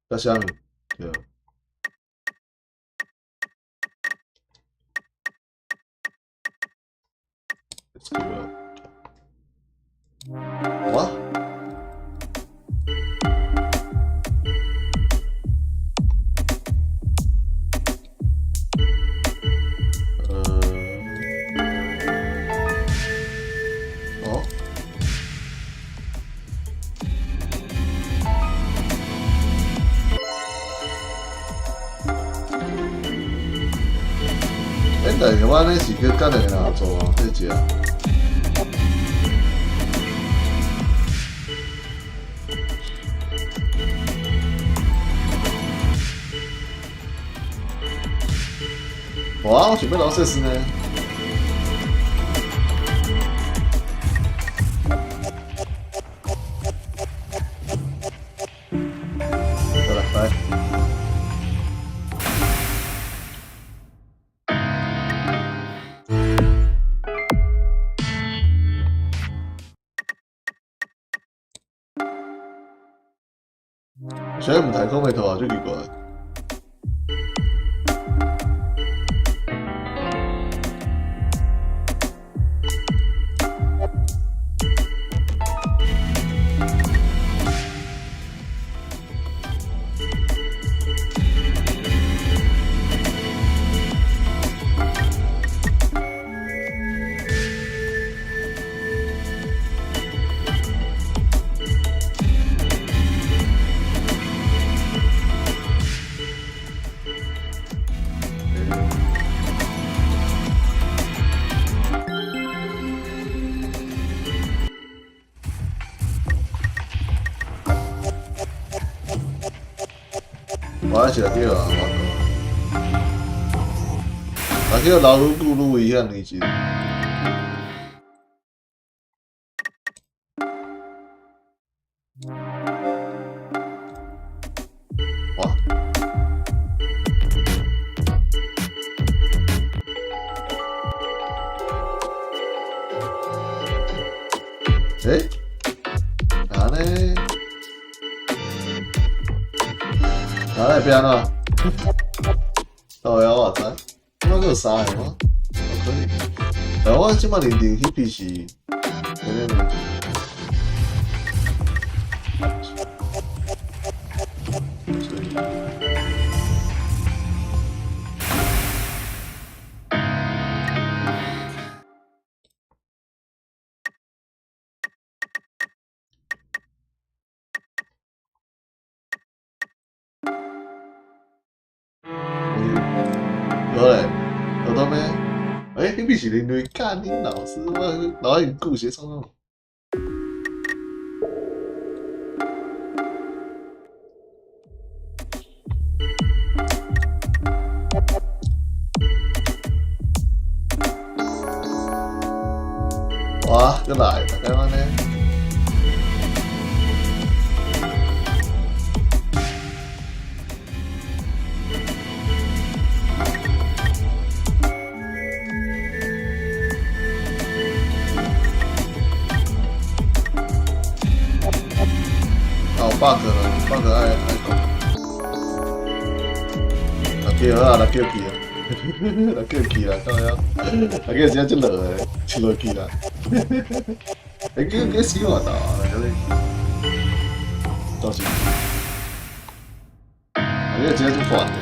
較啥物？對。Let's go. 哇！哦。欸，但是我按呢是去佮兩個人合作啊，這隻。哇，我想欲留設施呢。好啦，來。啥毋太空的圖啊，足奇怪。我還是來叫啊，我來叫老愈久愈危險，其實。哇！欸？哪呢？啊，來變安怎？到了我知，這擺閣有三个嗎？有可能。但我這擺認定彼邊是，按呢呢。所以。有咧，有到咩？欸，彼邊是人類，幹你老師，我老愛故事創造。哇，閣來，大概按呢？有 bug 啦，bug 愛愛講。若叫好啊，若叫去啊，若叫去啦，靠腰，若叫真正足落的，出落去啦。欸，叫叫死我頭啊！嗰啲，倒是，啊，你真正足煩的。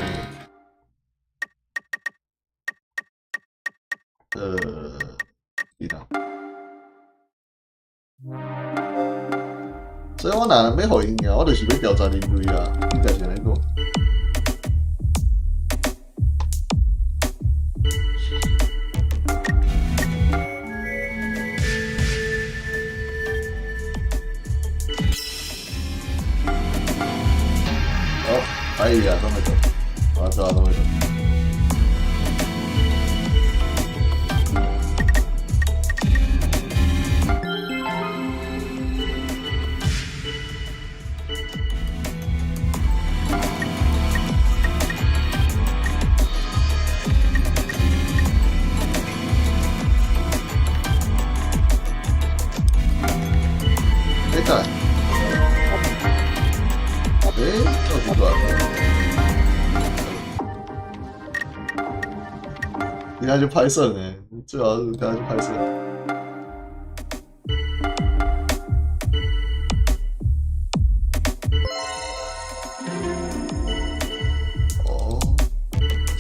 是啦。所以我若欲予𪜶贏，我就是欲調查人類啦，應該是按呢講。好，可以啊，都會做，我做啊，都會做。欸，等下，欸，這麼奇怪。你還去拍攝呢？最好是跟他去拍攝。哦，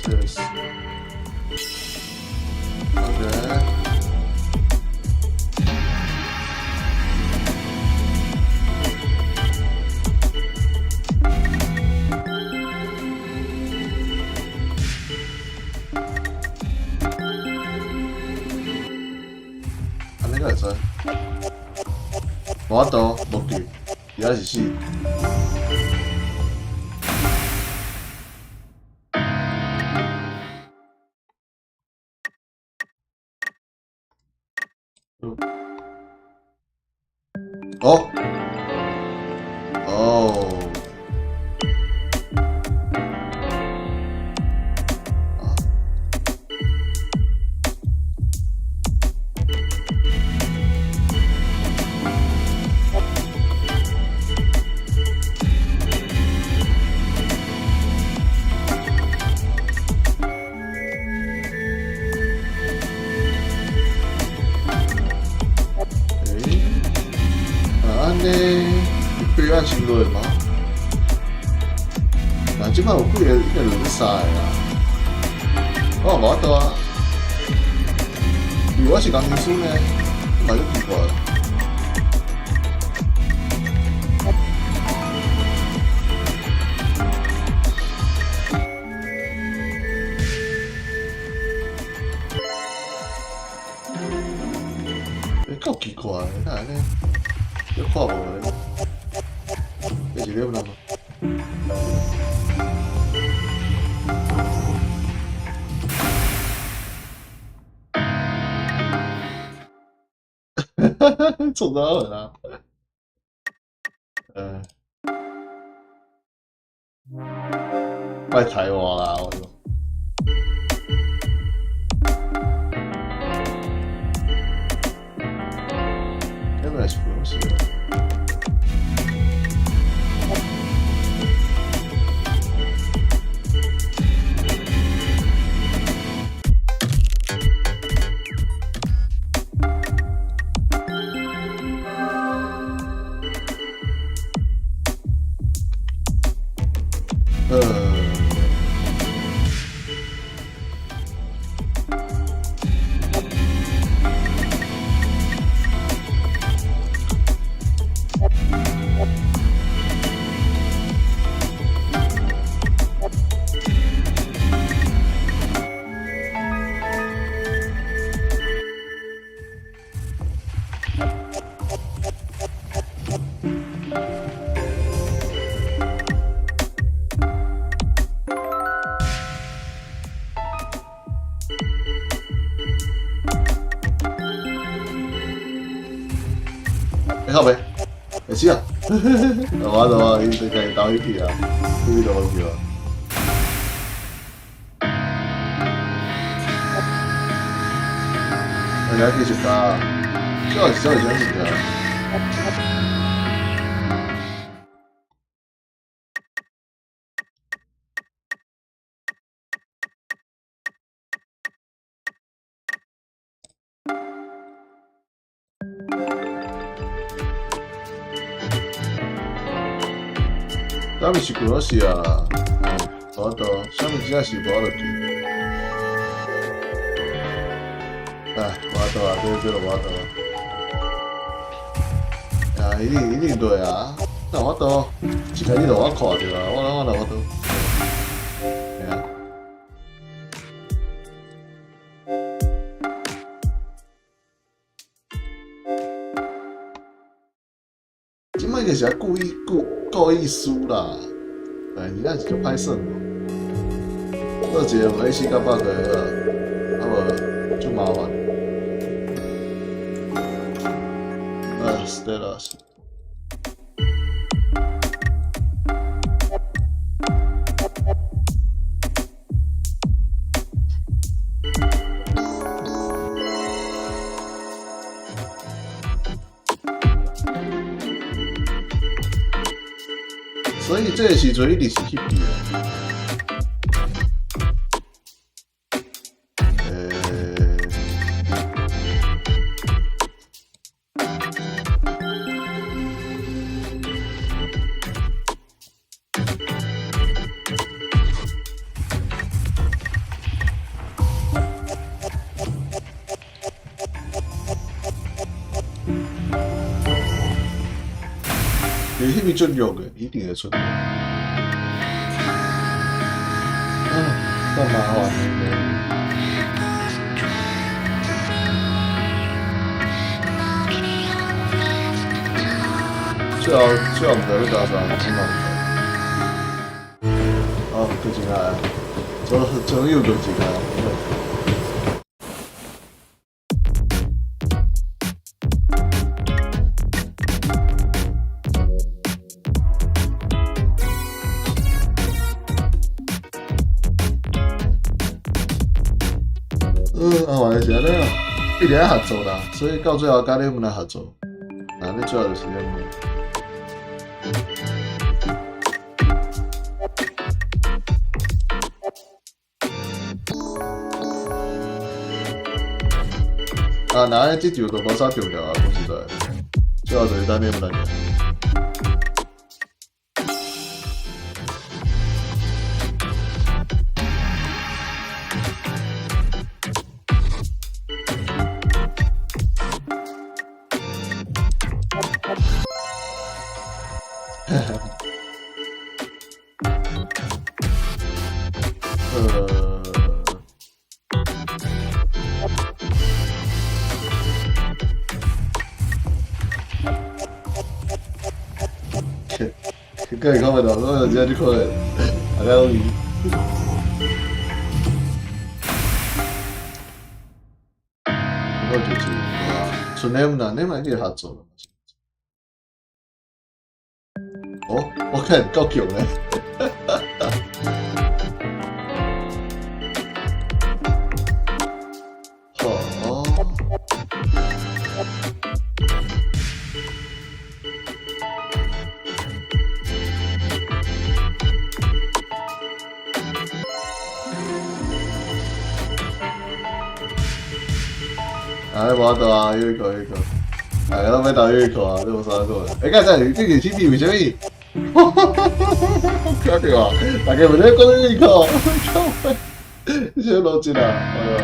這是，OK。按呢敢會使？無法度，無救，伊還是死。哦，哦，啊，欸，啊按呢，你對岸先落嗎？嗱，這擺有幾个應該落咗三个啊，我也無法度啊，因為我是工程師呢，嘛足奇怪。欸，夠奇怪，哪會按呢？你看無咧？這是咧嗎？創啥货啦？莫抬我啦！我講。這本來是不用寫的。靠北，會死啊！我就話伊就家己兜起去啊，去就去啊。大家繼續打，最後是走是啥物件？啥物是古羅西亞啦？無法度，啥物真正是無法度記。哎，無法度啊，這就無法度。啊，一定一定對啊，那無法度，一開始就我看著啊，我哪法度？對啊。這擺就是故意故意輸啦，哎，你那是就歹耍哦。做一個用 AC 甲 bug 的，啊無就麻煩。啊，Stella。所以這個時陣一直是彼邊啊。欸，彼邊足弱的，一定會出。啊，夠麻煩的。最後最後毋知欲加啥，真麻煩。好，過進來啊！終終於又過進來。啊，原來是按呢啊，一直愛合作啦，所以到最後佮你們來合作，啊，你最後就是按呢。啊，那按呢這場就無啥重要啊，講實在，最後就是等你們來。可以看不到，我直接就看了，大家都贏。我就是，剩你們啦，你們去合作。哦，我看夠強咧。好。哎，無法度啊，又一個又一個，大家攏欲投又一個啊，這無啥講的。欸，剛才這個 T P 為啥物？哈哈哈哈哈！聽著啊，大家毋咧講又一個，靠北，這啥邏輯啊？哎喲。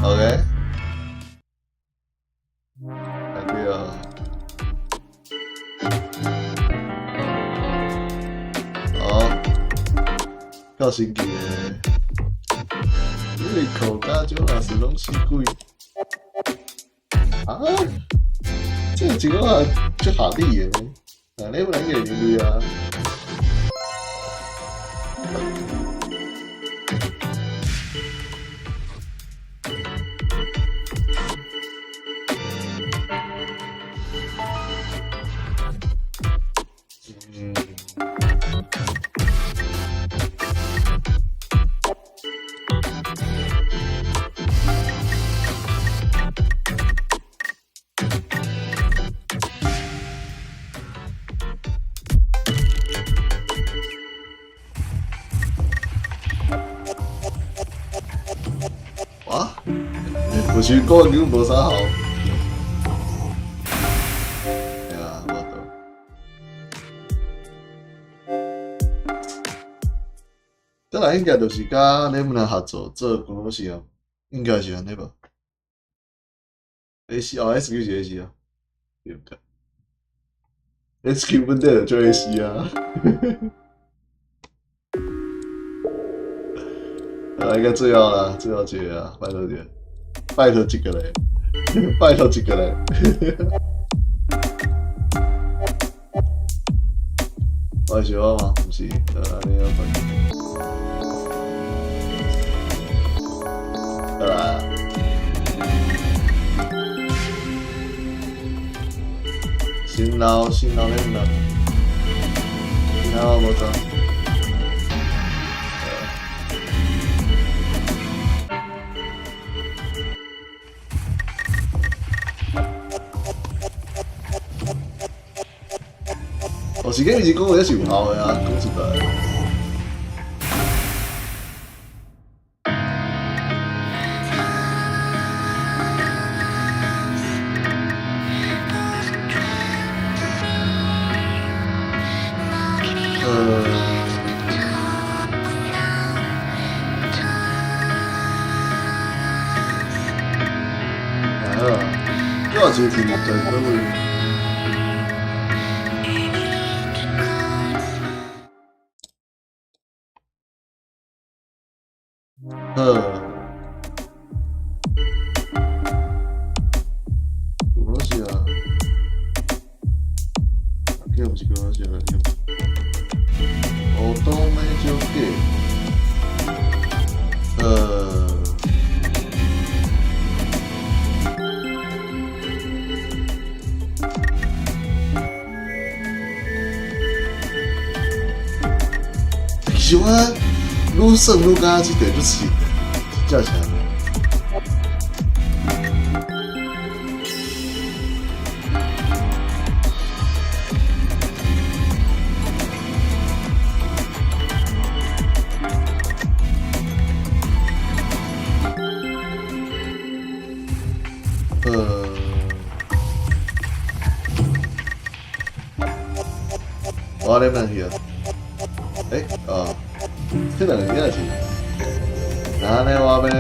OK。啊對啊。好，夠神奇的。你口加酒若是攏死鬼啊！這個一個啊，足合理的呢。啊，你不能給人類啊！有時講根本無啥效。哎呀，無得。再來應該就是佮你們合作做軍事啊，應該是按呢吧？AC 哦，SQ 是 AC 啊，對毋對？SQ 本底就做 AC 啊。啊，應該最後啦，最後一個啊，拜託一下，拜託一個咧，拜託一個咧。我是我嗎？毋是，按呢要再來。新老新老恁啦，新老無錯。哦，是講伊是講話是有效的啊，講實在。啊，這也是題在倒位？好。有是啊，這毋是叫是啊，烏冬買酒雞，其實我愈算愈感覺這題足深的，真正是按呢。我咧問去啊？欸，哦，這兩個應該是，那呢我欲，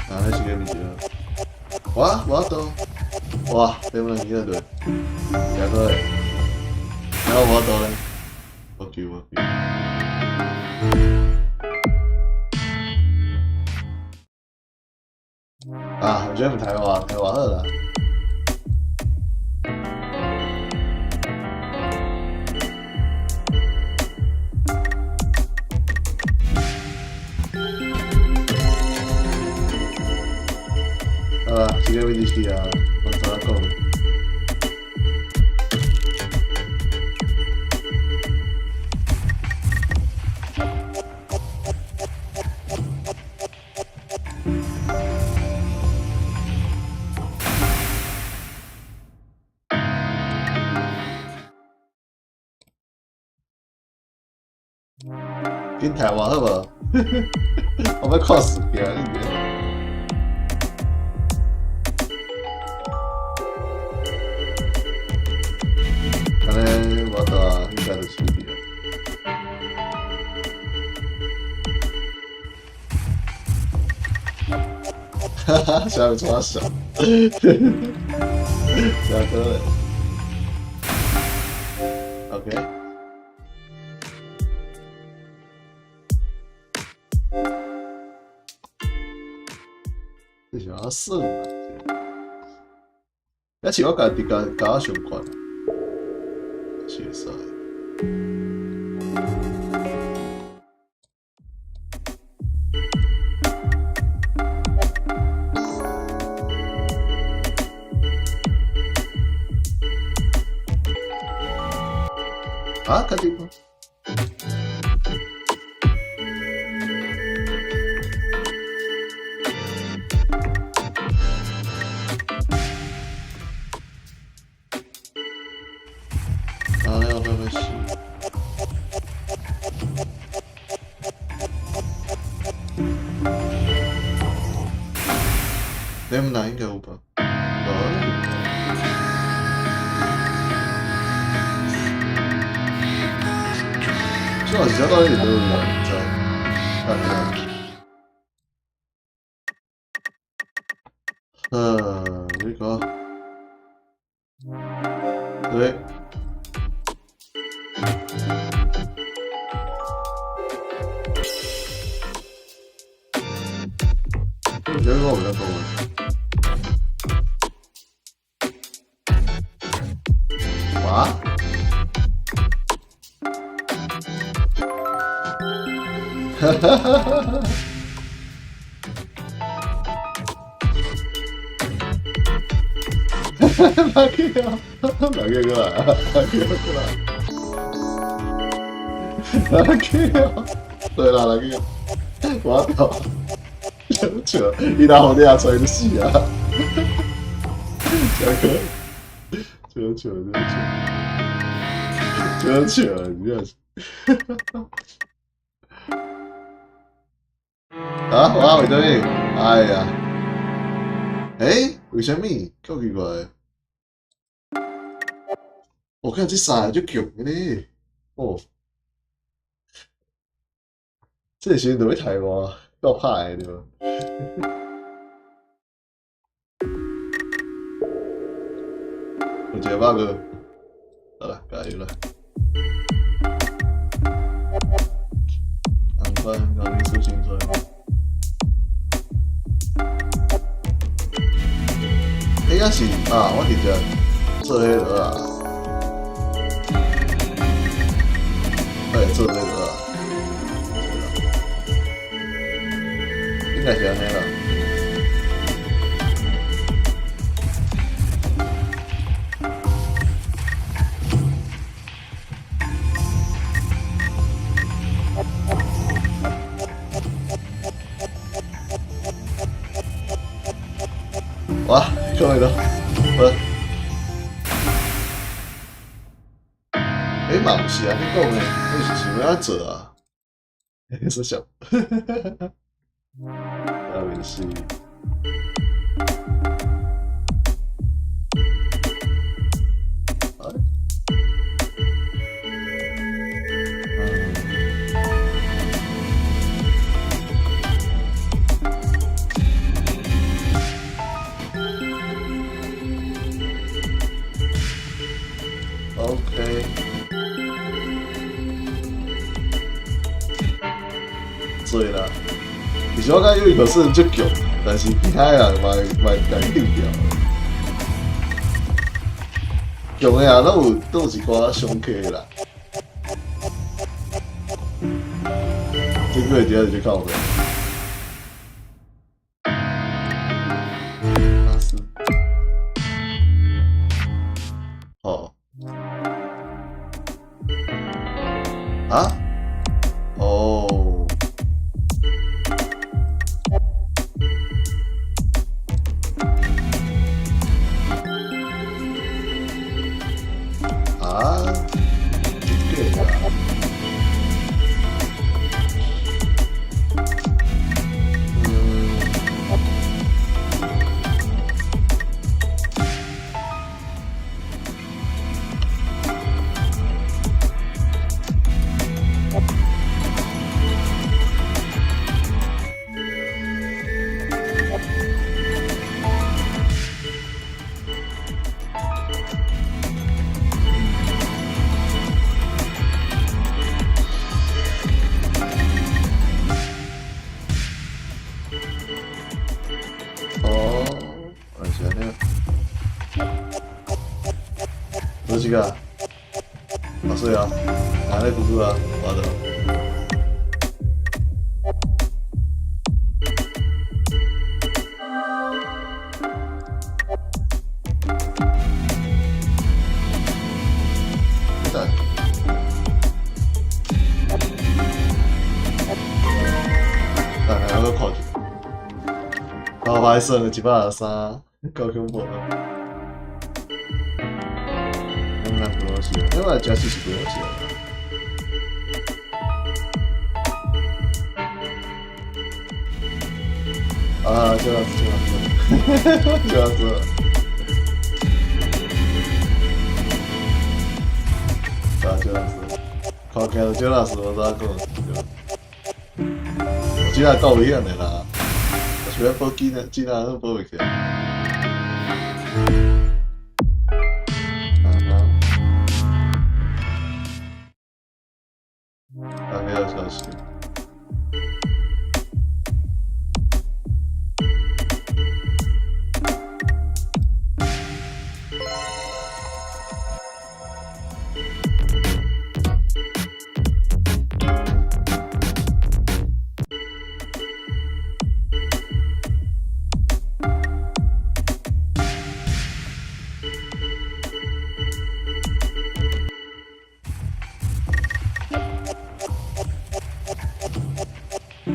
啊，那是啥物事啊？我無法度，哇，你們兩個對，兩個咧，然後無法度咧，我救我救。啊，我覺得台灣台灣好啦。好啦，這個位置是啊，我怎講？緊台灣好無？我欲看事件，應該。按呢，無多啊，應該就輸掉。哈哈，啥物創啥？啥歌嘞？OK。這是按算啊？抑是我家己共共我相款，是會使。啊，確定嗎？ M9 應該有吧？無。這是到底是佗位啊？毋知，看下。這個，對。我覺得我比較夠。哇！哈哈哈哈哈！垃圾啊！垃圾過來，垃圾過來，垃圾啊！對啦，垃圾，我操！笑，伊若予你阿揣就死啊！這個，笑笑笑笑笑，真正是。啊！我為啥物？哎呀！欸？為啥物？夠奇怪！我看這三個足強的呢。哦，這個時陣就欲刣我，夠歹的對無？有一個 bug，好啦，加油啦！紅番甲你說清楚。欸，抑是啊，我直接做彼落啊，欸，做彼落啊，應該是按呢啦。哇，講會到，好。欸，嘛毋是按呢講的，你是想欲按怎做啊？說笑，啊，面試。哎，嗯。OK。所以啦，其實我感覺有一個是足強，但是其他人嘛嘛共定掉。強的啊，攏有一寡傷客啦。這個真正是靠背。阿斯。哦。啊？哦。啊？這個啊。嗯。哦，原來是按呢。倒一個？啊，水啊，按呢久久啊，我著。等。等下，我閣看者。夠歹算，123，夠恐怖。兩個東西，另外加40個東西。啊，這樣子，這樣子。這樣子。啊，這樣子，看見就這樣子，我怎講？我這下夠危險的啦，我想要報警的，警察都報袂起來。啊哈，大家要小心。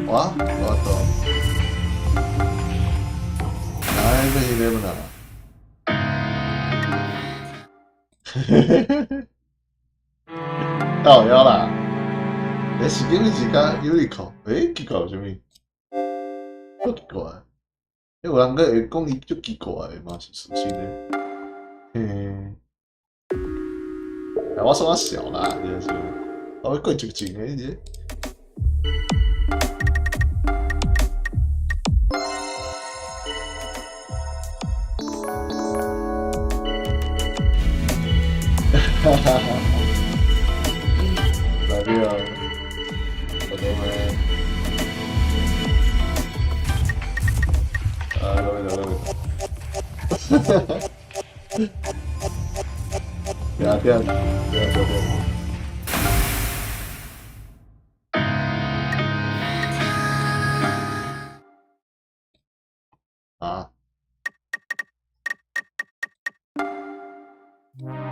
哇，我懂。來，這是什麼呢？到腰啦！欸，是叫你是甲優衣庫？欸，奇怪，啥物？足奇怪。欸，有人閣會講伊足奇怪的嘛，是事實的。嘿，欸，我說我笑啦，真是，我過激情的這。哈哈哈！來吧，我懂了。啊，來來來來。哈哈哈！不要這樣，不要這樣。啊？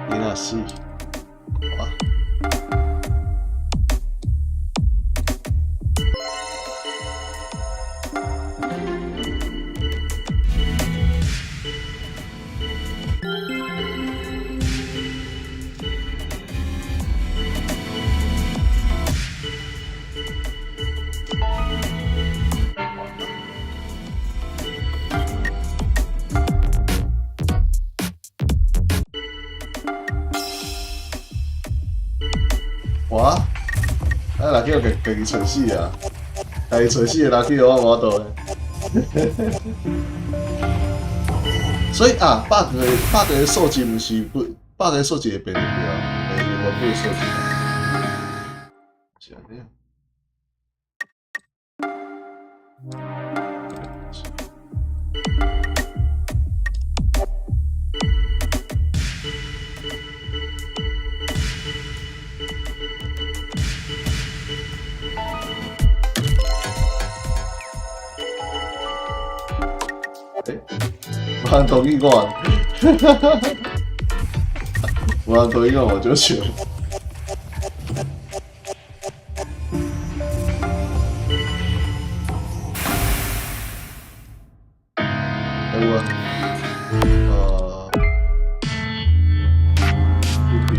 你若死，哇！哇！啊，若叫家家己揣死啊！家己揣死的，若去我無法度。所以啊，bug 的 bug 的數字毋是不 bug 的數字會變對啊，會原本的數字。是按呢。欸，無人同意我，無人同意我，我就笑。欸有啊，呢邊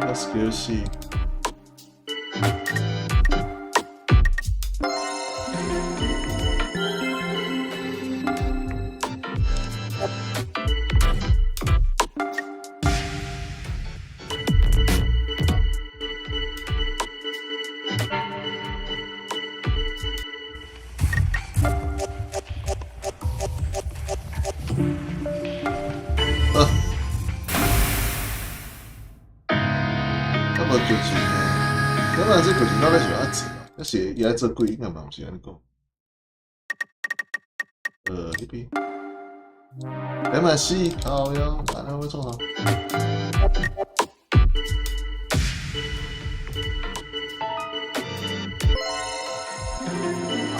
啊，Skill C。啊！啊無劇情呢？咁啊，這劇情到底是按怎？那是伊愛做鬼，應該嘛毋是按呢講。呢邊240，靠腰，按呢欲創啥？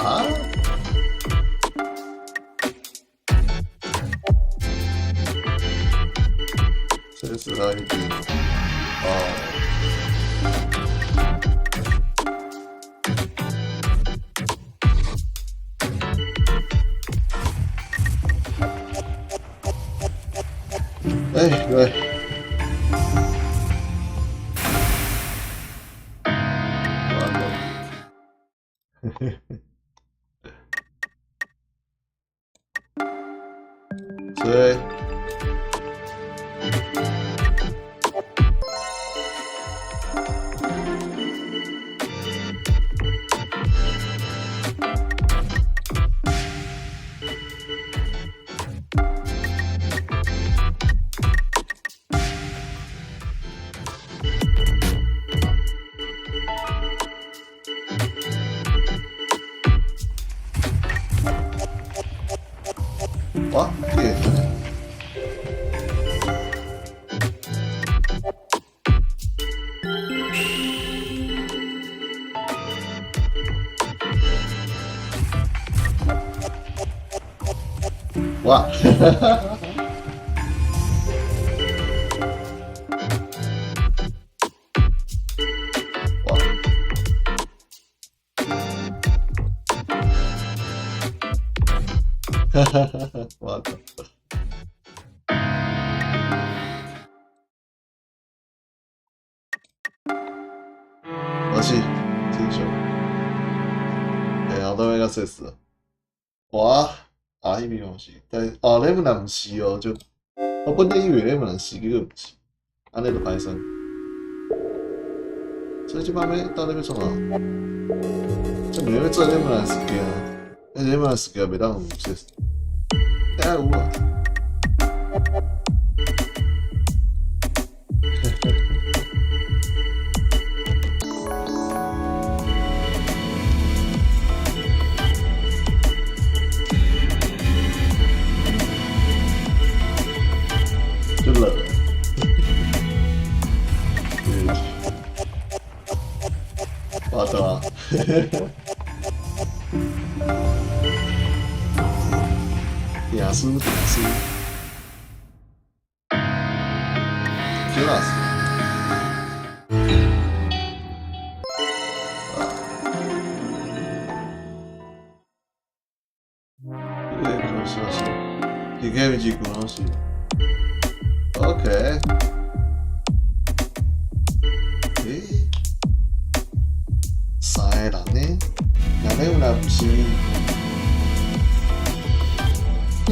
啊？這是哪一邊？哦。哎，對。完了。所以。哇，這個。哇！哈哈哈！哇！哈哈哈哈！我操！我是英雄，然後都欲共射死了。哇！啊，彼邊嘛是，但哦，你們若毋是哦，就我本來以為你們是，結果毋是，按呢就歹算。所以這擺欲到底欲創啥？這毋是欲做你們事件，那你們事件袂當有說，欸有啊。就冷了，我操！定输定输，真老实。啊，这个可惜是，这个是可惜。OK，欸，三个人呢？若你若毋是，嗯，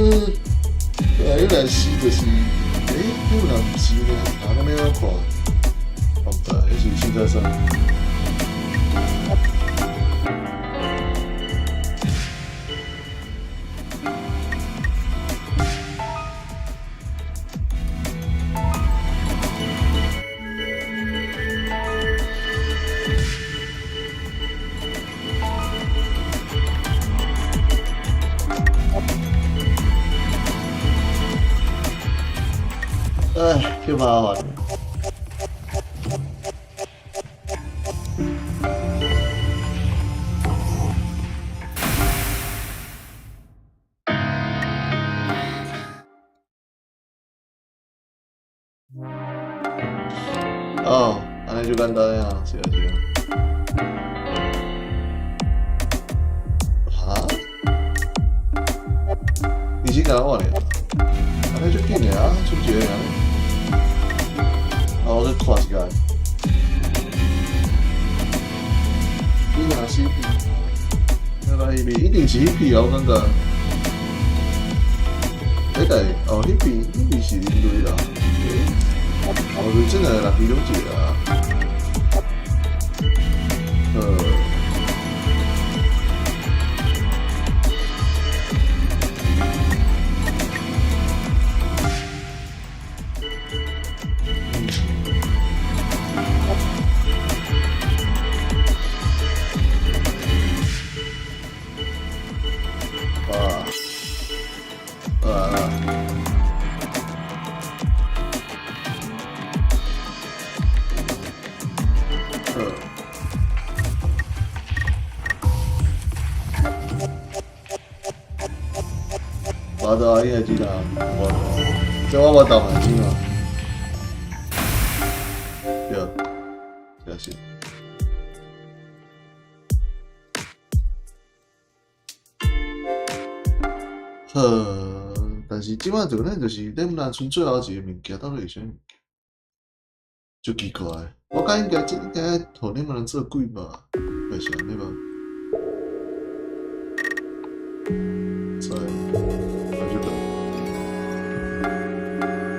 啊，你若是就是，欸，你若毋是呢？啊，咱欲按怎看？我毋知，彼是凊彩算。唉，太麻煩。哦，按呢就簡單啊，是啊是啊。哈？你是敢我爾？按呢足緊的啊，剩一個爾。啊，我去看一下。你若是那個彼邊一定是彼邊啊，我感覺。彼個哦，彼邊彼邊是人類啦。欸，哦，就這兩個人其中一個啊。哇！啊！好。無多啊，應該知啦，無多。這我無投嘛錢嘛。對，這是。好，但是這擺就咱就是咱們剩最後一個物件，到底是啥物件？足奇怪，我感覺應該這應該予你們做鬼吧，還是按呢吧？所以那就等。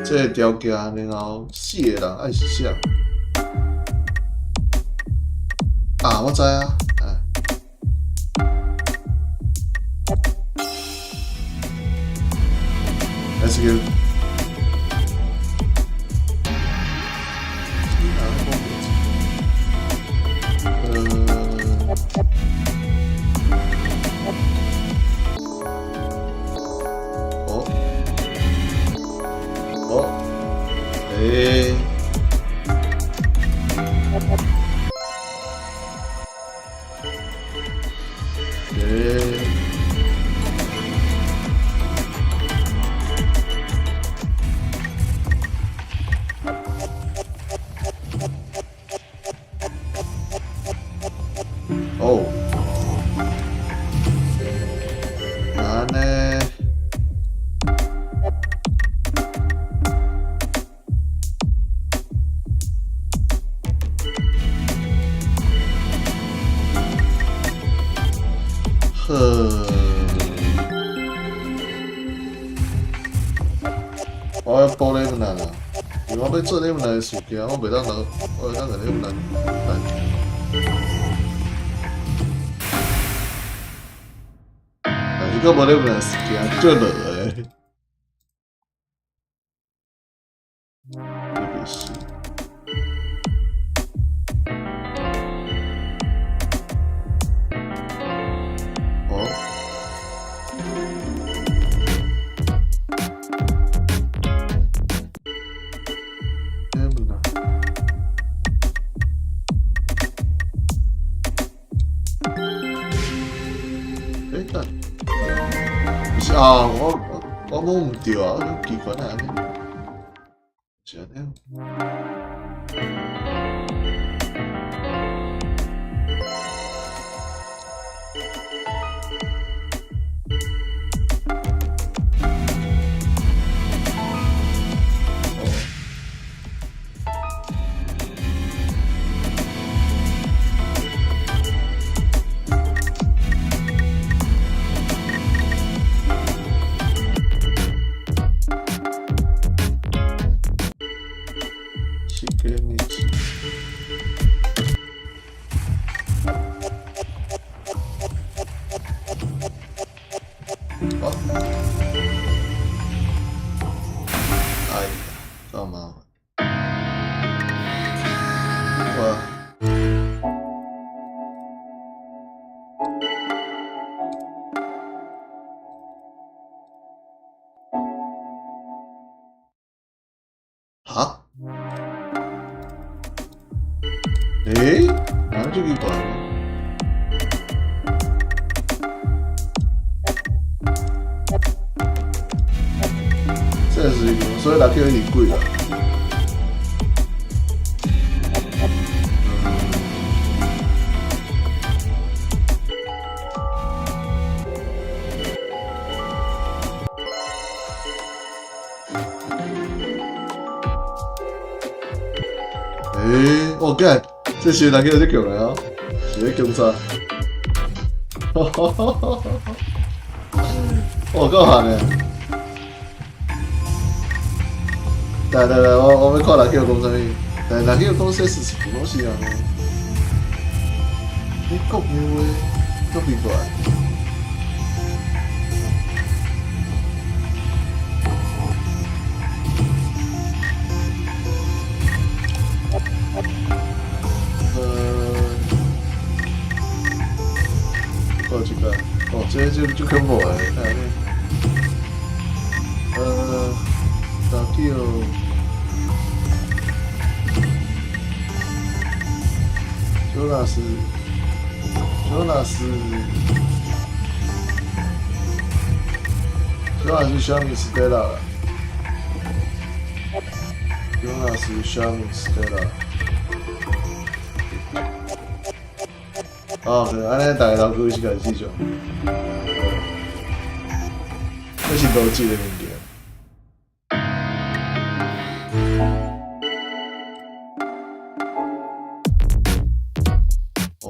這個條件，然後四個人愛是啥？啊，我知啊，哎。Let's go。哦，哦，欸。欸。哦，按呢？好，我要補禮物啦，因為我欲做禮物的事件，我袂當留，我會當共禮物來。但是閣無禮物的事件，足落的。特別是。哦。禮物啦。欸，等，不是啊，我摸毋著啊，我奇怪哪按呢？是按呢？哦。七個日子。哦。哎呀，夠麻煩。哇。哈？欸？哪這奇怪？這是所以來叫伊貴啦。欸，我幹，這時人叫這強的哦，是咧強啥？哈哈哈哈哈！哦，夠狠的。來來來，我欲看人叫講啥物？來，人叫講說是什麼東西啊？你講的話，足奇怪。哦，這個，哦，這這足恐怖的，看呢。大叫。卓納斯，卓納斯，卓納斯小米斯黛拉，卓納斯小米斯黛拉。哦，對，按呢逐个頭殼是共記住，這是邏輯的物件。哦。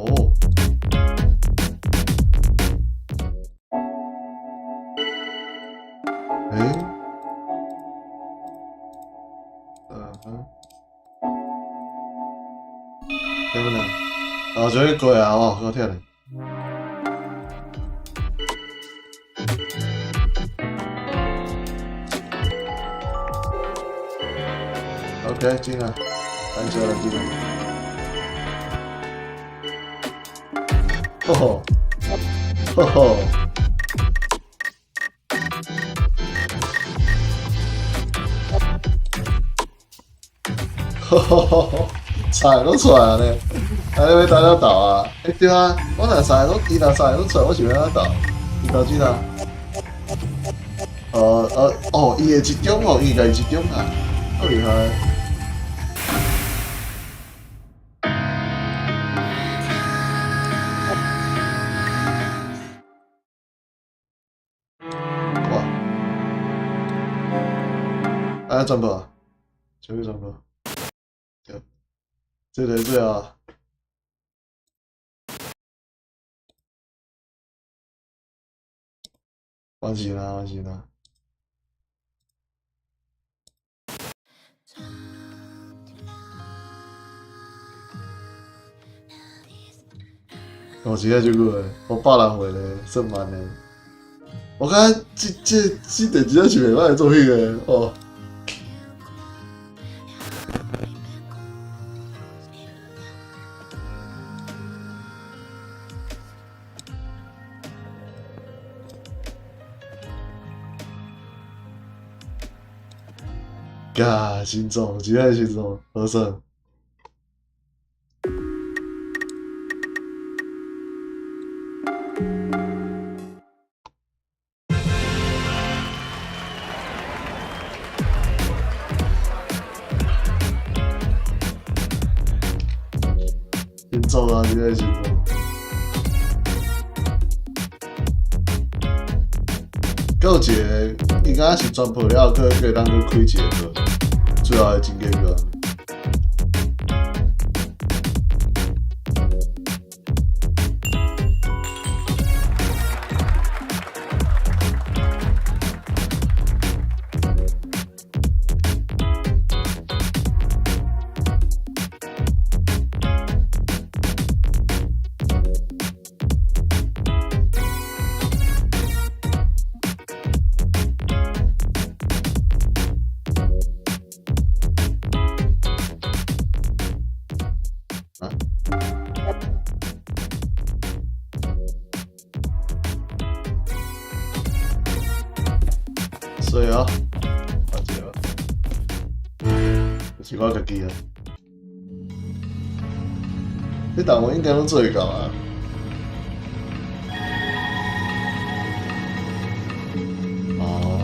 啥物呢？哦，終於過啊！哦，好忝咧。OK，進來，咱就來進來。吼吼，吼吼。吼吼吼吼，菜攏出來啊呢！啊，你欲當怎鬥啊？欸，對啊，我若三个攏，伊若三個攏出來，我是欲按怎鬥？伊鬥幾啦？哦，伊會集中哦，伊會集中啊，好厲害！哇！啊，轉播，全部轉播。對，這個最後。完成啦，完成啦。哦，真正足久的，我百人歲咧，算慢的。我感覺這段真正是袂歹的作品的哦。嘎，心脏，真正是心臟，好耍。心臟啊，真正是心臟。閣有一個，應該是全破了，閣會當閣開一個，最後會真結果。所以啊，阿姐啊，就是我家己啊。這檔我應該攏做會到啊。哦。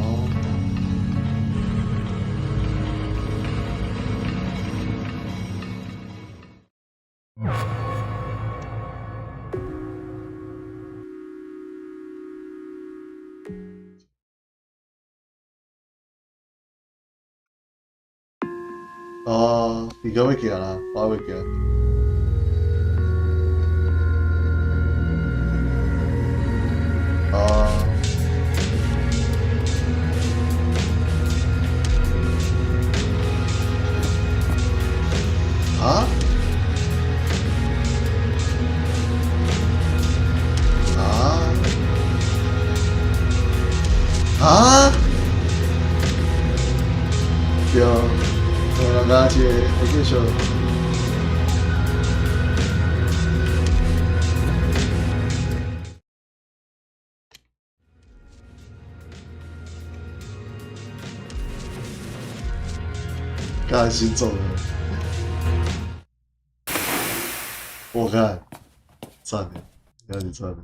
哦，伊閣欲行啦，我猶未行。哦。啊？啊？啊？對。人家這個會繼續。幹心臟了，我看，讚的，了是讚的。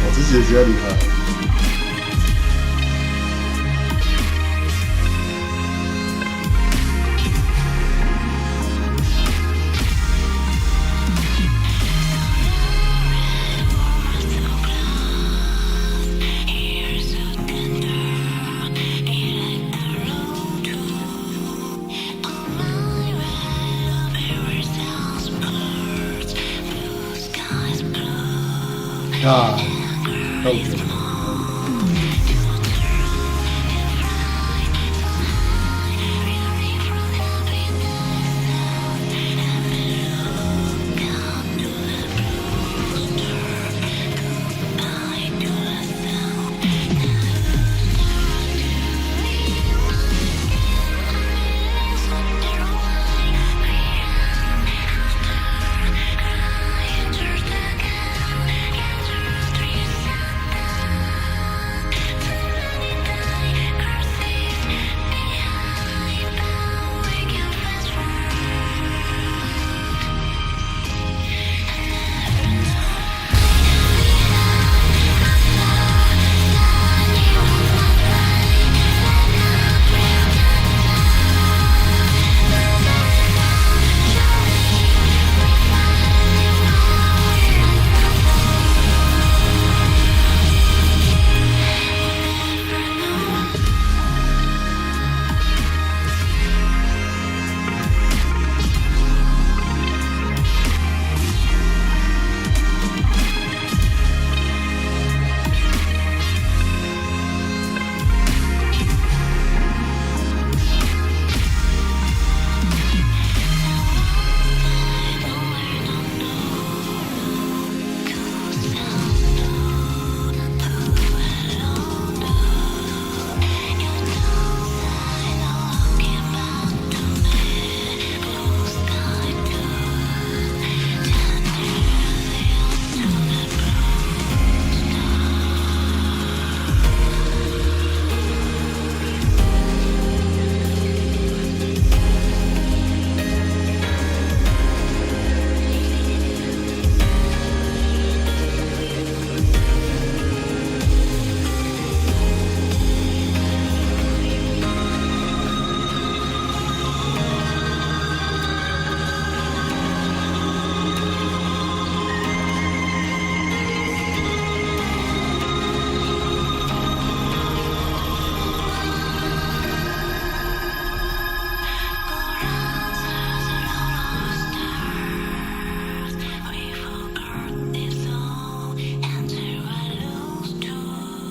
我自己也覺得厲害。塔夠勁。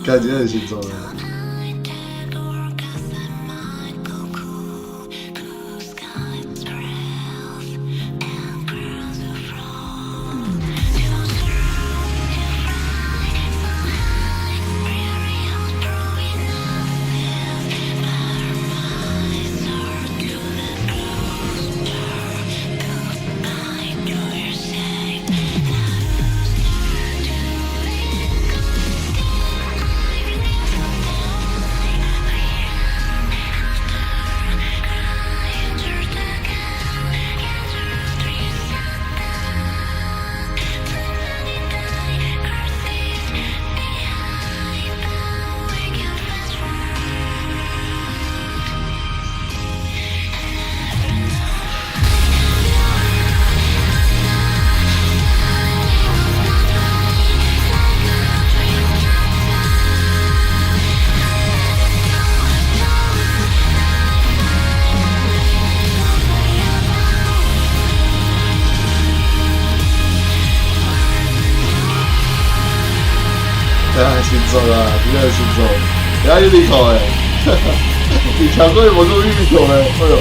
幹這是新作的。新作啊，真正新作，也有你看的，你聽過無？做 Yumiko 的，哎喲。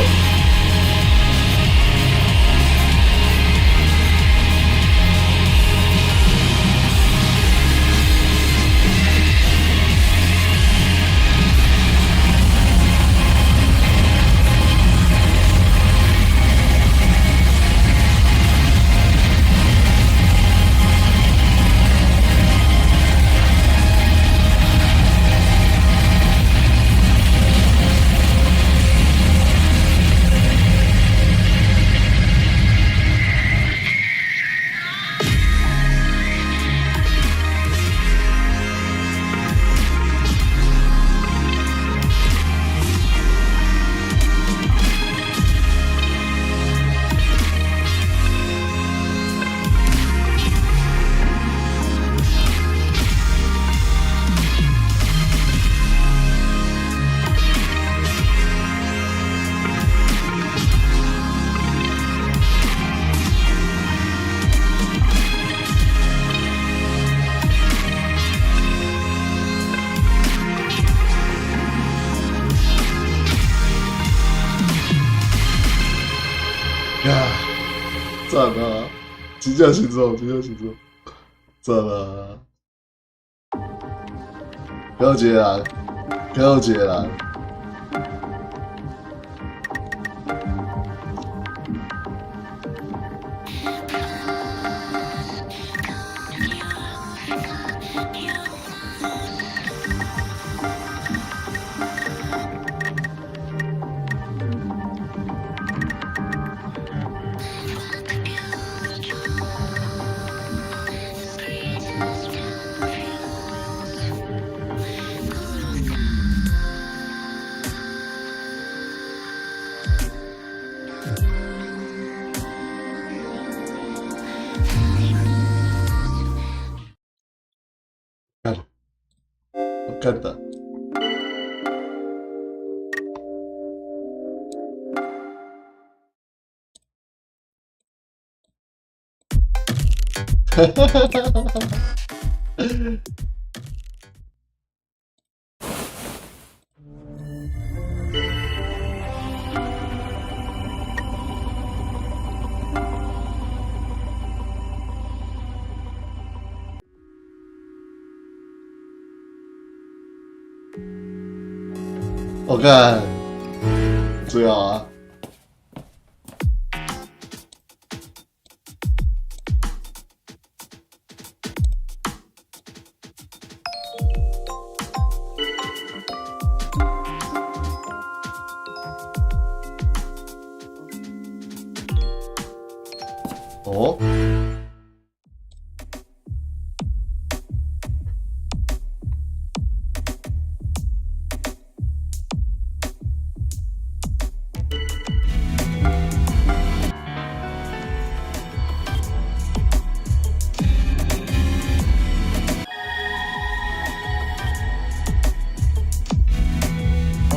讚啊！真正是做，真正是做，讚啊！閣有一個人，閣有一個人。幹，我幹的。哈哈哈哈哈哈！我看，最好啊！哦。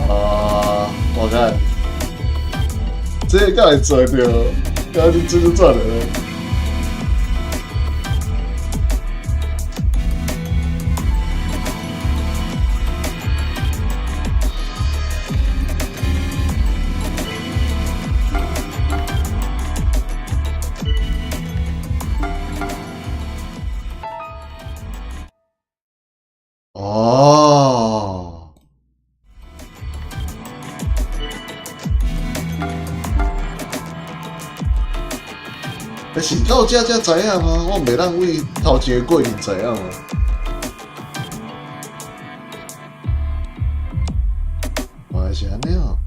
啊，我看，這個敢會做著？敢是真做著？哦。欸，是到這才知影嗎？我袂當為頭前的過程知影嗎？原來是按呢哦。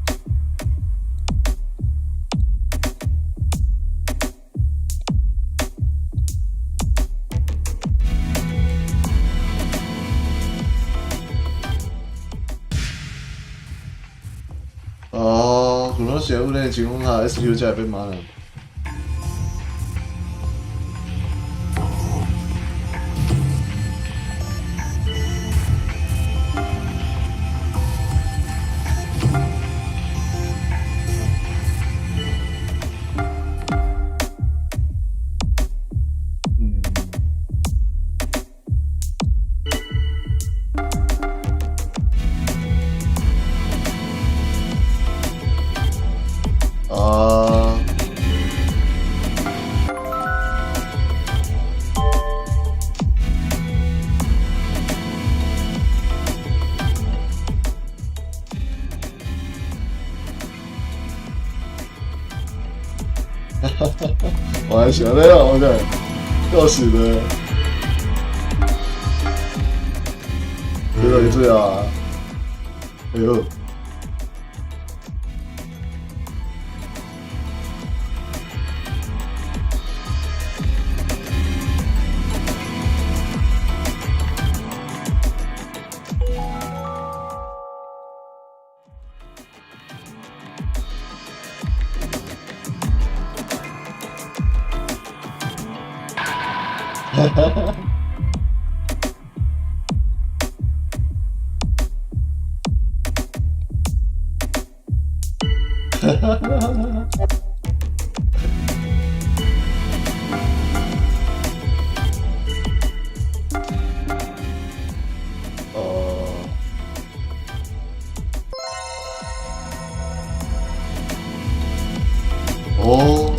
哦，可能是有呢情況下，SQ 才會變馬人。嗯。啊。我還想咧，我講，夠死的，這個最啊，哎呦！哈哈哈！哈哈哈哈哈！哦，哦。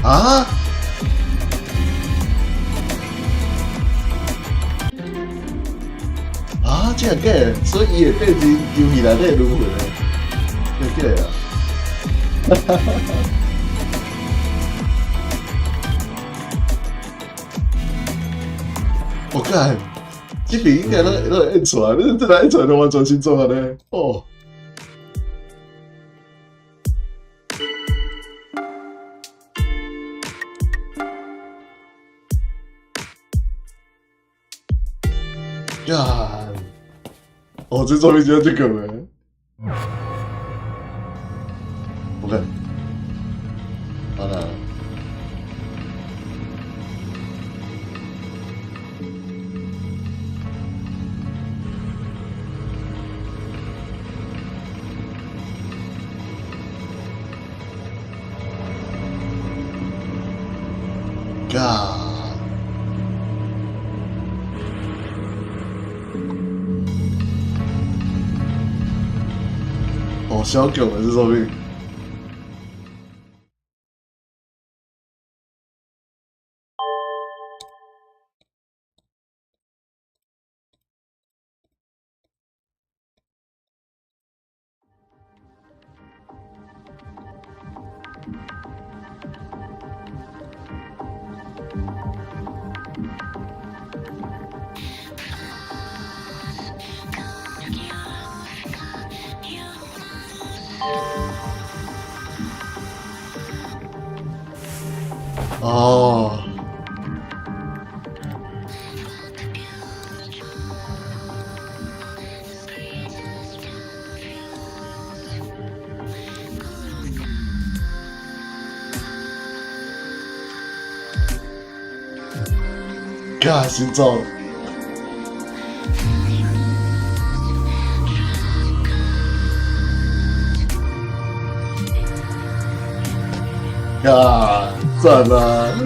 啊？啊，真的假的？所以伊會變成遊戲內底輪迴的，真的假的啊？哈哈哈哈！我幹，這邊應該攏會演出來，你這來演出來都完全新裝啊咧！哦。幹！哦，這作品真這個的。OK，好了。幹！哦，小囧的這作品。哦。幹，心臟。幹，讚啊！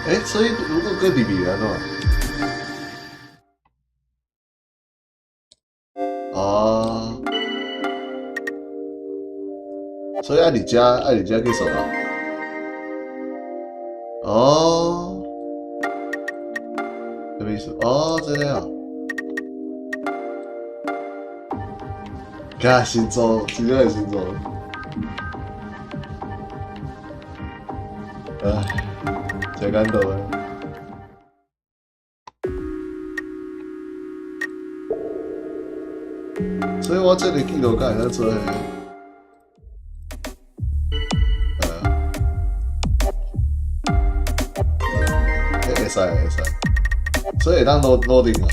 欸，所以如果閣入去按怎？哦，所以愛佇遮，愛佇遮結束啊？哦，什麼意思？哦，這樣啊。幹，新裝，真正是新裝。唉，真感動啊！所以我這個記錄敢會使做彼个？欸，會使會使，所以會當 loading 啊。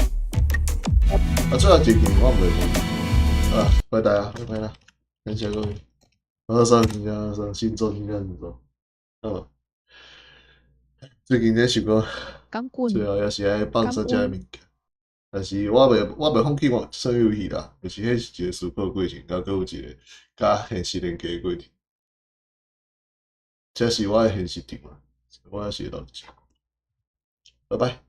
啊，最後一件我袂記。啊，拜拜啊，拜拜啦，感謝各位。我上真正上新作，真正新作。好。最近咧想講，最後也是愛放生遮的物件，但是我袂放棄我耍遊戲啦，就是彼是一個思考過程，佮閣有一個佮現實連結的過程。這是我的現實場啊，我也是會錄一下。拜拜。